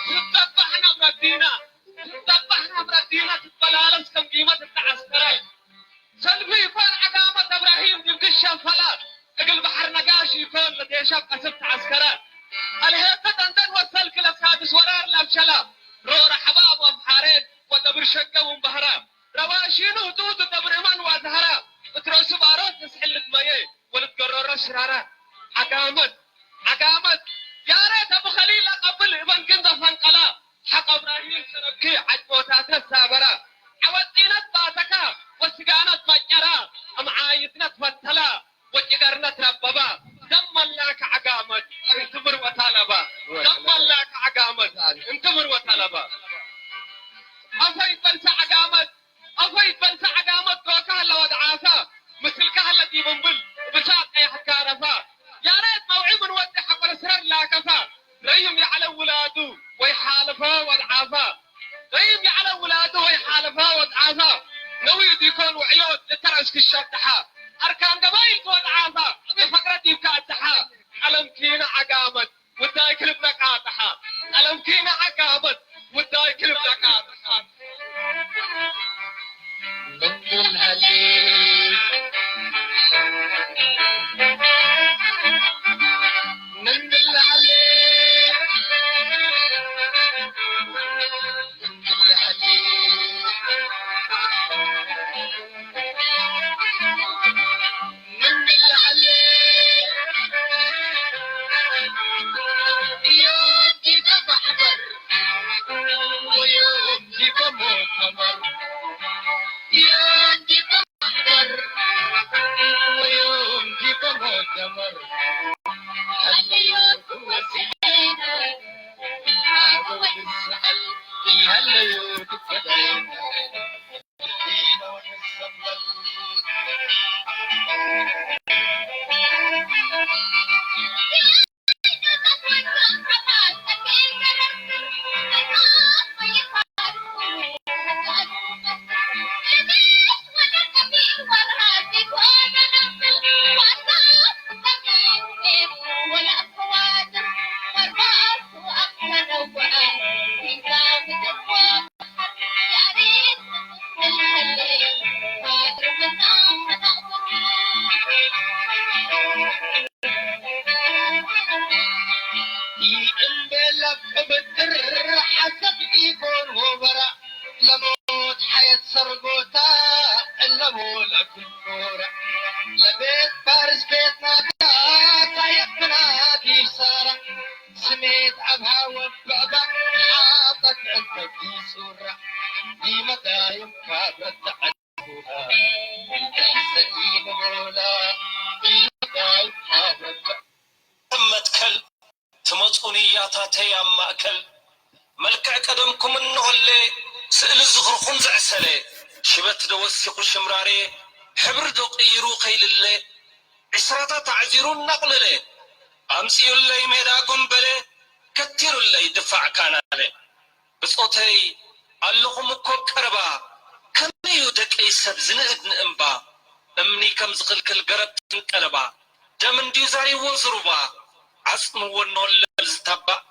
ትጸባሕ ናብ ረቢና ትጸባሕ ናብ ረቢና ትበላለስ ከም ጊመት እተዓስከረ ሰልፊ ይፋን ዓጋመት እብራሂም ድንግሽ ሸንፈላት እግል ባሕር ነጋሽ ይኮን ለዴሻብ ቀስብ ተዓስከረ አልሄተ ጠንጠን ወሰልክ ለሳድስ ወራር ለብሸላ ሮር ሐባብ ወምሓሬት ወደብር ሸገ ውንበህረ ረዋሺኑ ህጡቱ ደብር እመን ዋዛህራ እትረሱ ባሮት ንስሕል ልትመየ ወልትገረሮ ሽራራ ዓጋመት ዓጋመት ያሬት አቡ ኸሊል አቀብል እመን ግን ዘፈንቀላ ሐቅ እብራሂም ሰረብኪ ዓጭቦታተ ሳበራ ዐወጢነት ባተካ ወስጋነት መጨራ እምዓይትነት ፈተላ ወጭገርነት ረበባ ደመላከ ዓጋመት እንትምር ወታለባ ደመላከ ዓጋመት እንትምር ወታለባ አፈይ በልሰ ዓጋመት አፈይ በልሰ ዓጋመት ዶካ ለወድዓፈ ምስልካ ለዲብንብል ብሳቅ ቀያሕካ ረፋ ያሬት መውዒ ምን ወዲ ሐቆለ ስረር ላከፋ ረይም የዕለ ውላዱ ወይ ሓለፈ ወድዓፋ ረይም የዕለ ውላዱ ወይ ሓለፈ ወድዓፋ ነዊ ዲኮን ውዕዮት ልተረስ ክሸብድሓ ኣርካን ገባይል ትወድዓፋ እቢ ፈቅረ ዲብካ ኣድሓ ቀለም ኪነ ዓጋመት ውዳይ ክልብ ነቃጥሓ ቀለም ኪነ ዓጋመት ውዳይ ክልብ ነቃጥሓ መትከል ትመጹኒ ያታተይ ኣብ ማእከል መልክዕ ቀደምኩም እንሆለ ስእሊ ዝኽርኹም ዘዕሰለ ሽበት ዶ ወሲኹ ሽምራሬ ሕብሪ ዶ ቀይሩ ከይልለ ዕስራታት ኣዕዚሩ እናቕለለ ኣምጺኡለይ ሜዳ ጎምበለ ከቲሩለይ ድፋዕ ካናለ ብጾተይ ኣለኹም እኮ ቀረባ ከመይ እዩ ደቀይ ሰብ ዝንእድ ንእምባ እምኒ ከም ዝኽልክል ገረብ ትንቀለባ ደም እንድዩ ዛሪዎ ዝሩባ ዓጽምዎ እነሆ ለብል ዝታባእ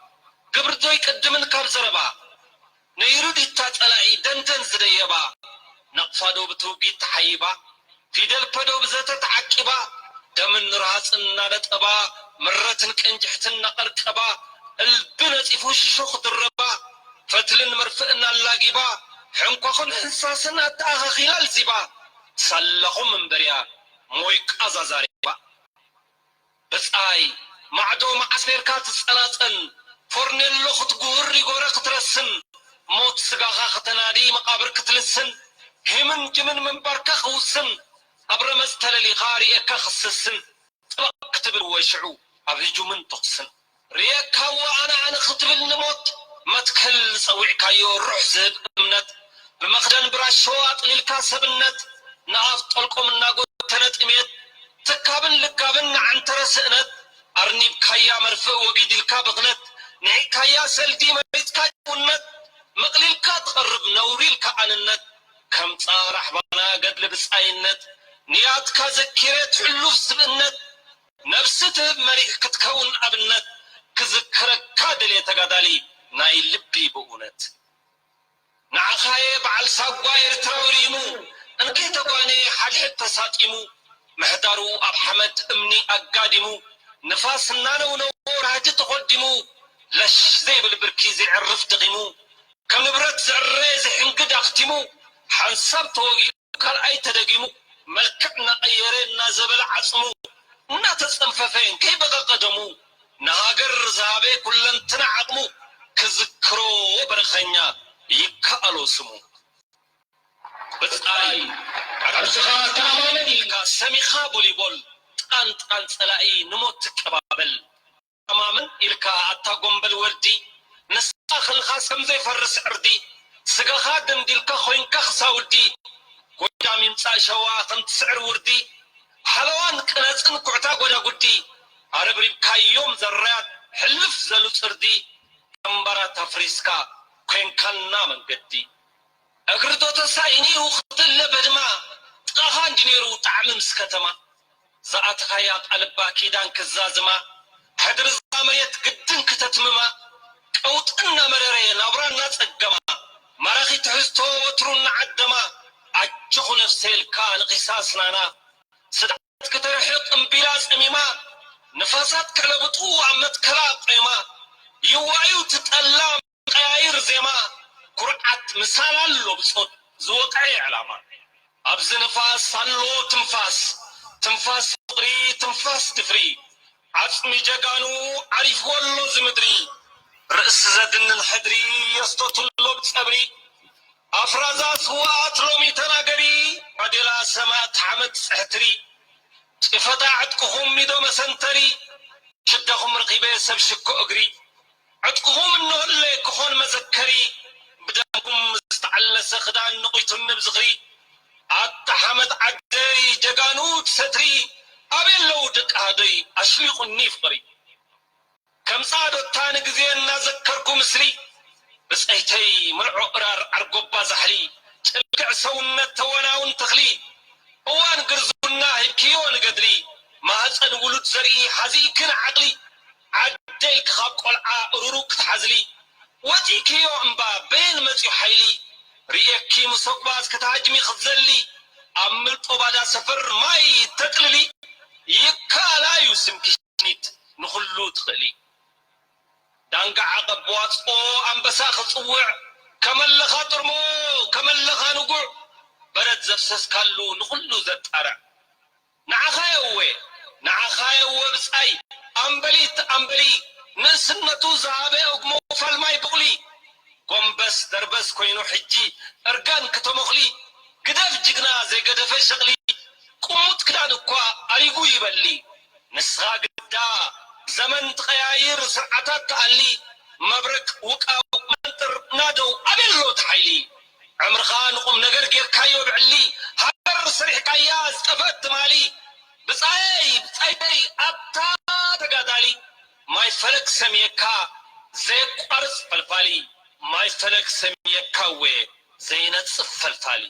ግብሪ ዶ ይቅድምን ካብ ዘረባ ነይሩ ዲታ ጸላኢ ደንደን ዝደየባ ናቕፋ ዶ ብትውጊት ተሓይባ ፊደል ፐ ዶ ብዘተ ተዓቂባ ደምን ርሃጽን እናነጠባ ምረትን ቅንጅሕትን እናቐርቀባ እልቢ ነጺፉ ሽሾ ክድረባ ፈትልን መርፍእን ኣላጊባ ሕንኳኹን ሕንሳስን ኣተኣኻኺላ ኣልዚባ ሳላኹም እምበርያ ሞይቃ ዛዛሪባ ብጻይ ማዕዶ መዓስ ኔርካ ትጸናጸን ፎርኔሎ ክትጉህር ሪጎረ ክትረስን ሞት ስጋኻ ከተናዲ መቓብር ክትልስን ሂምን ጅምን ምንባርካ ክውስን ኣብ ረመጽ ተለሊኻ ርእየካ ክስስን ጥበቕ ክትብል ወሽዑ ኣብ ህጁምን ተኹስን ርእየካዎ ኣነ ኣነ ክትብል ንሞት መትከል ዝጸዊዕካዮ ሩሕ ዝህብ እምነት፣ ብመኽደን ብራሾ ኣጥሊልካ ሰብነት፣ ንኣፍ ጠልቆም እናጎተነ ጥሜት፣ ትካብን ልጋብን ንዓንተረ ስእነት፣ ኣርኒብካያ መርፍእ ወጊድ ኢልካ ብኽነት፣ ንዒካያ ሰልዲ መሪጽካ ጭውነት፣ መቕሊልካ ትቐርብ ነውሪ ኢልካ ኣንነት፣ ከም ጻራ ኣሕባና ገድሊ ብጻይነት፣ ንያትካ ዘኪረ ትሕሉፍ ስብእነት፣ ነብሲ ትህብ መሪሕ ክትከውን ኣብነት፣ ክዝክረካ ደልየ ተጋዳሊ ናይ ልቢ ብእውነት። ንዓኻየ በዓል ሳጓ ኤርትራዊ ሪሙ፣ እንከይ ተጓነየ ሓድሕድ ተሳጢሙ፣ ምሕዳሩ ኣብ ሓመድ እምኒ ኣጋዲሙ፣ ንፋስ እናነውነዎ ራህዲ ተኾዲሙ፣ ለሽ ዘይብል ብርኪ ዘይዕርፍ ደኺሙ፣ ከም ንብረት ዝዕረ ዝሕንግድ ኣኽቲሙ፣ ሓንሳብ ተወጊኡ ካልኣይ ተደጊሙ፣ መልክዕ እናቐየረ እናዘበለ ዓጽሙ፣ እናተጸንፈፈ እንከይበቐቐ ደሙ፣ ንሃገር ዝሃበ ኩለንትና ዓቕሙ፣ ክዝክሮ በረኸኛ ይከኣሎ ስሙ። ብጻይ፣ ዓርሽኻ ተኣማመን ኢልካ ሰሚኻ ቦሊቦል፣ ጥቓን ጥቓን ጸላኢ ንሞት ትቀባበል። ተኣማመን ኢልካ ኣታ ጎምበል ወዲ፣ ንስኻ ከለኻስ ከም ዘይፈርስ ዕርዲ፣ ስጋኻ ደንዲልካ ኮይንካ ክሳውዲ፣ ጎጃም ይምጻእ ሸዋ ከም ትስዕር ውርዲ፣ ሓለዋን ቅነጽን ኩዕታ ጎዳጉዲ፣ ኣረብሪብካዮም ዘራያት ሕልፍ ዘሉ ጽርዲ፣ ኣምባራት ኣፍሪስካ ኮይንካና መንገዲ። እግሪ ዶ ተሳኢኑ እዩ ክትእለ በድማ፣ ጥቓኻ እንዲ ነይሩ ጣዕሚ ምስ ከተማ። ዝኣተኻያ ቃልባ ኪዳን ክዛዝማ፣ ሕድሪ እዛ መሬት ግድን ክተትምማ፣ ቀውጢ እናመረረ ናብራ እናጸገማ፣ ማራኺ ትሕዝቶ ወትሩ እናዓደማ፣ ኣጆኹ ነፍሰይ ኢልካ ንኺሳ ኣስናና፣ ስድዓት ክተርሕቕ እምቢላ ጸሚማ፣ ንፋሳት ክዕለብጡ ኣብ መትከላ ቆይማ፣ ይዋዩ ትጠላ ቀያይር ዜማ፣ ኩርዓት ምሳል ኣሎ ብጾት ዝወቕዐ ዕላማ። ኣብዚ ንፋስ ኣሎ ትንፋስ፣ ትንፋስ ፍቕሪ፣ ትንፋስ ድፍሪ። ዓጽሚ ጀጋኑ ዓሪፍዎ ኣሎ እዚ ምድሪ፣ ርእሲ ዘድንን ሕድሪ የስቶትሎ ብጸብሪ። ኣፍራዛ ስውኣት ሎሚ ተናገሪ፣ ዓዴላ ሰማእት ሓመድ ጽሕትሪ። ጭፈታ ዕጥቅኹም ሚዶ መሰንተሪ፣ ሽዳኹም ረኺበ ሰብ ሽኮ እግሪ። ዕጥቅኹም እነሆለ ክኾን መዘከሪ፣ ብደምኩም ዝተዓለሰ ክዳን ንቑይቱኒ ብዝኽሪ። ኣታ ሓመድ ዓደይ ጀጋኑ ትሰትሪ፣ ኣበይ ኣለዉ ደቂ ሃደይ ኣሽሊቑኒ ፍቕሪ። ከም ጻዶታ ንግዜ እናዘከርኩ ምስሊ፣ ብጸይተይ ምልዖ እራር ዓርጎባ ዛሕሊ፣ ጭልግዕ ሰውነት ተወናውን ተኽሊ፣ እዋን ግርዝውና ሂብክዮ ንገድሊ፣ ማህጸን ውሉድ ዘርኢ ሓዚእኪ ንዓቕሊ፣ ዓደይ ኢልኪ ካብ ቆልዓ እሩሩ ክትሓዝሊ፣ ወጺእክዮ እምባ በየን መጺኡ ሓይሊ፣ ርእየኪ ምሰጉባዝ ክትሃጅሚ ክትዘሊ፣ ኣብ ምልጦ ባዳ ሰፈር ማይ ተጥልሊ፣ ይከኣላ እዩ ስምኪ ሽኒት ንኹሉ ትኽእሊ። ዳንጋ ዓቐብ ብዋጽኦ ኣንበሳ ክጽውዕ፣ ከመለኻ ጥርሞ፣ ከመለኻ ንጉዕ፣ በረድ ዘፍሰስካሉ ንኹሉ ዘጣርዕ። ንዓኻ የእወ፣ ንዓኻ የእወ ብጻይ፣ ኣምበሊት ኣምበሊ፣ ንእስነቱ ዝሃበ እግሞ ፋልማይ ብቑሊ፣ ጎንበስ ደርበስ ኮይኑ ሕጂ እርጋን ክተሞኽሊ፣ ግደፍ ጅግና ዘይገደፈ ሸቕሊ፣ ቁሙጥ ክዳን እኳ ኣሪጉ ይበሊ። ንስኻ ግዳ ዘመን ትቐያይር ስርዓታት ትኣሊ፣ መብረቅ ውቃው መንጥር ናደው ኣበሎ እቲ ሓይሊ። ዕምርኻ ንቁም ነገር ጌርካዮ ብዕሊ፣ ሃገር ሰሪሕካያ ዝጠፍአት ትማሊ። ብጻየይ ብጻየይ ኣታ ተጋዳሊ፣ ማይ ፈለግ ሰምየካ ዘየቋርጽ ፈልፋሊ፣ ማይ ፈለግ ሰምየካ እወ ዘይነጽፍ ፈልፋሊ።